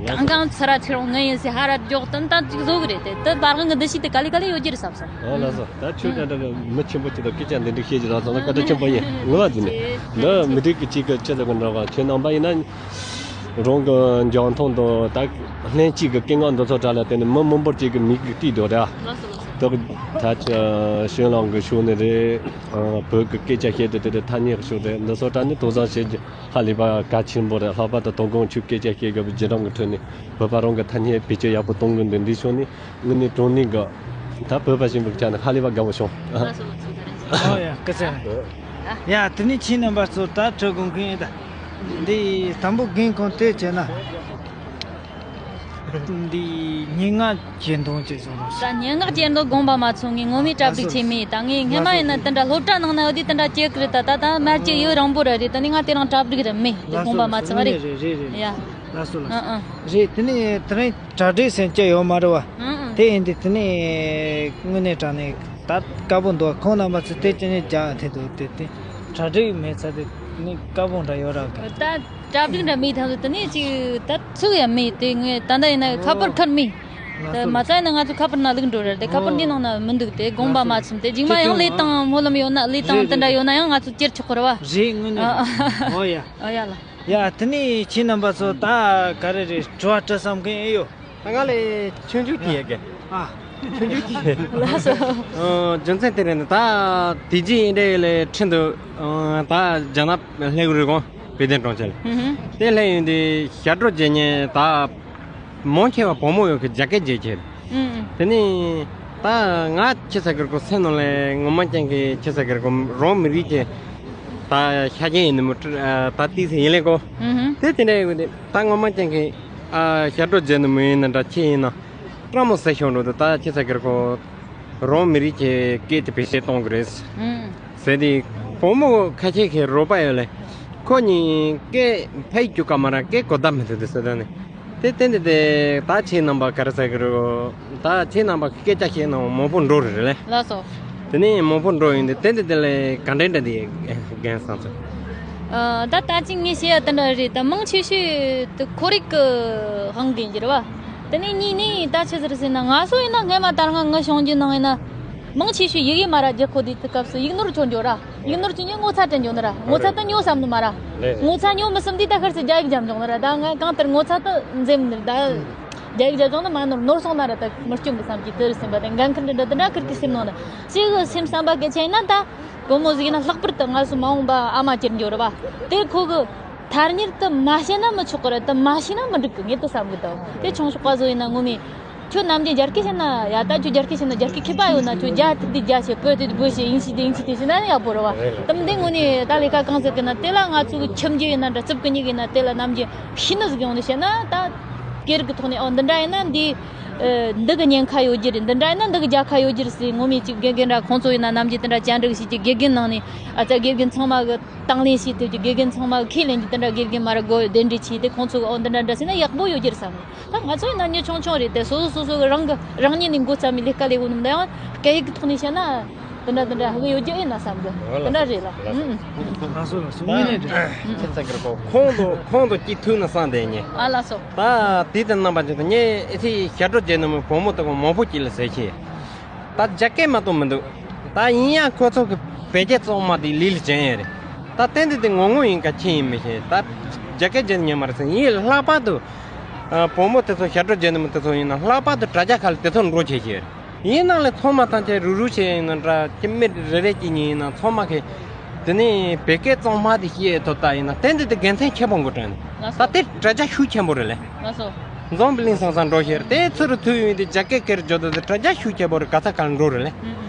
གང་གང་ཚུར་ར་ཚུར་རུང་ངན་ཡིན་ཟེར་ཧ་ར་འཇོག་དོན་དག་ཅིག་བཟོ་གི་རེད། དེ་དེ་པར་དབང་གི་འདུ་ཤེས་དེ་ག་ལེ་ག་ལེ་ཡོད་རྒྱུ་རེད་བསམ་སོང་། ཨ་ལགས་སོ། ད་ཁྱོད་ད་ལྟ་མི་ཆེན་པོ་ཅིག་ལ་སྐད་ཆ་འདི་འདྲ་བཤད་ཀྱི་རག་སོང་ན་བཀའ་དྲིན་ཆེན་པོ་ཡིན། ངུ་བ་འདི་ནི་འདི་མི་འགྲིག་གི་ཅིག་གི་ཅི་ལ་གི་འདྲ་བ་ཁྱེད་རྣམ་པ་ཡིན་ན་རང་གི་འཇོན་ཐང་དང་ད་ལྷན་སྐྱེས་ཀྱི་སྐད་ངག་འདི་ཚོ་དྲ་ལ་བརྟེན་ནས་མི་མང་པོར་ཅིག་གི་མིག་གིས་བལྟས་འདུག་ར། ད་ད་ཅི་ཞོན་ལང་གི་ཤུགས་ནི་རེད། བོད་ཀྱི་སྐད་ཆ་བཤད་དེ་དེ་དེ་ཐ་སྙད་ཀྱི་ཤུགས་རེད། འདི་ཚོ་དྲ་ནི་དོགས་ཟོན་བྱེད་རྒྱུ་ཧ་ལས་པ་གལ་ཆེན་པོ་རེད། ལྷག་པར་དུ་དོ་དགོང་ཆུ་སྐད་ཆ་བཤད་དགོས་པའི་བརྒྱུད་རིམ་གྱི་ཁྲོད་ནས་བོད་པ་རང་གི་ཐ་སྙད་བེད་སྤྱོད་ཡག་པོ་གཏོང་དགོས་འདུག་འདི་ཕྱོགས་ནས་དངོས་གནས་དྲང་གནས་ཀྱི་ད་བོད་པ་ཞིག་ཡིན་པའི་ཆ་ནས་ཧ་ལས་པ་དགའ་བོ་བྱུང་། ཨོ་ཡ་སྐུ་ཚེ། ཡ་དེ་ནས་ཁྱེད་རྣམ་པ་ཚོ་ད་ཁྲི་དགོན་མཁན་ད་འདི་དང་པོ་རྒན་ཁོང་དེ་བྱས་ན། འདི་སྙན་ངག་གྱེར་འདོན་བྱས་སོང་རོགས། ད་སྙན་ངག་གྱེར་འདོན་དགོངས་པ་མ་ཚོམ། ངས་ངོ་མའི་གྲ་སྒྲིག་བྱས་མེད། ད་ངས་སྔས་མ་ཡིན་ན་དེ་འདྲ་སློབ་གྲྭ་ནང་ན་འོ་དེ་དེ་འདྲ་བྱེད་ཀྱི་རེད། ད་ད་ད་མར་གྱི་ཡོད་རིང་པོ་ར་རེད། ད་ནི་ང་དེ་རིང་གྲ་སྒྲིག་ར་མེད། དེ་དགོངས་པ་མ་ཚོམ་རེད། རེད་རེད་རེད། ཡ། ལགས་སོ་ལགས་སོ། ཨ་ཨ། རེད། དེ་ནས་དེ་རིང་གྲ་སྒྲིག་ཟེར་གྱི་ཡོད་མ་རེད་བ། ཨ་ཨ། དེ་ཡིན་དུས་དེ་ནས་དངོས་གནས་དྲང་གནས་ད་དཀར་པོ་འདུག་ཁོང་རྣམ་པ་ཚོས་དེ་ཅི་ནས་རྒྱག་ཐེ་འདུག་དེ་དེ་གྲ་སྒྲིག་མེད་ཚ་དེ་ནི་དཀར་པོ་འདྲ་ཡོད་ར་གི། ད་གྲ་སྒྲིག་འདྲ་མེད་ཐང་དུ་དེ་ནས་ཅིག་ད་ཚུགས་ཡ་མེད་དེ་ངས་ད་ལྟ་ཡིན་ན་ཁ་པར་ཁར་མེད། ད་མ་ཚད་ན་ང་ཚོ་ཁ་པར་ནང་བླུགས་འགྲོ་རེད་དེ་ཁ་པར་འདི་ནང་ན་མི་འདུག་དེ་དགོངས་པ་མ་ཚོམ་དེ་རྗེས་མ་ཡང་ལས་དང་སྨོན་ལམ་ཡོད་ན་ལས་དང་དེ་འདྲ་ཡོད་ན་ཡང་ང་ཚོ་ཅེར་ཆོག་གི་རེད་བ། རེད་དངོས་གནས་རེད། ཨོ་ཡ། ཨོ་ཡ་ལ། ཡ་དེ་ནས་ཁྱེད་རྣམ་པ་ཚོ་ད་ག་རེ་རེད་དྲི་བ་དྲི་བསམ་མཁན་ཨེ་ཡོད། ད་ང་ལས་ཆུང་ཆུང་གི་ཡ་གི། ཨ། ཆུང་ཆུང་གི། ལགས་སོ། ཨ། རྒྱུ་མཚན་དེ་རེད་ན་ད་དེ་རྗེས་ཨེ་འདྲ་ཡེ་ལས་ཁྲིན་དུ་ད་རྒྱ་ནག་སླེབས་རེད་གོ་བོད་དོན་གྲོང་ཁྱེར། ཧུམ་ཧུམ། དེ་སླེབས་ཡོང་དུས་ཞབས་བྲོ་རྒྱག་མཁན་ད་མང་ཆེ་བ་བུ་མོ་ཡོད་གི་རྒྱ་སྐད་རྒྱག་ཁྱེར། ཨུམ་ཨུམ། དེ་ནས་ད་ང་ཁྱེད་ས་གར་གོ་སེམས་ནང་ལས་ངོ་མ་ཅན་གི་ཁྱེད་ས་གར་གོ་རང་མི་རིགས་ཀྱི་ད་ཤ་ཅན་ཡིན་ནི་མོ་ད་ཏིས་ཡིན་ལས་གོ། ཧུམ་ཧུམ། དེ་དེ་འདྲ་ཡོད་གི་ད་ངོ་མ་ཅན་གི་ཨ་ཞབས་བྲོ་རྒྱག་ནི་མོ་ཡིན་ན་འདྲ་ཁྱེད་ཡིན་ན། སྤྲང་མོ་ཟེར་ཤོག་འགྲོ་དུ་ད་ཁྱེད་ས་གར་གོ་རང་མི་རིགས་ཀྱི་སྐད་དེ་བེད་སྤྱོད་གཏོང་གི་རེད། ཨུམ། ཟེར་དེ་བུ་མོ་ཁ་ཤས་ཀྱི་རོགས་པ་ཡོད་ལེ། ཁོ་གཉིས་སྐད་ཕལ་རྒྱུ་ཀ་མ་ར་སྐད་གོ་བརྡ་མི་ཐུབ་དེ་ཟེར་ད་ནི། དེ་བསྟན་དེ་དེ་ད་ཁྱེད་རྣམ་པ་ག་རེ་ཟེར་གི་རེད། ད་ཁྱེད་རྣམ་པ་སྐད་ཆ་བཤད་ན་མང་པོ་འགྲོ་རེད་ལེ། ལགས་སོ། དེ་ནས་མང་པོ་འགྲོ་ཡོང་དུས་བསྟན་དེ་དེ་ལས་ག་འདྲ་འདྲ་དེ་རྒན་སང་ཚོ། ཨ། ད་ད་ཅིག་ངས་བཤད་ཡ་དེ་འདྲ་རེད་ད་མང་ཆེ་ཤོས་དེ་ཁོར་ཡུག་གི་དབང་གིས་འགྱུར་བ། དེ་ནས་གཉིས་ནས་ད་ཆི་ཟེར་ཟེར་ན་ང་ཚོ་ཡིན་ན་སྔས་མ་ད་སྔ་ངི་བྱུང་རྒྱུ་ནང་ཡིན་ན། མང་ཆེ་ཤོས་ཡི་གེ་མ་ར་རྒྱག་གོ་དུས་དུས་སྐབས་སུ་ཡིག་ནོར་ཆོ་འགྱོ་ར། ཡིག་ནོར་ཆོ་ཉིད་ངོ་ཚ་དྲན་འགྱོ་ནི་ར། ངོ་ཚ་དུ་ཉོ་བསམ་ནི་མ་ར། ངོ་ཚ་ཉོ་མི་བསམ་དུས་ད་ཁར་སི་རྒྱ་ཡིག་རྒྱབ་འཇོག་ནི་ར། ད་ང་གང་ལྟར་ངོ་ཚ་དུ་འཛེམ་ནི་ར་ད། རྒྱ་ཡིག་རྒྱབ་འཇོག་ནི་མ་ནོར་ནོར་སོང་ན་ར་ད་མི་སྐྱོན་གི་བསམ་གྱི་དུ་རུ་སེམས་པ་དེ་འགན་ཁུར་འདི་འདྲ་དུ་འདྲ་ཁུར་གི་སེམས་ནང་ན། ཅི་གི་སེམས་བསམ་པ་གལ་ཆེ་ཡིན་ན་ད། བུ་མོ་ཟིག་ཡིན་ན་ལྷག་པར་དུ་ང་སུ་མ་འོངས་པ་ཨ་མ་གྱུར་འགྱོ་ར་བ། དེ་ཁོ་གི་ཐ་སྙད་དུ་མ་བཤད་ན་མི་ཆོག་གི་ར་དུ་མ་ཤེས་ན་མི་འགྲིག་གི་ངེས་དུ་བསམ་གི་ད། དེ་ཆུང་ཤོག་པ་ཟོ་ཡིན་ན་ངོ་མས། ཁྱོད་ནམ་རྒྱུན་རྒྱ་སྐད་བཤད་ན་ཡ་ད་ཁྱོད་རྒྱ་སྐད་བཤད་ན་རྒྱ་སྐད་མཁས་པ་ཡོད་ན་ཁྱོད་རྒྱ་དེ་དེ་རྒྱ་བཤད་བོད་དེ་དེ་བོད་བཤད་ཡིན་ཤི་དེ་ཡིན་ཤི་དེ་བཤད་ན་ཡག་པོ་རེད་བ། དམ་དེ་ངོ་ནས་ད་ལས་ཀ་གང་ཟེར་གི་ན་དེ་ལ་ང་ཚོ་གི་ཁྱིམ་རྒྱུད་ཡིན་ན་འདྲ་རྩིབ་གི་གཉིས་ཡིན་ན་དེ་ལ་ནམ་རྒྱུན་ཤི་ནི་ཟིག་ཡོང་ནས་བཤད་ན་ད་སྐད་རིགས་གི་ཐོག་ནས་ཨོ་འདི་འདྲ་ཡིན་ན་འདི་འདི་གི་ཉེན་ཁ་ཡོད་རྒྱུ་རེད། འདི་འདྲ་ཡིན་ན་འདི་གི་རྒྱལ་ཁ་ཡོད་རྒྱུ་རེད་ཟེར་ངོ་མས་ཅིག་དགེ་རྒན་འདྲ་ཁོང་ཚོ་ཡིན་ན་ནམ་རྒྱུན་དེ་འདྲ་བཅར་འདྲི་བྱེད་ཀྱི་དགེ་རྒན་ནང་ནས་ཨ་ཙ་དགེ་རྒན་ཚང་མ་གི་དང་ལེན་བྱེད་ཐུབ་ཀྱི་དགེ་རྒན་ཚང་མ་གི་ཁས་ལེན་གྱི་དེ་འདྲ་དགེ་རྒན་མ་ར་དགོས་གདན་འདྲེན་བྱས་ཏེ་ཁོང་ཚོ་གི་ཨོ་འདི་འདྲ་འདྲ་ཟེར་ན་ཡག་པོ་ཡོད་རྒྱུ་རེད་བསམ། ད་ང་ཚོ་ཡིན་ན་མྱི་ཆུང་ཆུང་རེད་དེ་སོ་སོ་སོ་སོ་གི་རང་གི་རང་ཉིད་ནས་འགོ་བརྩམས་པའི་ལས་ཀ་ལས་འོ་ནམ་ད་ཡང་སྐད་ཡིག་གི་ཐོག་ནས་བཤད་ན་དེ་འདྲ་དེ་འདྲ་ཧ་གི་ཡོད་རྒྱུ་ཨེ་ན་བསམ་གི། དེ་འདྲ་རེད་ལ། ཨུམ། ང་ཚོ་ལ་སུ་ངོས་ནས་རེད། ཁྱེད་ཚ་གིར་གོ་ཁོང་དུ་ཁོང་དུ་སྐྱིད་ཐུག་ན་བསམ་བསྡད་ཉེ། ཨ་ལ་སོ། ད་དེ་ལྟར་རྣམ་པ་ཅན་དུ་ངས་ཨེ་ཚེ་ཞབས་བྲོ་རྒྱག་ནི་མོ་བུ་མོ་དུ་གོ་མང་པོ་སྐྱིད་ལ་ཟེར་ཁྱེད། ད་རྒྱ་སྐད་མ་གཏོགས་མི་འདུག་ད་ཡིན་ཡང་ཁོ་ཚོ་གི་བོད་སྐད་གཙང་མ་དེ་ལི་ལི་ཅན་ཡ་རེད། ད་ཏན་ཏན་དེ་ངོ་ངོ་ཡིན་ག་ཁྱེད་ཡིན་མི་ཤེས་ད་རྒྱ་སྐད་རྒྱག་ཉན་མ་རེད་ཟེར་ཡིན་ལྷག་པར་དུ། བུ་མོ་དེ་ཚོ་ཞབས་བྲོ་རྒྱག་ནི་མོ་དེ་ཚོ་ཡིན་ན་ལྷག་པར་དུ་དྲ་རྒྱ་ཁ་ལ་དེ་ཚོ་འགྲོ་བྱེད་ཤེས་རེད། ཡིན་ནང་ལས་ཚང་མ་ཐམས་ཅད་རུ་རུ་བྱས་ཡིན་ན་འདྲ་ཅི་མི་རེ་རེ་གཅིག་གཉིས་ཡིན་ན་ཚང་མ་གིས་དེ་ནས་བོད་སྐད་གཙང་མ་དེ་བཤད་ཐུབ་ད་ཡིན་ན་ཏན་ཏན་དེ་དགེ་མཚན་ཆེན་པོ་འགོ་དྲན་ད་དེ་དྲ་རྒྱ་ཤུགས་ཆེན་པོ་རེད་ལེ། ལགས་སོ། འཛོམས་པའི་གླིང་ཚང་ཚང་འགྲོ་ཤེས་དེ་ཚུར་ཐུག་ཡོང་དུས་རྒྱ་སྐད་སྐད་རྒྱོ་དུ་དེ་དྲ་རྒྱ་ཤུགས་ཆེན་པོ་རེད་ག་ས་ག་ལ་འགྲོ་རེད་ལེ།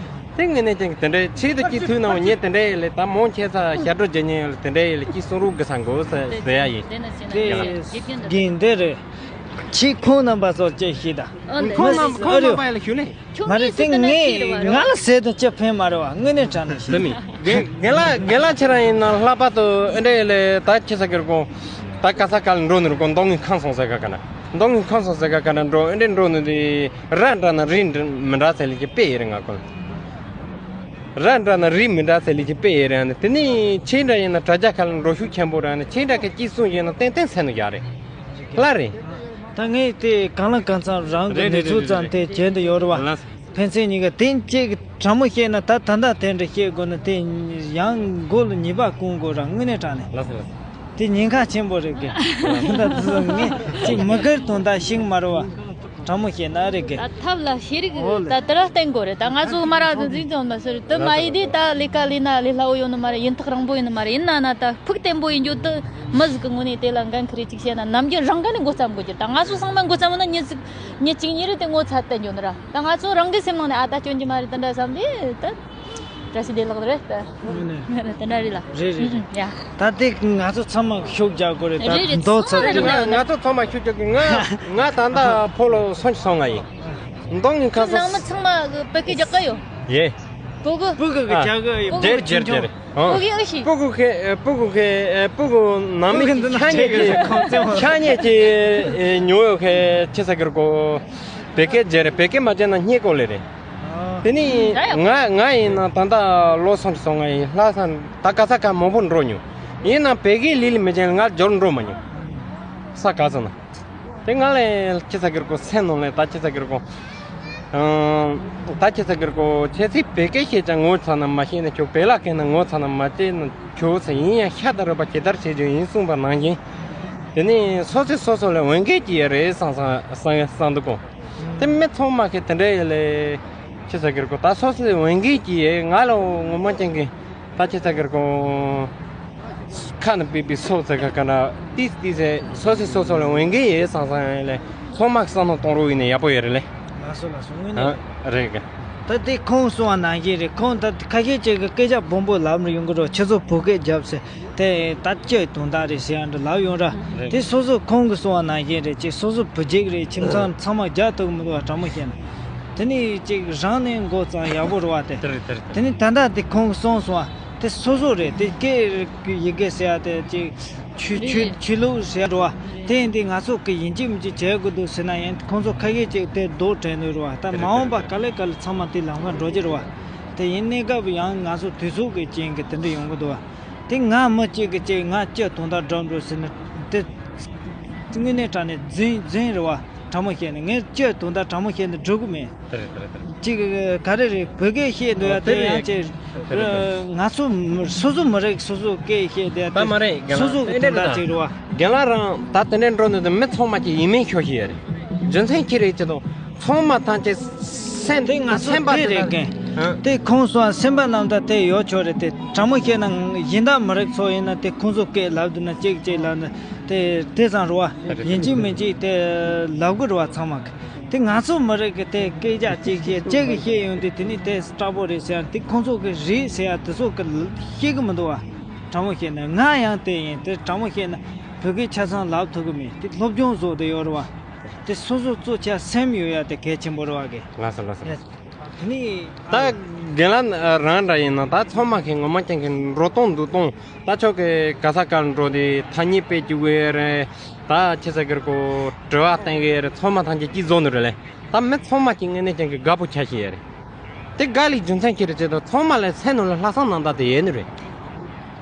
དེ་ངས་ནས་ཀྱང་དེ་འདྲའི་ཆེད་དུ་སྐྱིད་ཐུག་ནའང་ངས་དེ་འདྲའི་ཡེ་ལེ་ད་མང་ཆེ་ས་ཞབས་བྲོ་རྒྱག་ཉན་ཡོད་ལེ་དེ་འདྲའི་ཡེ་ལེ་སྐྱིད་སྲུང་རུ་གི་ས་འགོ་ཟེར་ཡ་ཡིན། དེ་དགེ་འདི་རེད། ཁྱེད་ཁོང་རྣམ་པ་ཚོ་ཅེས་ཤེས་ད། ཨ་ནི་ཁོང་རྣམ་ཁོང་རྣམ་པ་ཡ་ལ་ཞུ་ལེ། ཁྱོད་མ་རེད་ངས་དེ་སུ་ངས་དེ་ན་ང་ལ་ཟེར་དུ་ཅི་ཕན་མ་རེད་བ་དངོས་གནས་དྲང་ནས་ཤེས། དེ་མིན། རྒན་རྒན་ལགས་རྒན་ལགས་ཁྱེད་རང་ཡིན་ན་ལྷག་པར་དུ་ཨེ་འདྲ་ཡེ་ལེ་ད་ཁྱེད་ས་ཀེར་ཀོང་ད་ག་ས་ག་ལ་འགྲོ་ནི་རུ་ཀོང་མདོ་སྔོན་ཁང་སོང་ཟེར་ག་ག་ན་མདོ་སྔོན་ཁང་སོང་ཟེར་ག་ག་ན་འགྲོ་ཨེ་འདྲ་འགྲོ་ནི་དེ་ར་འདྲ་ན་རི་མི་འདྲ་ཟེར་ལེ་ཀྱི་དཔེ་ཡེ་རེ་ང་ཀོང་ར་འདྲ་ན་རི་མི་འདྲ་ཟེར་ལེ་ཀྱི་དཔེ་ཡེ་རེ་ཨ་ནི་དེ་ནི་ཁྱེད་འདྲ་ཡིན་ན་དྲ་རྒྱ་ཁ་ལ་འགྲོ་ཤུགས་ཆེན་པོ་རེ་ཨ་ནི་ཁྱེད་འདྲ་གི་སྐྱིད་སྲུང་ཡིན་ན་ཏན་ཏན་ཟེར་ནི་ཡ་རེད། ལ་རེད། ད་ངས་དེ་གང་ལ་གང་འཚམ་རང་གི་རེད་གནས་ཚུལ་རེད་ཙམ་རེད་དེ་བྱེད་འདི་ཡོད་རེད་བ། ལགས་སོ། ཕན་ཚུན་གཉིས་ཀ་དེ་གཅིག་དྲང་མོ་བཤད་ན་ད་ད་ལྟ་དེ་འདྲ་བཤད་དགོས་ན་དེ་ཡང་མགོ་ལ་ཉེས་པ་སྐོང་དགོས་ར་དངོས་གནས་དྲང་ནས། ལགས་སོ་ལགས་སོ། དེ་ཉེན་ཁ་ཆེན་པོ་རེད་གི། ད་དེ་ཚོ་ངས་ཅིག་མི་སྒེར་དོན་དག་ཞིག་མ་རེད་བ། དྲང་མོ་བཤད་ན་རེད་གི། ད་ཐབས་ལ་ཤེས་རིག་ཨོ་ལེ། ད་དེ་ར་བསྟན་དགོས་རེད་ད་ང་ཚོ་མ་ར་འཛིན་འཛིན་ཙམ་མ་ཟེར་དུ་མ་ཡི་དེ་ད་ལས་ཀ་ལས་ན་ལས་སླ་བོ་ཡོད་ནི་མ་རེད་ཡིན་ཐག་རིང་པོ་ཡིན་ནི་མ་རེད་ཡིན་ན་ན་ད་ཕུགས་བརྟན་པོ་ཡིན་རྒྱུ་དུ་མི་ཟིག་གི་ངོས་ནས་དེ་ལ་འགན་ཁུར་རེ་ཅིག་བཤད་ན་ནམ་རྒྱུན་རང་ག་ནས་འགོ་བརྩམ་དགོས་རྒྱུ་ད་ང་ཚོ་ཚང་མ་འགོ་བརྩམས་ན་མྱི་ཟིག་མྱི་གཅིག་གཉིས་རེ་དེ་ངོ་ཚ་བསྟན་རྒྱུ་ནི་ར་ད་ང་ཚོ་རང་གི་སེམས་ནང་ནས་ཨ་ད་སྐྱོན་གྱི་མ་རེད་དེ་འདྲ་བསམ་དེ་ད་བཀྲ་ཤིས་བདེ་ལེགས་རེད་ད་དེ་འདྲ་རེད་ལ་རེད་རེད་ཡ་ད་དེ་ང་ཚོ་ཚང་མ་ཤུགས་རྒྱག་དགོས་རེད་རེད་ད་རེད་མདོ་ཚོ་ཚང་མ་རེད་ང་ང་ཚོ་ཚང་མ་ཤུགས་རྒྱག་གི་ང་ང་ད་ལྟ་ཕོ་ལོ་སོན་སོང་ང་ཡིན། མདང་གི་ཁ་ཁྱོད་ནང་མི་ཚང་མ་གི་བོད་སྐད་རྒྱག་གི་ཡོད། ཡེ། སྤུ་གུ། སྤུ་གུ་གི་ཨ། རྒྱ་གི་སྤུ་གུ་རྒྱ་རྒྱ་རྒྱ་རེད། ཨ། སྤུ་གུ་ཨེ་ཤེས། སྤུ་གུ་ཁེ་སྤུ་གུ་ཁེ་སྤུ་གུ་ནང་མི་སྤུ་གུ་འདི་ན་ཆ་ཉེ་ཆེ་གི་གི་ཁོང་ཚེ་ཆ་ཉེ་ཆེ་ཉོ་ཡོད་ཁེ་ཆེ་ས་གི་ར་གོ། བོད་སྐད་བརྗེད་རེད། བོད་སྐད་མ་བརྗེད་ན་སྙད་གོ་ལེ་རེད། དེ་ནི་ང་ང་ཡིན་ན་ད་ལྟ་ལོ་སུམ་ཅུ་སོང་ང་ཡིན། ལྷ་ས་ད་ག་ས་ག་མང་པོ་འགྲོ་མྱོང་། ཡིན་ན་བོད་སྐད་ལི་ལི་མི་བརྗེད་ང་འབྱོར་འགྲོ་མ་མྱོང་། ས་ག་ཚོད་ན། དེ་ང་ལས་ཁྱི་ཚ་གིར་གོ་སེམས་ནང་ལས་ད་ཁྱི་ཚ་གིར་གོ་ད་ཁྱི་ཚ་གིར་གོ་ཁྱེད་ཚིག་བོད་སྐད་བཤད་ཀྱང་ངོ་ཚ་ན་མ་ཤེས་ན་ཁྱོད་བོད་ལ་སྐད་ན་ངོ་ཚ་ན་མ་བྱེད་ན་ཁྱོད་ཚ་ཡིན་ཡང་ཤ་ད་རུ་པ་ཇི་ལྟར་བྱེད་རྒྱུ་ཡིན་གསུངས་པ་ནང་བཞིན། དེ་ནི་སོ་སོས་སོ་སོ་ལ་འོས་འགན་ཅི་ཡ་རེད་བསམ་བསམ་བསམ་འདུག་གོ་དེ་མི་ཚང་མ་གི་དེ་འདྲ་ཡ་ལས་ཁྱི་ཚ་གིར་གོ་ད་སོ་སོའི་འོས་འགན་ཅི་ཡ་ང་ལ་ངོ་མ་ཅན་གི་ད་ཁྱི་ཚ་གིར་གོ་ཁ་ན་པི་པི་སོ་ཚ་ག་ག་ན་ཏིས་ཏིས་སེ་སོ་སོས་སོ་སོ་ལ་འོས་འགན་ཡོད་བསམ་བསམ་ཡ་ལས་ཚང་མ་གི་བསམ་བློ་གཏོང་རོགས་ཡིན་ན་ཡག་པོ་ཡོད་རེད་ལེ། ལགས་སོ་ལགས་སོ་དངོས་གནས། ཨ་རེད་གི་ད་དེ་ཁོང་གསུང་བ་ནང་བཞིན་རེད། ཁོང་ད་ཁ་ཤས་ཅིག་གི་སྐད་ཆ་སྦོམ་པོ་ལབ་ནས་ཡོང་གི་རེད། ཁྱེད་ཚོ་བོད་སྐད་རྒྱབ་ཟེར་དེ་ད་སྤྱིར་དོན་དག་རེད་ཟེར་ཡ་འདྲ་ལབ་ཡོང་ར། རེད། དེ་སོ་སོ་ཁོང་གི་གསུང་བ་ནང་བཞིན་རེད། ཅིག་སོ་སོ་བུ་རྒྱུད་རེད། ཁྱིམ་ཚང་ཚང་མ་རྒྱག་ཐུབ་གི་མི་འདུག་བ། དྲང་མོ་བཤད་ན། དེ་ནི་ཅིག་རང་ནས་འགོ་བརྩམས་ཡག་པོ་རེད་བ་དེ། དེ་རེད་དེ་རེད་དེ་དེ་ནི་ད་ལྟ་དེ་ཁོང་གི་གསུང་སོང་བ་དེ་སོ་སོ་རེད། དེ་སྐད་ཡི་གེ་ཟེར་ཡ་དེ་ཅིག་ཆོས་ཆོས་ཆོས་ལུགས་ཟེར་རེད་བ། དེ་ཡིན་དུས་ང་ཚོ་གི་ཡིན་གཅིག་མིན་གཅིག་བྱེད་དགོས་འདུག་ཟེར་ན་ཡང་ཁོང་ཚོ་ཁ་ཤས་ཅིག་དེ་རྡོག་དྲན་ནོ་རེད་བ། ད་མ་འོངས་པ་ག་ལེ་ག་ལེ་ཚང་མ་དེ་ལམ་ཁ་འགྲོ་རྒྱུ་རེད་བ། དེ་ཡིན་གནས་སྐབས་ཡང་ང་ཚོ་དུས་ཚོད་ཀྱི་རྐྱེན་གྱིས་དེ་འདྲ་ཡོང་གི་འདུག་བ། དེ་ང་མི་གཅིག་གིས་གཅིག་ང་སྤྱིར་དོན་དག་འགྲོ་འགྲོ་ཟེར་ན་དེ་དངོས་གནས་དྲང་གནས་རྫུན་རྫུན་རེད་བ། དྲང་མོ་བཤད་ན་ངས་སྤྱིར་དོན་དག་དྲང་མོ་བཤད་ན་འགྲིག་གི་མེད། དེ་རེད་དེ་རེད་དེ་རེད། གཅིག་ག་རེ་རེད། བོད་སྐད་བཤད་འདོད་ཡ་དེ་ཡང་ཅིག་ང་ཚོ་སོ་སོ་མི་རིགས་སོ་སོ་སྐད་བཤད་བསྡད་ད་མ་རེད། སོ་སོ་གི་དོན་དག་ཅིག་རེད་བ། རྒན་ལགས་རང་ད་དེ་འདྲའི་འགྲོ་འདུག་དེ་མི་ཚང་མ་གི་ཡིན་མིན་ཤོད་ཤེས་ཡ་རེད། རྒྱུ་མཚན་ཅི་རེད་ཅེ་དང་ཚང་མ་ཐམས་ཅད་སེམས་དེ་ང་ཚོ་སེམས་པ་དེ་དེ་རེད་དང་གན་། དེ་ཁོང་སོང་སེམས་པ་རྣམ་དག་དེ་ཡོད་ཆོག་རེད། དེ་དྲང་མོ་བཤད་ན་གཞན་དག་མི་རིགས་ཚོ་ཡིན་ན་དེ་ཁོང་ཚོ་སྐད་ལབ་འདུག་ན་གཅིག་གཅིག་ལབ་ན་དེ་དེ་ཙང་རེད་བ། ཡིན་གཅིག་མིན་གཅིག་དེ་ལབ་དགོས་རེད་བ་ཚང་མ་གི། དེ་ང་ཚོ་མི་རིགས་ཀྱི་དེ་སྐད་ཆ་གཅིག་བཤད་གཅིག་གིས་བཤད་ཡོང་དུས་དེ་ནི་དེ་སྐྲག་པོ་རེད་ཟེར་ཡང་དེ་ཁོང་ཚོ་གི་རེད་ཟེར་ཡ་དེ་ཚོ་གི་ཤེས་གི་མི་འདུག་བ། དྲང་མོ་བཤད་ན་ང་ཡང་དེ་ཡིན། དེ་དྲང་མོ་བཤད་ན་བོད་སྐད་ཆ་ཚང་ལབ་ཐུབ་གི་མེད། དེ་སློབ་སྦྱོང་བཟོ་བསྡད་ཡོད་རེད་བ། དེ་སོ་སོ་གཙོ་ཆེ་སེམས་ཡོད་ཡ་དེ་གལ་ཆེན་པོ་རེད་བ་གི། ལགས་སོ་ལགས་སོ། དེ་ནི་ད་རྒན་ལགས་རང་འདྲ་ཡིན་ན་ད་ཚང་མ་གི་ངོ་མ་ཅན་གི་འགྲོ་སྟངས་འདུག་སྟངས། ད་ཆོག་གི་ག་ས་གར་འགྲོ་དེ་ཐ་སྙད་སྤེལ་རྒྱུ་ཡོད་རེད། ད་ཁྱེད་ས་གར་གོ་དྲི་བ་བསྟན་གི་ཡོད་རེད། ཚང་མ་ཐམས་ཅད་ཅི་བཟོ་ནི་རེད་ལེ། ད་མི་ཚང་མ་ཅི་དངོས་གནས་ཅན་གི་དགའ་པོ་ཆ་ཤེས་ཡོད་རེད། དེ་དགའ་ལི་རྒྱུ་མཚན་ཅི་རེད་ཅེ་ད་ཚང་མ་ལ་སེམས་ནང་ལ་ལྷག་བསམ་རྣམ་དག་དེ་ཡོད་ནི་རེད།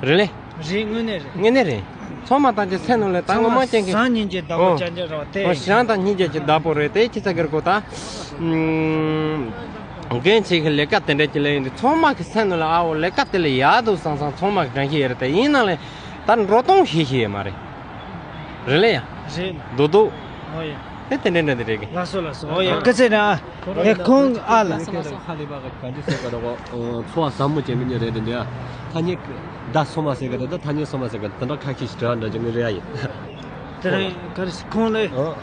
རེད་ལེ། རེད་དངོས་གནས་རེད། དངོས་གནས་རེད། ཚང་མ་ཐམས་ཅད་སེམས་ནང་ལ་ད་ངོ་མ་ཅན་གི་སང་ཉིན་གྱི་བདག་པོ་ཨོ། ཅན་ཅན་རེད་བ་དེ། ཨོ་ཞང་དང་སྙིང་རྗེ་གི་བདག་པོ་རེད། དེ་ཁྱེད་ས་གར་གོ་ད། རྒན་ཆེ་གི་ལས་ཀ་དེ་འདྲ་ཅིག་ལས་ཡིན་དུས་ཚང་མ་གི་སེམས་ནང་ལ་ཨ་འོ་ལས་ཀ་དེ་ལས་ཡག་འདུག་བསམ་བསམ་ཚང་མ་གི་དྲན་ཤེས་ཡོད་རེད། དེ་ཡིན་ནང་ལས་ད་འགྲོ་སྟངས་ཤེས་ཤེས་ཡོད་མ་རེད། རེད་ལེ་ཡ། རེད། རྡོག་རྡོག་ཨོ་ཡ། དེ་དེ་འདྲ་འདྲ་དེ་རེད་གི། ལགས་སོ་ལགས་སོ་ཨོ་ཡ་སྐུ་ཚེ་རིང་ཨ། ཨེ་ཁོང་ཨ་ལ། ཧ་ལས་པ་ག་འདྲ་ཟེར་ག་རེ་གོ། ཚོ་བ་ཟབ་མོ་ཅན་གི་ཉེ་རེད་དེ་འདྲ། ཐ་སྙད་ད་སོ་མ་ཟེར་ག་རེ་ད་ཐ་སྙད་སོ་མ་ཟེར་ག་རེ་དེ་འདྲ་ཁ་ཤས་ཤིག་དྲི་བ་འདྲ་ཅིག་ངས་རེད་ཡ་ཡིན། དེ་རིང་ག་རེ་ཁོང་ལས། ཨོ།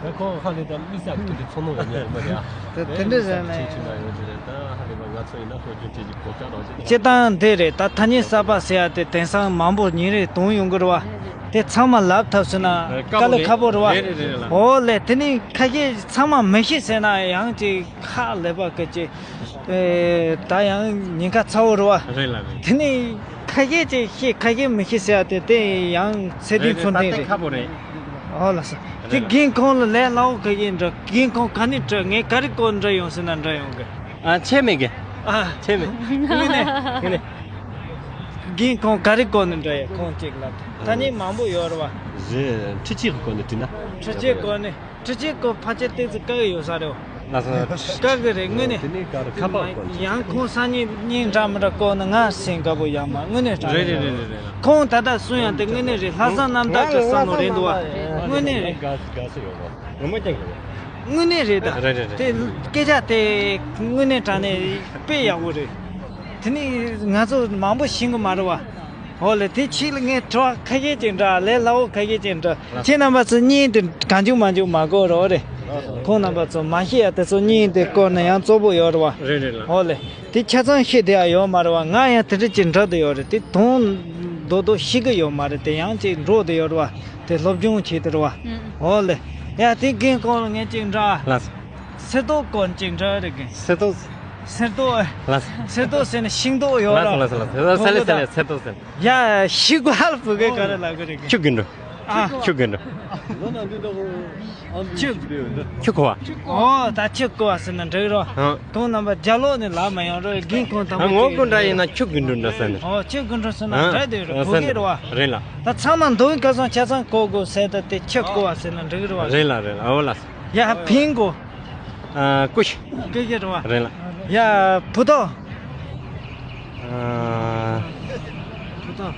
ད་ཁོང་ཧ་ལས་ད་མི་ས་ཁུལ་དུ་ཚོང་ནོ་ཡོད་ཉེ་རེད་མ་རེད་ཨ། དེ་དེ་འདྲ་ཟེར་ནས། ཆེན་ཆེན་ན་ཡོད་རེད་ད་ཧ་ལས་པ་ང་ཚོ་ཡིན་ན་སློབ་སྦྱོང་བྱེད་ཀྱི་གོ་སྐབས་རོགས་བྱེད་ན། སྤྱིར་བཏང་དེ་རེད་ད། ཐ་སྙད་གསར་པ་ཟེར་ཡ་དེ་དེང་སང་མང་པོ་ཉིན་རེ་གཏོང་ཡོང་གི་རེད་བ། དེ་ཚང་མ་ལབ་ཐབས་ཟེར་ན་དཀའ་ལས་ཁག་པོ་རེད་བ། རེད་རེད་རེད་ལ། འོ་ལེ་དེ་ནི་ཁ་ཤས་ཚང་མ་མི་ཤེས་ཟེར་ན་ཡང་ཅིག་ཁག་ལེ་བ་གི་ཅིག་ཨེ་ད་ཡང་ཉེན་ཁ་ཚ་བོ་རེད་བ། རེད་ལ་རེད། དེ་ནི་ཁ་ཤས་ཅིག་ཤེས་ཁ་ཤས་མི་ཤེས་ཟེར་ཡ་དེ་དེ་ཡང་ཚད་ལྡན་རེད་ཚོད་རེད་ད་ལྡན་དེ་རེད། ཁག་པོ་རེད། ཨོ་ལགས་སོ། དེ་རྒན་ཁོང་ལ་ལས་སླ་བོ་ག་ཡིན་འདྲ། རྒན་ཁོང་ག་ནས་དྲི་ངས་ག་རེ་སྐོར་འདྲི་ཡོང་ཟེར་ན་འདྲི་ཡོང་གི། ཨ་ཆད་མེད་གི། ཨ་ཆད་མེད། དངོས་གནས། དངོས་གནས། རྒན་ཁོང་ག་རེ་སྐོར་ནས་འདྲི་ཡ་ཁོང་ཅིག་ལབ། ཐ་སྙད་མང་པོ་ཡོད་རེད་བ། རེད་འཕྲུལ་ཆས་ཀྱི་སྐོར་ནས་དྲིས་ན། འཕྲུལ་ཆས་སྐོར་ནས་འཕྲུལ་ཆས་སྐོར་ཕལ་ཆེར་ཏོག་ཙམ་དཀའ་གི་ཡོད་ས་རེད་བ། ལགས་སོ། དཀའ་གི་རེད་དངོས་གནས། དེ་ནས་ག་རེ་ཁ་པར་སྐོར་ནས། ཡང་ཁོང་སང་ཉིན་སྙིང་འདྲ་མི་འདྲ་སྐོར་ནས་ང་སེམས་དགའ་པོ་ཡོད་མ་དངོས་གནས་དྲང་རེད་རེད་རེད་རེད་རེད། ཁོང་ད་ལྟ་གསུང་ཡང་དེ་དངོས་གནས་རེད། ལྷག་བསམ་རྣམ་དག་གི་བསམ་བློ་རེད་འདུག་བ། དངོས་གནས་རེད། དགའ་དགའ་ས་ཡོད་པ། ངོ་མ་ཀྱང་རེད། དངོས་གནས་རེད་ད། རེད་རེད་རེད། དེ་སྐད་ཆ་དེ་དངོས་གནས་དྲང་གནས་དཔེ་ཡག་པོ་རེད། དེ་ནི་ང་ཚོ་མང་པོ་ཤེས་གི་མ་རེད་བ། འོ་ལེ་དེ་ཕྱིས་ལ་ངས་དྲི་བ་ཁ་ཤས་ཅིག་འདྲི་ལས་སླ་བོ་ཁ་ཤས་ཅིག་འདྲི། ཁྱེད་རྣམ་པ་ཚོ་བརྙན་དེ་གང་བྱུང་མང་བྱུང་མ་དགོས་རོགས་རེད། ཁོང་རྣམ་པ་ཚོ་མ་ཤེས་ཡ་དེ་ཚོ་བརྙན་དེ་བསྐོར་ན་ཡང་གཙོ་བོ་ཡོད་རེད་བ། རེད་རེད་ལགས། འོ་ལེ། དེ་ཆ་ཚང་ཤེས་བསྡད་ཡ་ཡོད་མ་རེད་བ། ང་ཡང་དེ་འདྲ་ཅིག་འདྲི་བསྡད་ཡོད་རེད། དེ་དོན་རྡོག་རྡོག་ཤེས་གི་ཡོད་མ་རེད། དེ་ཡང་ཅིག་འགྲོ་བསྡད་ཡོད་རེད་བ། དེ་སློབ་སྦྱོང་བྱེད་དེ་རེད་བ། ཨུ། འོ་ལེ། ཡ་དེ་རྒན་ཁོང་ལ་ངས་ཅིག་འདྲི། ལགས། གསེར་ཏོག་སྐོར་ཅིག་འདྲི་རེད་རྒན། གསེར་ཏོག་གསེར་ཏོག་ལགས། གསེར་ཏོག་ཟེར་ན་ཤིང་ཏོག་ཡོད་རེད་བ། ལགས་སོ་ལགས་སོ་ལགས་སོ། ལགས་སོ་ལགས་སོ་ལགས་སོ། གསེར་ཏོག་གསེར་ཏོག་ཟེར། ཡ་ཤི་གུ་ཧལ་བུ་གེ་ག་རེ་ལ་གུ་རེད་གི། ཁྱུ་གི་འགྲོ། ཨ། ཁྱུ་དགུ་འགྲོ། ཁྱུ། ཁྱུ་གོ་བ། ཨོ་ད་ཁྱུ་གོ་བ་ཟེར་ན་འགྲིག་རོ། ཨ། ཁོང་རྣམ་པ་རྒྱ་ལོག་ནས་ལབ་མ་ཡོང་རོ། རྒན་ཁོང་དང་པོ། ཨ། ངོ་དགུ་འདྲ་ཡིན་ན་ཁྱུ་དགུ་འགྲོ་འདྲ་ཟེར་ནས། ཨོ་ཁྱུ་དགུ་འགྲོ་ཟེར་ན་འདྲ་དེ་རོ། ཨ་གོ་གི་རོ་བ། རེད་ལ། ད་ཚང་མ་མདུན་ཁ་སང་ཆ་ཚང་གོ་དགོས་ཟེར་ད་དེ་ཁྱུ་གོ་བ་ཟེར་ན་འགྲིག་རོ་བ། རེད་ལ་རེད་ལ། ཨོ་ལ། ཡ་ཕིང་གོ། ཨ། ཀུ་ཤ། ཀུ་ཤ་རེད་བ། རེད་ལ། ཡ་བུ་ཏོ། ཨ། བུ་ཏོ།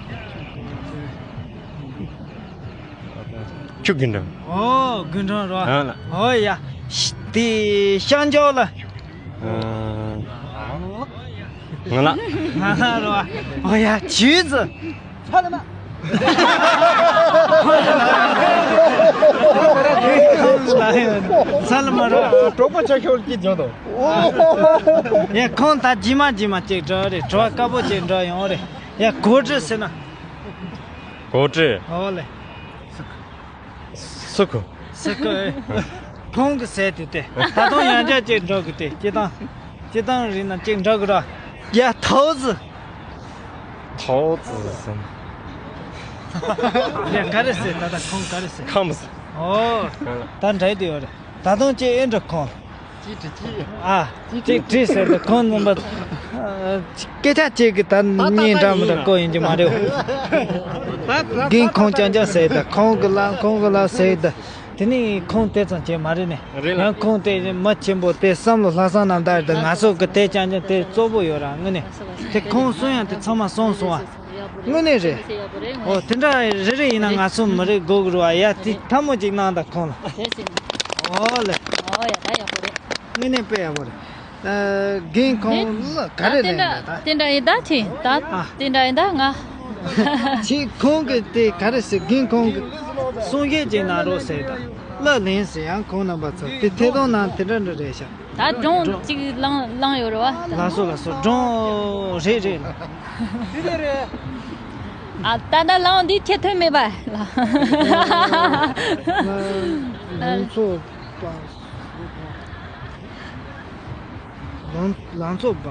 ཁྱུ་དགུ་འགྲོ། ཨོ་དགུ་འགྲོ་རེད་བ། ཨ་ལ། ཨོ་ཡ། དེ་ཤང་ཇོ་ལ། ཨ། ང་ལ། ང་ལ་རེད་བ། ཨོ་ཡ་ཇུས་ཙི། ཚ་ལ་མ། ཚ་ལ་མ་རོ། གྲོགས་པོ་ཆ་ཤོར་གྱི་འཇོག་དོ། ཡ་ཁོང་ད་ཇི་མ་ཇི་མ་ཅིག་འགྲོ་རེད། གྲོགས་དཀར་པོ་ཅིག་འགྲོ་ཡོང་རེད། ཡ་གོ་ཁྲི་ཟེར་ན། གོ་ཁྲི། ཨོ་ལེ། སུ་ཁོ། སུ་ཁོ། ཁོང་གི་ཟས་དེ་དེ། ད་དུང་ཡང་བསྐྱར་ཅིག་འགྲོ་གི་དེ་སྤྱི་བཏང་། སྤྱི་བཏང་རིག་ན་ཅིག་འགྲོ་གི་ར། ཡ་ཐའོ་ཙི། ཐའོ་ཙི་ཟེར། ཡ་ག་རེ་ཟེར། ད་ལྟ་ཁོང་ག་རེ་ཟེར། ཁམས། ཨོ། ད་འདྲ་དེ་ཡོད་རེད། ད་དུང་ཅིག་ཨེ་འགྲོ་ཁོང་། ཅིག་དྲི་ཅིག་ཨ། ཅིག་དྲི་ཟེར་ད་ཁོང་རྣམ་པ། སྐད་ཆ་ཅིག་གི་ད་ཉིན་འདྲ་མི་འདྲ་བསྐོ་ཡིན་གྱི་མ་རེད། རྒན་ཁོང་ཅང་ཅང་ཟེར་ད་ཁོང་གི་ལ་ཁོང་གི་ལ་ཟེར་ད། དེ་ནི་ཁོང་དེ་ཙམ་བྱས་མ་རེད་ནས། རེད་ལ། ཡང་ཁོང་དེ་མི་ཆེན་པོ་དེ་བསམ་བློ་ལྷག་བསམ་རྣམ་དག་དེ་ང་ཚོ་གི་དེ་ཅང་ཅང་དེ་གཙོ་བོ་ཡོད་ར་དངོས་གནས། དེ་ཁོང་གསུང་ཡང་དེ་ཚང་མ་གསུང་སོང་བ། དངོས་གནས་རེད། ཨོ་དེ་འདྲ་རེ་རེ་ཡིན་ན་ང་ཚོ་མི་རེ་དགོས་གི་རེད་བ། ཡ་དེ་ཐལ་མོ་ཅིག་གནང་དང་ཁོང་ལ། ཨོ་ལེ། ཨོ་ཡ་ད་ཡག་པོ་རེད། དངོས་གནས་དཔེ་ཡག་པོ་རེད། རྒན་ཁོང་ལ་ག་རེ་ལེན་ན་ད། དེ་འདྲ་ཡིན་ད་ཁྱེད་ད། དེ་འདྲ་ཡིན་ད་ང་། ཁྱེད་ཁོང་གི་དེ་ག་རེ་ཟེར། རྒན་ཁོང་གི་གསུང་བཤད་ཅིག་གནང་རོགས་ཟེར་ད། གླུ་ལེན་ཟེར་ཡང་ཁོང་རྣམ་པ་ཚོ་དེ་ཐད་གཏོང་ནང་དེ་འདྲ་འདྲ་རེད་ཤག་ད་སྒྲུང་གཅིག་བླངས་བླངས་ཡོད་རེད་བ། ལགས་སོ་ལགས་སོ། སྒྲུང་རེད་རེད་ལ། ཨ་ད་ད་བླངས་འདི་ཁྱེད་ཐོན་མེད་པ་ལ། ལང་ཚོ་པ། ལང་ལང་ཚོ་པ།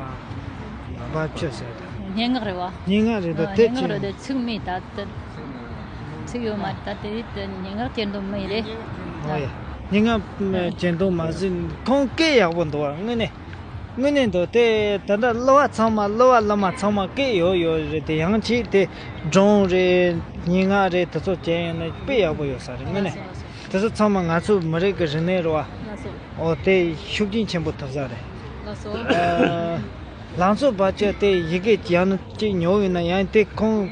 བ་ཆུ་ཟེར་ད། སྙན་ངག་རེད་བ། སྙན་ངག་རེད་ད། ཨ་དེ་སྙན་ངག་ཆེ་རེད་དེ་ཚིག་མེད་ད་དེ། ཚིག་ཡོད་མ་རེད་ད། དེ་རིགས་དེ་སྙན་ངག་གྱེར་འདོན་མི་རེད། ཨོ་ཡ། སྙན་ངག་གྱེར་འདོན་མ་ཟིན་ཁོང་སྐད་ཡག་པོ་འདུག་བ་དངོས་གནས། དངོས་གནས་འདུག་དེ་ད་ལྟ་གླུ་བ་ཚང་མ་གླུ་བ་གླུ་མ་ཚང་མ་སྐད་ཡོད་ཡོད་རེད་དེ། ཡང་ཅིག་དེ་སྒྲུང་རེད་སྙན་ངག་རེད་དེ་ཚོ་བྱས་ཡོང་ན་དཔེ་ཡག་པོ་ཡོད་ས་རེད་དངོས་གནས། དེ་ཚོ་ཚང་མ་ང་ཚོ་མི་རིགས་ཀྱི་རིག་གནས་རེད་བ། ཨོ་དེ་ཤུགས་རྐྱེན་ཆེན་པོ་ཐེབས་ས་རེད། ལང་ཚོ་བ་ཅོ་དེ་ཡི་གེ་ཡང་ན་ཅིག་ཉོ་ཡོད་ན་ཡང་དེ་ཁོང་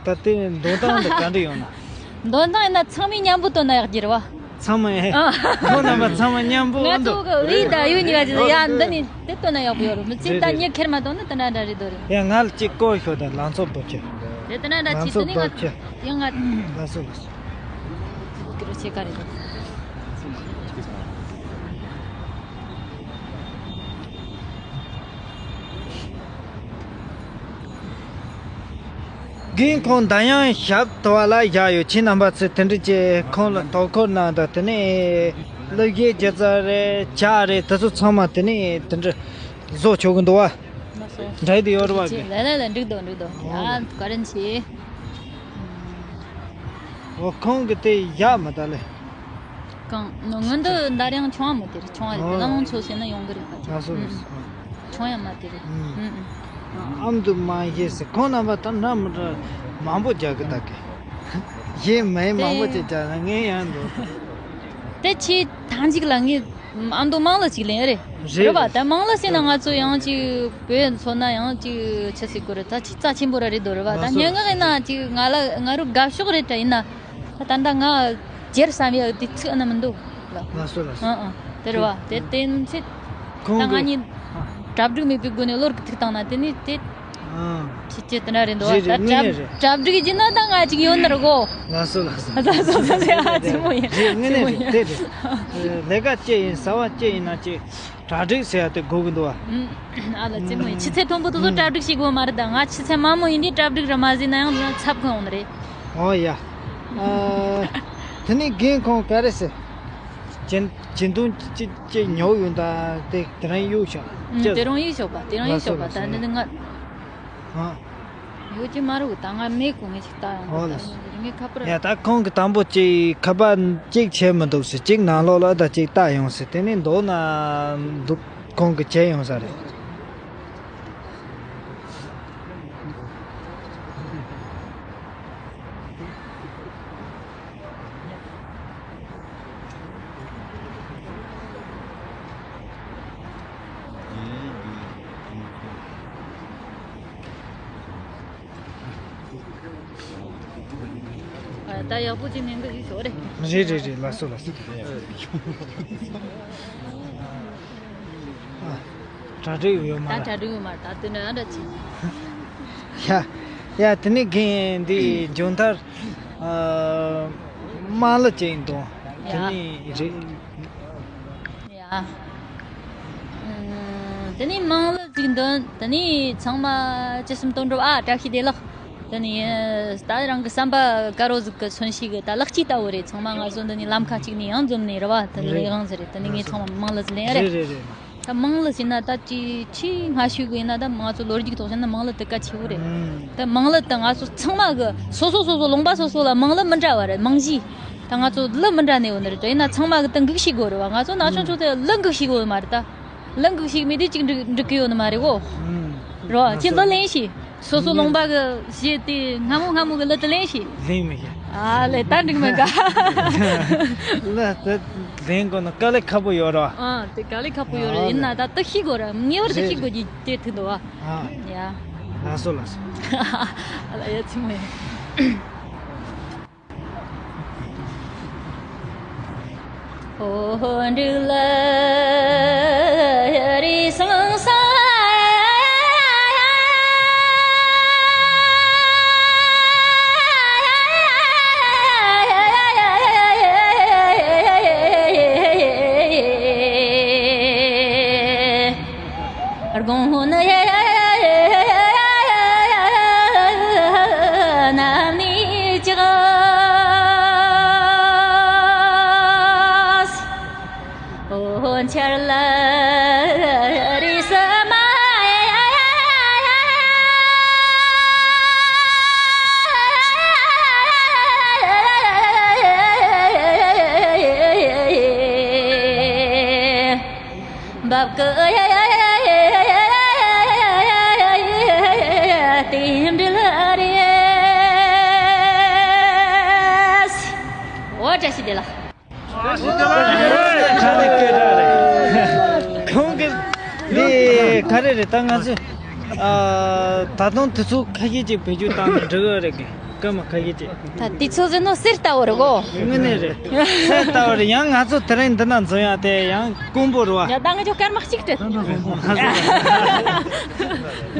ད་དེ་འདོན་སྟངས་དེ་ག་འདྲ་ཡོད་ན། འདོན་སྟངས་ཡིན་ན་ཚང་མས་མཉམ་པོ་བཏོན་ན་ཡག་གི་རེད་བ། ཚང་མ་ཨེ། ཨ། ཁོང་རྣམ་པ་ཚང་མ་མཉམ་པོ་ང་འདུག་ཚོ་གི་བི་ད་ཡུ་གཉིས་ཀ་ཅིག་ཡ་འདི་ནི་དེ་བཏོན་ན་ཡག་པོ་ཡོད་རེད། མི་ཚེ་ད་རེད་རེད། ཉེ་ཁེར་མ་བཏོན་ན་དེ་འདྲ་འདྲ་རེད་དོ་རེད། ཡ་ང་ལ་ཅིག་བསྐོར་ཤོག་དང་ལང་ཚོ་བབ་ཆེ། དེ་དེ་འདྲ་འདྲ་ལང་ཅིག་ཚོ་དེ་ནི་ང་བབ་ཆེ། ཡང་ང་ལ་སོ་ལ་སོ། ཀི་རོ་ཆེ་ཀ་རེད་དོ། རྒན་ཁོང་ད་ཡང་ཞབས་ཐོ་བ་ལ་བཞག་ཡོད། ཁྱེད་རྣམ་པ་ཚོས་དེ་འདྲ་བྱས་ཁོང་ལ་དོ་ཁུར་གནང་དང་། དེ་ནས་གླུ་གཞས་སྒྱུ་རྩལ་རེད་ཇ་རེད་དེ་ཚོ་ཚང་མ་དེ་ནས་དེ་འདྲ་བཟོ་ཆོག་གི་འདུག་བ། འདྲ་དེ་ཡོད་རེད་བ། གི་ལ་ལ་ལ་འགྲིག་འདུག་འགྲིག་འདུག་ཨོ་ཡ་བཀའ་དྲིན་ཆེ། འོ་ཁོང་གི་དེ་ཡག་མ་ད་ལེ། གང་ནོ་སྔོན་དུ་འདར་ཡང་ཆུང་བ་མོ་དེ་རེད། ཆུང་བ་རེད། ཨོ། ལང་ཚོ་ཟེར་ན་ཡོང་གི་རེད་པ་དེ། ལགས་སོ་ལགས་སོ། ཨུ། ཆུང་ཡང་མ་དེ་རེད། ཨུ། ཨུ་ཨུ། ཨ་མདོ་མང་ཞེས་ཟེར་ཁོང་རྣམ་པ་ད་འདྲ་མི་འདྲ་མང་པོ་རྒྱག་གི་ད་གི། ཞེས་མ་ཡིན་མང་པོ་ཅིག་རྒྱག་ན་ངས་ཡང་འདོད། དེ་ཆེས་ཐང་ཅིག་ལ་ངས་ཨ་མདོ་མང་ལ་ཅིག་ལེན་རེད། རེད་རེད་པ། ད་མང་ལ་ཟེར་ན་ང་ཚོ་ཡང་ཅིག་བོད་མཚོན་ན་ཡང་ཅིག་ཆི་ཟེར་དགོས་རེད། ད་ཅིག་རྩ་ཆེན་པོ་ར་རེད་དོ་རེད་པ། ད་ལགས་སོ་སྙན་ངག་ཡིན་ན་ཅིག་ང་ལ་ང་རུ་དགའ་ཕྱོགས་རེད་དྲ་ཡིན་ན། ད་ད་ལྟ་ང་སྒེར་བསམ་ཡག་དེ་ཚིག་ཨ་ན་མི་འདུག་ལ། ལགས་སོ་ལགས་སོ། ཨང་ཨང་། དེ་རེད་བ། དེ་དེ་ཚེ་ད་ཁོང་ང་གིས་གཉིས་གྲ་སྒྲིག་མེད་པའི་སྒོ་ནས་བློར་གི་ཐུག་བཏང་ན་དེ་ནི་དེ་ཨང་ཁྱི་སྐྱེ་དེ་འདྲ་རེད་འདུག་བ། རེད་རེད། ད་དངོས་གྲ་གནས་རེད། གྲ་སྒྲིག་བགྱིས་ན་ད་ང་ཅིག་ཡོད་ནི་རེད་གོ། ལགས་སོ་ལགས་སོ། ལགས་སོ་ལགས་སོ། ཨ་ཙི་མོ་ཡིན། རེད་དངོས་གནས་རེད། དེ་རེད། ལས་ཀ་ཅི་ཡིན་ཟ་བ་ཅི་ཡིན་ན་ཅིག་གྲ་སྒྲིག་ཟེར་ཡ་དེ་དགོས་ཀྱི་འདུག་བ། ཨ་ལ་ཙི་མོ་ཡིན། ཕྱི་ཚེ་མཐོན་པོ་དེ་ཚོ་གྲ་སྒྲིག་བྱེད་དགོས་མ་རེད། ད་ང་ཕྱི་ཚེ་མ་མོ་ཡིན་དུས་གྲ་སྒྲིག་ར་མ་བཟོས་ན་ཡང་ཚབ་གི་ཡོང་ནི་རེད། ཨོ་ཡ། ཨ། དེ་ནས་རྒན་ཁོང་ག་རེ་ཟེར། གྱེན་གྱེན་དོན་ཅི་ཅི་ཉོ་ཡོང་ད་དེ་དེ་རང་གཡུག་ཤོག་ཨུ། ཅི། དེ་རང་གཡུག་ཤོག་པ། དེ་རང་གཡུག་ཤོག་པ། ལགས་སོ་ལགས་སོ། ད་འདི་ནི་ང་། ཨ། ཡོད་ཀྱི་མ་རེད། ད་ང་མེད་གོ། ངས་ཅིག་ལྟ་ཡོང་། ཨོ་ལགས། ངས་ཁ་པར། ཡ། ད་ཁོང་གི་དང་པོ་ཅིག་ཁ་པར་ཅིག་བྱས་མི་འདུག་ཟེར། ཅིག་ནང་ལོགས་ལ་ད་ཅིག་ལྟ་ཡོང་ཟེར། དེ་ནས་མདོར་ན་འདུག་ཁོང་གི་བྱས་ཡོང་ས་རེད། ད་ཡག་པོ་ཅིག་ཉན་གི་ཞིག་ཤོག་རེ། རེད་རེད་རེད། ལགས་སོ་ལགས་སོ། ཨ། གྲ་སྒྲིག་ཡོད་མ་ད་རེད། གྲ་སྒྲིག་ཡོད་མ་རེད། ད་དེ་འདྲ་འདྲ་ཅིག་ཡ། ཡ། དེ་ནས་རྒན་འདི་མཇུག་མཐར། ཨ། དམངས་གླུ་ཅིག་འདོན། དེ་ཡ། ནས་རེད། ཡ། ཨ། དེ་ནས་དམངས་གླུ་ཅིག་འདོན། དེ་ནས་ཚང་མ་ཅི་བསམ་དོན་འགྲུབ། ཨ། བཀྲ་ཤིས་བདེ་ལེགས། དེ་ནས་ད་རང་གི་བསམ་པ་དཀར་པོ་ཟིག་གི་མཚོན་བྱེད་གི་ད་ལག་སྐྱེས་ལྟ་བུ་རེད། ཚང་མ་ང་ཚོ་འདི་ནས་ལམ་ཁ་གཅིག་ནས་ཡང་འཛོམས་ནས་རེད་བ། དེ་ལས་རེད། དབང་ཟེར་རེད། དེ་ནས་ངས་ཚང་མ་དམངས་གླུ་ཟིག་ལེན་རེད། རེད་རེད་རེད། ད་དམངས་གླུ་ཟེར་ན་ད་ཅི་ཆེས་སྔ་ཤོས་གི་ཡིན་ན། ད་ང་ཚོ་ལོ་རྒྱུས་ཐོག་བཤད་ན་དམངས་གླུ་དེ་གལ་ཆེ་བོ་རེད། ཨང་། ད་དམངས་གླུ་དེ་ང་ཚོ་ཚང་མ་གི་སོ་སོ་སོ་སོ་ལུང་པ་སོ་སོ་ལ་དམངས་གླུ་མི་འདྲ་བ་རེད། རྨང་གཞི་ད་ང་ཚོ་གླུ་མི་འདྲ་ནས་ཡོད་ནི་རེད། ཡིན་ན་ཚང་མ་གི་ད་འགུག་ཤེས་དགོས་རེད་བ། ང་ཚོ་ན་ཆུང་ཆུང་དེ་གླུ་འགུག་ཤེས་དགོས་མ་རེད་ད། གླུ་འགུག་ཤེས་མེད་དུས་གཅིག་འགྲིག་འགྲིག་གི་ཡོད་ནི་མ་རེད་གོ། ཨང་། རོ། ཁྱེད་ལ་གླུ་ལེན་ཤེས། སོ་སོ་ལུང་པ་གི་གཞས་དེ་སྔ་མོ་སྔ་མོ་གི་གླུ་དེ་ལེན་ཤེས། ལེན་མི་ཤེས། ཨ་ལེ། ད་འགྲིག་མེད་ག་གླུ་དེ་ལེན་དགོས་ན་དཀའ་ལས་ཁག་པོ་ཡོད་རོ། ཨ། དེ་དཀའ་ལས་ཁག་པོ་ཡོད་རེད། ཨ་ཡིན་ན་ད་དེ་ཤེས་དགོས་རེད། ངེས་པར་དུ་ཤེས་དགོས་ཀྱི་དེ་ཐུག་འདུག་ཨ། ཨ། ཡ། ལགས་སོ་ལགས་སོ། ཨ་ལ། ཡ། ཆི་མོ་ཡ། ཁོང་གི་འདི་ག་རེ་རེད། ད་ང་ཚོས། ཨ། ད་དུང་དུས་ཚོད་ཁ་ཤས་ཅིག་བེད་སྤྱོད་བཏང་ན་འགྲིག་གི་རེད། སྐར་མ་ཁ་ཤས་ཅིག་ད་དུས་ཚོད་ཟེར་ནོ་གསེར་ལྟ་བུ་རེད་གོ། དངོས་གནས་རེད། གསེར་ལྟ་བུ་རེད། ཡང་ང་ཚོ་དེ་རིང་འདི་ན་འཛོམས་ཡ་དེ་ཡང་དཀོན་པོ་རེད་བ། ཡ། ད་ང་ཚོ་སྐར་མ་གཅིག་སྤྲད།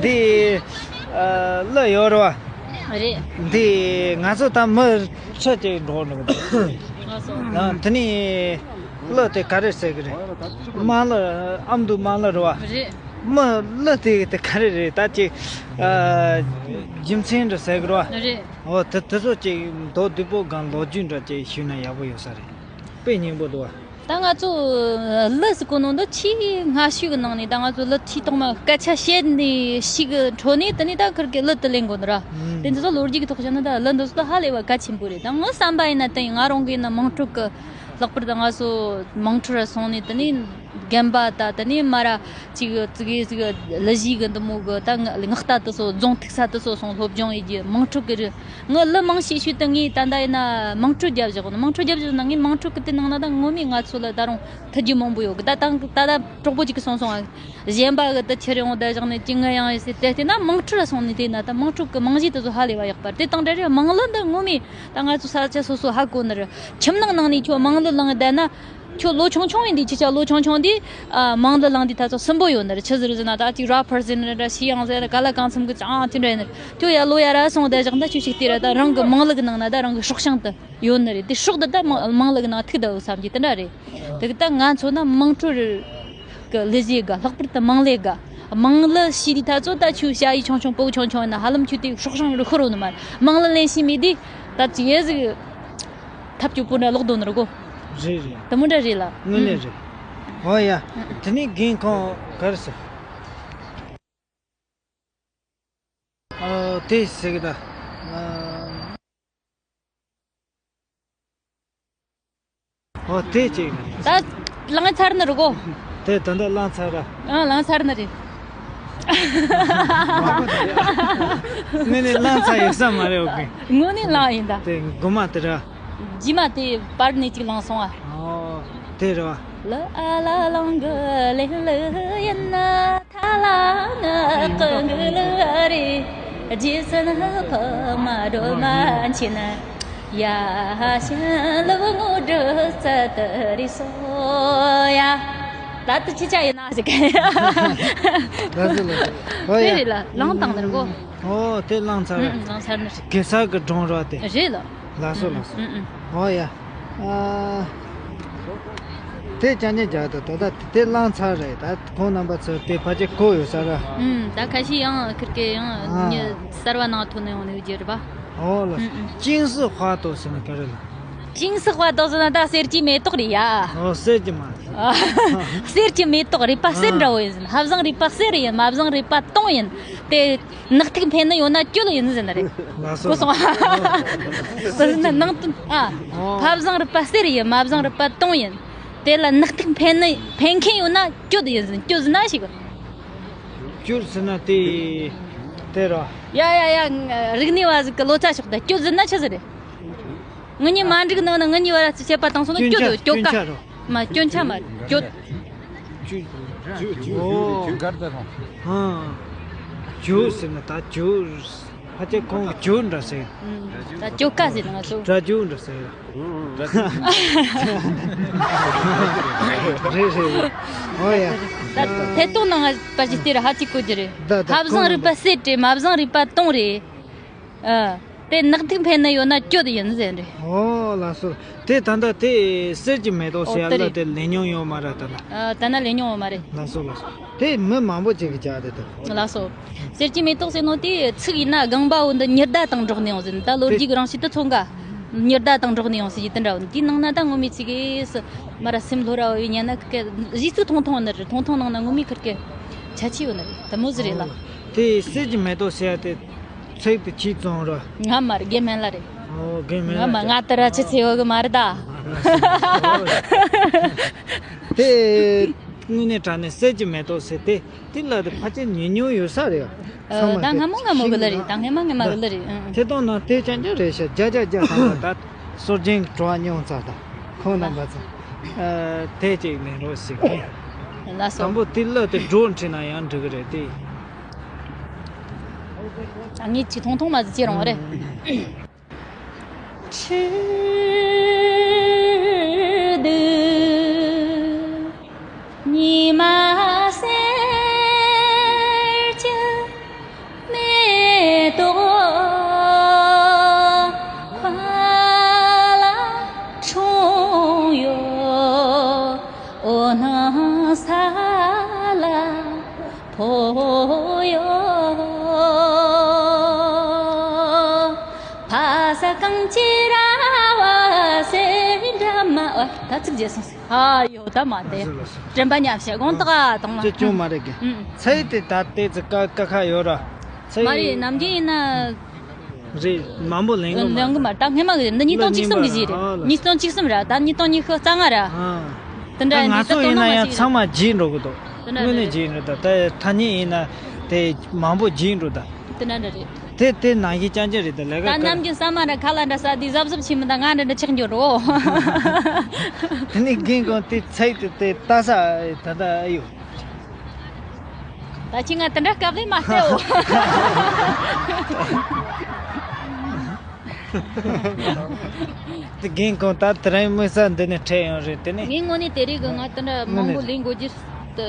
འདི། ཨ། གླུ་ཡོད་རེད་བ། རེད། འདི་ང་ཚོ་ད་མི་ཁྲི་གཅིག་འགྲོ་འགྲོ་གི་འདུག་ང་ཚོ། ཨ། དེ་ནས་གླུ་དེ་ག་རེ་ཟེར་གི་རེད། དམངས་གླུ། ཨ་མདོའི་དམངས་གླུ་རེད་བ། རེད། མི་གླུ་དེ་དེ་ག་རེ་རེད། ད་ཅིག་ཨ། རྒྱུ་མཚན་འདྲ་ཟེར་གི་རེད་བ། རེད། འོ། དེ་དེ་ཚོ་ཅིག་མདོར་བསྡུས་པོ་གང་ལོ་རྒྱུས་འདྲ་ཅིག་ཞུས་ན་ཡག་པོ་ཡོད་ས་རེད། དཔེ་སྙིང་པོ་འདུག་བ། ད་ང་ཚོ་གླུ་ཟེར་གོ་ནོ་འདི་ཆེས་སྔ་ཤོས་ཀྱི་ནང་ནས། ད་ང་ཚོ་གླུ་ཆེས་ཐོག་མ་སྐད་ཆ་བཤད་ནས་ཤིག་གི་འཕྲོ་ནས། དེ་ནས་ད་ཁིར་གི་གླུ་དེ་ལེན་དགོས་ནི་ར། ཨང་། དེ་འདི་ཚོ་ལོ་རྒྱུས་ཀྱི་ཐོག་བཤད་ན་ད་གླུ་འདི་ཚོ་ད་ཧ་ལས་པ་གལ་ཆེན་པོ་རེད། ད་ངའི་བསམ་པ་ཡིན་ན། དེ་ང་རང་གི་ཡིན་ན་དམངས་ཁྲོད་ཀྱི། ལྷག་པར་དུ་ང་ཚོ་དམངས་ཁྲོད་ར་སོང་ནས། དེ་ནས་དགོན་པ། ད་དེ་ནས་མ་ར་ཅིག་ཙི་གེ་ཙི་གེ་གླུ་གཞས་གི་འདི་མོ་གི་ད་ངག་རྟ་དེ་ཚོ། རྫོང་ཐུག་ས་དེ་ཚོ་སོང་སློབ་སྦྱོང་ཡེད་རྒྱུ། དམངས་ཁྲོད་ཀྱི་རི། ངའི་གླུ་མང་ཤས་ཤོས་དེ་ངས་ད་ལྟ་ཡིན་ན་དམངས་ཁྲོད་རྒྱབ་བཞག་ནི། དམངས་ཁྲོད་རྒྱབ་བཞག་ན་ངས་དམངས་ཁྲོད་ཀྱི་དེ་ནང་ན་ད་ངོ་མས་ང་ཚོ་ལ་ད་རུང་ཐུག་རྒྱུ་མང་པོ་ཡོད་གི། ད་ད་ད་ད་གྲོགས་པོ་གཅིག་གིས་གསུངས་སོང་ཨ། གཞན་པ་གི་དེ་ཁྱེར་ཡོང་བསྡད་བཞག་ནས་ཅི་ངུ་ཡང་ཡོད་ཟེར། དེ་བལྟས་ན་དམངས་ཁྲོད་ལ་སོང་ནས་བལྟས་ན་ད་དམངས་ཁྲོད་ཀྱི་རྨང་གཞི་དེ་ཚོ་ཧ་ལས་པ་ཡག་པ་རེད། དེ་དང་འབྲེལ་བའི་དམངས་གླུ་འདི་ངོ་མས་ད་ང་ཚོ་ས་ཆ་སོ་སོ་ཧ་གོ་ནི་རེད། ཁྱིམ་ནང་ནང་ནས་ཁྱོད་དམངས་གླུ་བླངས་བསྡད་ན། ཁྱོད་ལོ་ཆུང་ཆུང་ཡིན་དུས། ཁྱེད་ཅག་ལོ་ཆུང་ཆུང་དུས། ཨ། དམངས་གླུ་བླངས་དུས་ད་ཚོ་སུན་པོ་ཡོད་ནི་རེད། ཆི་ཟིག་རེད་ཟེར་ན། ད་ཅིག་ར་ཕར་ཟེར་ནི་རེད། ཤི་ཡང་ཟེར་ནི། ག་ལ་གང་འཚམ་གི་ཅང་དེ་འདྲ་ཡིན་ནི་རེད། ཁྱོད་ཡར་ལོ་ཡར་ར་སོང་བསྡད་བཞག་ན། ཁྱོད་ཅིག་དེ་ར་ད་རང་གི་དམངས་གླུ་གི་ནང་ན་ད་རང་གི་སྲོག་ཤིང་དེ་ཡོད་ནི་རེད། དེ་སྲོག་དེ་ད་དམངས་དམངས་གླུ་གི་ནང་ཐུག་བསྡད་ཡོད་བསམ་གྱི་དེ་འདྲ་རེད། དེ་གི་ད་ང་ཚོ་ན་དམངས་ཁྲོད་གི་གླུ་གཞས་དགའ། ལྷག་པར་དུ་དམངས་གླུ་དགའ། དམངས་གླུ་ཤེས་དུས་ད་ཚོ་ད་ཁྱོད་ཞ་ཡི་ཆུང་ཆུང་ཕྲུ་གུ་ཆུང་ཆུང་ཡིན་ན་ཧ་ལམ་ཁྱོད་དེ་སྲོག་ཤིང་རུ་ཤོར་ཡོད་ནི་མ་རེད། དམངས་གླུ་ལེན་ཤེས་མེད་དུས་ད་ཅིག་ཡེ་ཟིག་ཐབས་སྐྱོ་པོ་འདྲ་ལོག་འདུག་ནི་རེད་གོ། རེད་རེད། དེ་མོ་འདྲ་རེད་ལ། དངོས་གནས་རེད། ཨོ་ཡ། དེ་ནས་རྒན་ཁོང་ག་རེ་ཟེར། ཨ། དེ་ཟེར་གི་ད། ཨོ་དེ་ཅིག་ནི། ད་ལངས་ཚར་ནི་རེད་གོ། དེ་ད་ལྟ་ལངས་ཚར་ར། ཨ་ལངས་ཚར་ནི་རེད། དངོས་གནས་ལངས་ཚར་ཡོད་ས་མ་རེད། ཨོ་གི། དངོས་གནས་ལངས་ཡིན་ད། དེ་མགོ་མ་དེ་ར། རྗེས་མ་དེ་པར་ནས་ཅིག་ལངས་སོང་ཨ། ཨོ་དེ་རེད་བ། ལ་ཨ་ལ་ལང་གི་ལེ་ལེ་ཡིན་ན། ཐ་ལ་ང་ཀུན་གི་ལ་རེ། རྗེས་སུ་ཕ་མ་འགྲོ་མ་ཆེ་ན། ཡ་ཤན་ལུ་ངོ་འགྲོ་ས་ཏུ་རི་སོ་ཡ། ད་དུ་ཅི་ཆ་ཡིན་ན་ཞིག་ལ་སོ་ལ་སོ། ཨོ་ཡ། དེ་རེད་ལ་ལངས་བཏང་ནི་རེད་གོ། ཨོ་དེ་ལངས་ཚར་རེད། ལངས་ཚར་ནི་རེད། གེ་སར་གི་སྒྲུང་ར་དེ། རེད་ལ། ལ་སོ་ལ་སོ། ཨོ་ཡ། ཨ། དེ་ཅང་ཅང་རྒྱག་ཏུ་ད་ལྟ་དེ་བླངས་ཚར་རེད། ད་ཁོང་རྣམ་པ་ཚོ་དེ་ཕལ་ཆེར་གོ་ཡོད་ས་ར། ཨུམ། ད་ཁ་ཤས་ཡང་ཁིར་ཀེ་ཡང་ཨ། མྱི་གསར་བ་ནང་ཐོན་ནས་ཡོང་ནས་ཡོད་རྒྱུ་རེད་པ། ཨོ་ལ། ཨུམ་ཨུམ། ཅིང་སི་ཧྭ་ཏོ་ཟེར་ན་ག་རེ་ལ། ཅིང་སི་ཧྭ་ཏོ་ཟེར་ན་ད་གསེར་གྱི་མེ་ཏོག་རེད་ཡ། ཨོ་གསེར་གྱི་མ། ཨ། གསེར་གྱི་མེ་ཏོག་རེད་པ། གསེར་འདྲ་བོ་ཡིན། ཕ་བཟང་རེད་པ་གསེར་ཡིན། མ་བཟང་རེད་པ་དུང་ཡིན། དེ། ནག་ཐིག་འཕེན་ནི་ཡོད་ན་གྱོད་ཡིན་ཟེར་ནི་རེད། ལགས་སོ། གོ་སོང་ཨ། ལགས་སོ། ཟེར་ན་ནང་དོན་ཨ། ཨོ། ཕ་བཟང་རུས་པ་གསེར་ཡིན། མ་བཟང་རུས་པ་དུང་ཡིན། དེ་ལ་ནག་ཐིག་འཕེན་ནི་འཕེན་མཁན་ཡོད་ན་གྱོད་ཡིན་ཟེར། གྱོད་ཟེར་ན་ཞིག་གྱོད་ཟེར་ན་དེ་དེ་ར། ཡ་ཡ་ཡ། རིག་གནས་བ་ཟིག་གི་ལོ་ཙཱ་ཤོག་ད། གྱོད་ཟེར་ན་ཆི་ཟིག་རེད། ངེད་གཉིས་མ་འགྲིག་ནང་ན་ངེད་གཉིས་བར་ལ་ཆད་པ་བཏང་སོང་ན་སྐྱོན་ཆ་གྱོད་དོ། སྐྱོན་ཆ་རོ། མ་སྐྱོན་ཆ་མ་གྱོད། ཨོ། ཨ། གྱོད་ཟེར་ན་ད་གྱོད། ཕལ་ཆེར་ཁོང་གིས་གྱོད་འདྲ་ཟེར། ད་གྱོད་ཀ་ཟེར་ན་ང་ཚོ། སྒྲ་གྱོད་འདྲ་ཟེར། རེད་རེད་རེད། ཨོ་ཡ། ད་ཐད་གཏོང་ནང་པར་གྱི་དེ་ར་ཧ་ཅིག་གོ་རྒྱུ་རེད། ད་ད་ཕ་བཟང་རུས་པ་གསེར་རེད། མ་བཟང་རུས་པ་དུང་རེད། ཨ། དེ་ནག་ཐིག་འཕེན་ན་ཡོད་ན་གྱོད་ཡིན་ཟེར་རེད། ཨོ་ལགས་སོ། དེ་ད་ལྟ་དེ་གསེར་གྱི་མེ་ཏོག་ཟེར་ཡ་ལ་དེ་ལས་མྱོང་ཡོད་མ་རེད་ད་ལྟ། ཨ། ད་ན་ལས་མྱོང་ཡོད་མ་རེད། ལགས་སོ་ལགས་སོ། དེ་མི་མང་པོ་ཅིག་གིས་བྱ་དེ་དེ། ལགས་སོ། གསེར་གྱི་མེ་ཏོག་ཟེར་ནོ་དེ་ཚིག་ཡིན་ན་སྒང་པ་བོ་འདི་ཉི་ཟླ་དང་འགྲོགས་ནས་ཡོང་ཟེར། ད་ལོ་རྒྱུས་ཀྱི་རང་བཞིན་དུ་མཚོན་ག་ཉི་ཟླ་དང་འགྲོགས་ནས་ཡོང་ཟེར་གྱི་དེ་འདྲ་བོ་འདི་ནང་ན་ད་ངོ་མའི་ཚིག་གིས་མ་ར་སེམས་ལྷོ་ར་བའི་ཉན་ན་ཁི་གེ་གཞི་ཚིག་ཐུང་ཐུང་ནི་རེད། ཐུང་ཐུང་ནང་ན་ངོ་མའི་ཁིར་གེ་ཆ་ཆེ་ཡོད་ནི་རེད། དེ་མོ་ཟིག་རེད་ལ། དེ་གསེར་གྱི་མེ་ཏོག་ཟེར་ཡ་དེ། ཚིག་དེ་ཅིག་བཙོང་རོགས། ང་མ་རེད། དགེ་སྨན་ལ་རེད། ཨོ་དགེ་སྨན་ང་མ་ལ་ང་ལྟར་ཅི་ཚེ་ཡོད་གི་མ་རེད་ད། དེ་དངོས་གནས་དྲང་གནས་གསེར་གྱི་མེ་ཏོག་ཟེར་དེ་དེ་ལ་དེ་ཕལ་ཆེར་ཉན་མྱོང་ཡོད་ས་རེད། ཨ། ཚང་མ་ད་དེ་སྔ་མོ་སྔ་མོ་གི་ལ་རེད། ད་སྔ་མ་སྔ་མ་གི་ལ་རེད། ཨ། ཐད་གཏོང་ནང་དེ་ཅང་ཅང་རེད་ཤག་བརྒྱ་ཆ་བརྒྱ་ཐམ་པ་ད་སྲོལ་རྒྱུན་བྲོ་བ་མྱོང་ཚར་ད་ཁོང་རྣམ་པ་ཚོ། ཨ། དེ་ཅིག་ལེན་རོགས་ཞིག་ལགས་སོ། དང་པོ་དེ་ལ་དེ་སྒྲོ་འཁྲིད་ན་ཡང་འགྲིག་གི་རེད་དེ། ཨ། ངས་ཅི་ཐུང་ཐུང་མ་ཟིག་བྱེད་རུང་བ་རེད། ཁྲི་གདུགས་ཉི་མ་གསེར་གྱི་མེ་ཏོག་ཁ་ལ་འཁྲུངས་ཡོད། འོ་ན་ས་ལ་ཕོ་ཡོ། ཕ་ས་གང་ཅི་ར་བ་སེ་འདྲ་མ་བ། ད་ཚིག་བརྗེད་སོང་ཟིག་ཨ་ཡོ་ད་མ་དེ། ལགས་སོ་ལགས་སོ། དྲན་པ་ཉམས་ཤེས་དགོངས་དག་ཨ་དང་ལ། ཅི་ཅུང་མ་རེད་གི། ཨུམ། ཚེ་དེ་ད་ལྟའི་ཚེ་ཀ་ཀ་ཁ་ཡོད་ར། ཚེ། མ་རེད། ནམ་རྒྱུན་ཡིན་ན། རེད། མང་པོ་ལེན་གི་མ་ལེན་གི་མ་རེད། ད་སྔས་མ་གི་འདི་ཉིས་སྟོང་བཅུ་གསུམ་གི་ཞིག་རེད། ཨ་ལ། ཉིས་སྟོང་བཅུ་གསུམ་ར། ད་ཉིས་སྟོང་ཉི་ཤུ་རྩ་ལྔ་ར། ཨ། དེ་འདྲ་ད་ཡིན་ང་དུས་ད་ཚོ་དོ་ཡིན་ན་སྣང་མ་ཡང་ཞིག་ཚང་མ་བརྗེད་འགྲོ་གི་འདུག་དེ་འདྲ་དངོས་གནས་རེད། བརྗེད་འགྲོ་ད། ད་ཐ་སྙད་ཡིན་ན་དེ་མང་པོ་བརྗེད་འགྲོ་ད། དེ་འདྲ་འདྲ་རེད། དེ་དེ་ནང་བཞིན་རྐྱང་རྐྱང་རེད་ད། ལས་ཀ་ད་ག་ནམ་རྒྱུན་ཟ་མ་ར་ཁ་ལག་འདྲ་ཟ་དུས་གཟབ་གཟབ་བྱེད་མི་ད་ང་འདྲ་འདྲ་ཆགས་འགྱོ་རོ། དེ་ནི་རྒན་ཁོང་དེ་ཚིག་དེ་དེ་ལྟ་ས་ད་ད་ཨེ་ཡོད། ད་ཁྱེད་ང་དེ་འདྲ་སྐབས་ལས་མ་བལྟའོ། དེ་རྒན་ཁོང་ད་དེ་རིང་དམིགས་བསལ་འདི་ནས་འཕྲད་ཡོང་རེད་དེ་ནི། ངའི་ངོས་ནས་དེ་རིགས་གི་ང་དེ་འདྲ་མང་པོ་ལས་འགོ་རྒྱུ་དེ།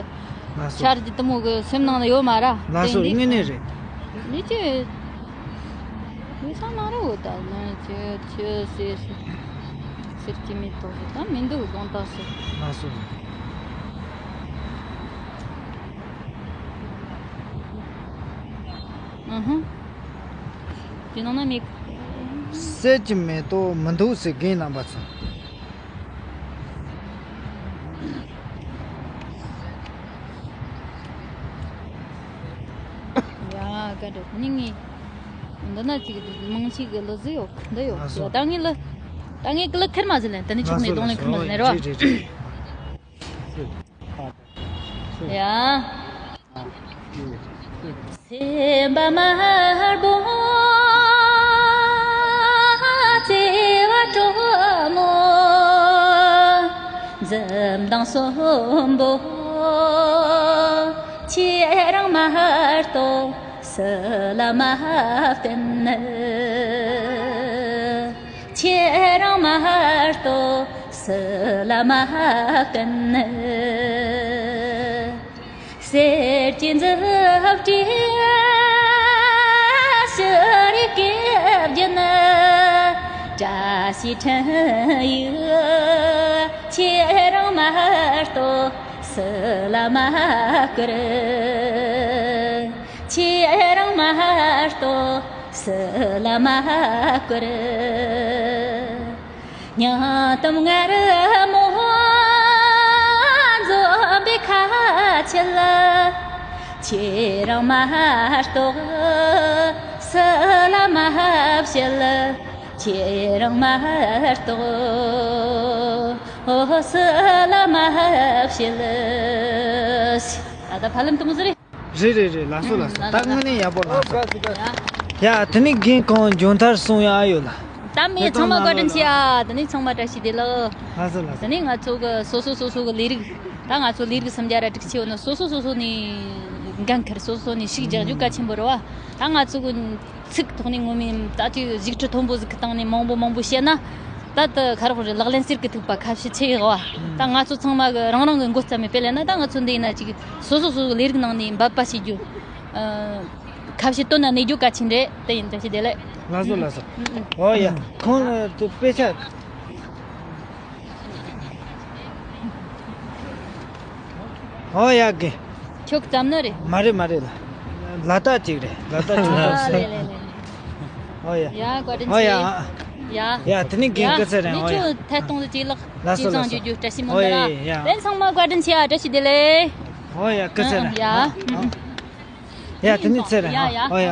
ལགས་སོ། འཆར་གཞི་དེ་མོ་གི་སེམས་ནང་ན་ཡོད་མ་ར། ལགས་སོ། དེ་འདི་དངོས་གནས་རེད། ནི་ཅི། མི་ས་ན་ར་འོ་ད་ནི་ཅི་ཅི་ཟེར་ཟེར་གྱི་མེད་དོ་ཟེར་ད་མི་འདུག་དགོངས་དག་ཟེར། ལགས་སོ། ཨ་ཧུ། དེ་ནང་ན་མེད། གསེར་གྱི་མེ་ཏོག་མི་འདུག་ཟེར་རྒན་རྣམ་པ་ཚོ། ཡ་ག་འདྲ་སྙིང་ངེ། འདི་ན་ཅིག་མང་ཆེ་གི་ལོ་ཟི་ཡོད་འདི་ཡོད། ང་སོ། ད་ངས་ལ་ད་ངས་ཀི་ལ་ཁེར་མ་ཟི་ལན་ད་ནི་ཆུག་ནས་གདོང་ལེན་ཁེར་མ་ཟི་ལན་རེད་བ། རེད་རེད་རེད། ཡ། སེམས་པ་དམར་པོ་བརྩེ་བ་དྲོན་མོ། འཛུམ་མདངས་གསོན་པོ། ཁྱེད་རང་མ་གཏོགས་སུ་ལ་མ་བསྟུན། ཁྱེད་རང་མ་གཏོགས་སུ་ལ་མ་བསྟུན། གསེར་གྱི་མཛུབ་དྲེད་ཕྱི་རིག་གི་རྒྱུན། བཀྲ་ཤིས་འཕྲིན་ཡིག་ཁྱེད་རང་མ་གཏོགས་སུ་ལ་མ་བསྐུར། ཁྱེད་རང་མ་གཏོགས་སུ་ལ་མ་བསྐུར། སྙིང་གཏམ་མངར་མོ་འཛོམས་པའི་ཁ་ཆེ་ལ། ཁྱེད་རང་མ་གཏོགས་སུ་ལ་མ་བཤད། ཁྱེད་རང་མ་གཏོགས་སུ་ལ་མ་བཤད། ད་ད་ཕ་ལམ་དུ་མོ་ཟེར། རེད་རེད་རེད། ལགས་སོ་ལགས་སོ། ད་དངོས་གནས་ཡག་པོ་ལགས་སོ། ཡ་དེ་ནས་རྒན་གང་མཇུག་མཐར་གསུང་ཡ་ཨ་ཡོད་ལ། ད་མི་ཚང་མ་བཀའ་དྲིན་ཆེ་ཡ། དེ་ནས་ཚང་མ་བཀྲ་ཤིས་བདེ་ལེགས། ལགས་སོ་ལགས་སོ། དེ་ནས་ང་ཚོ་གི་སོ་སོ་སོ་སོ་གི་ལས་རིགས། ད་ང་ཚོ་ལས་རིགས་སུམ་བརྒྱ་ར་དྲུག་ཅུ་ཡོད་ནོ་སོ་སོ་སོ་སོ་ནས་འགན་འཁུར། སོ་སོ་ནས་ཤུགས་རྒྱག་རྒྱུ་གལ་ཆེན་པོ་རེད་བ། ད་ང་ཚོ་གི་ཚིག་ཐོག་ནས་ངོ་མ་ད་ཅིག་ཞིབ་ཕྲ་མཐོན་པོ་ཟིག་གི་སྟེང་ནས་མང་པོ་མང་པོ་བཤད་ན། ད་ད་ཁ་རོག་རེ་ལག་ལེན་གསེར་གྱི་ཐིགས་པ་ཁ་ཕྱེ་ཆེ་ཡོད་བ། ད་ང་ཚོ་ཚང་མ་གི་རང་རང་གི་མགོ་བརྩམས་ནས་དཔེ་ལེན་ན། ད་ང་ཚོ་འདི་ཡིན་ན་ཅིག་སོ་སོ་སོ་སོ་ལས་རིགས་ནང་ནས་འབད་པ་བྱེད་རྒྱུ། ཨ། ཁ་ཕྱེ་བཏོན་ན་གནས་རྒྱུ་གལ་ཆེན་རེད། དེ་ཡིན། བཀྲ་ཤིས་བདེ་ལེགས། ལགས་སོ་ལགས་སོ། ཨ་ཨ། ཨོ་ཡ། ཁོང་ལ་དུ་དཔེ་ཆ། ཨོ་ཡ་གི། ཁྱོད་བརྩམས་ནི་རེད། མ་རེད་མ་རེད་ལ། ལ་དྭགས་ཅིག་རེད། ལ་དྭགས་ཅིག་རེད། ཨ་ལེ་ལེ་ལེ། ཨོ་ཡ། ཡ་བཀའ་དྲིན་ཨོ་ཡ། ཆེ། ཡ། ཡ་དེ་ནི་རྒན་ཡ། སྐུ་ཚེ་རིང་། ཨོ་ཡ། ཁྱོད་ཐད་གཏོང་དུ་ཅིག་ལགས། ལགས་སོ་ཅིག་ཚང་ལགས་སོ། རྒྱུ་རྒྱུ་བཀྲ་ཤིས་སྨོན། ཨོ་ཡ་ལ། ཡ། དེ་ཚང་མ་བཀའ་དྲིན་ཆེ་ཡ། བཀྲ་ཤིས་བདེ་ལེགས། ཨོ་ཡ་སྐུ་ཚེ་རིང་། ཡ། ཨ་ཨ། ཡ་དེ་ནི་ཚེ་རིང་། ཡ་ཡ། ཨོ་ཡ།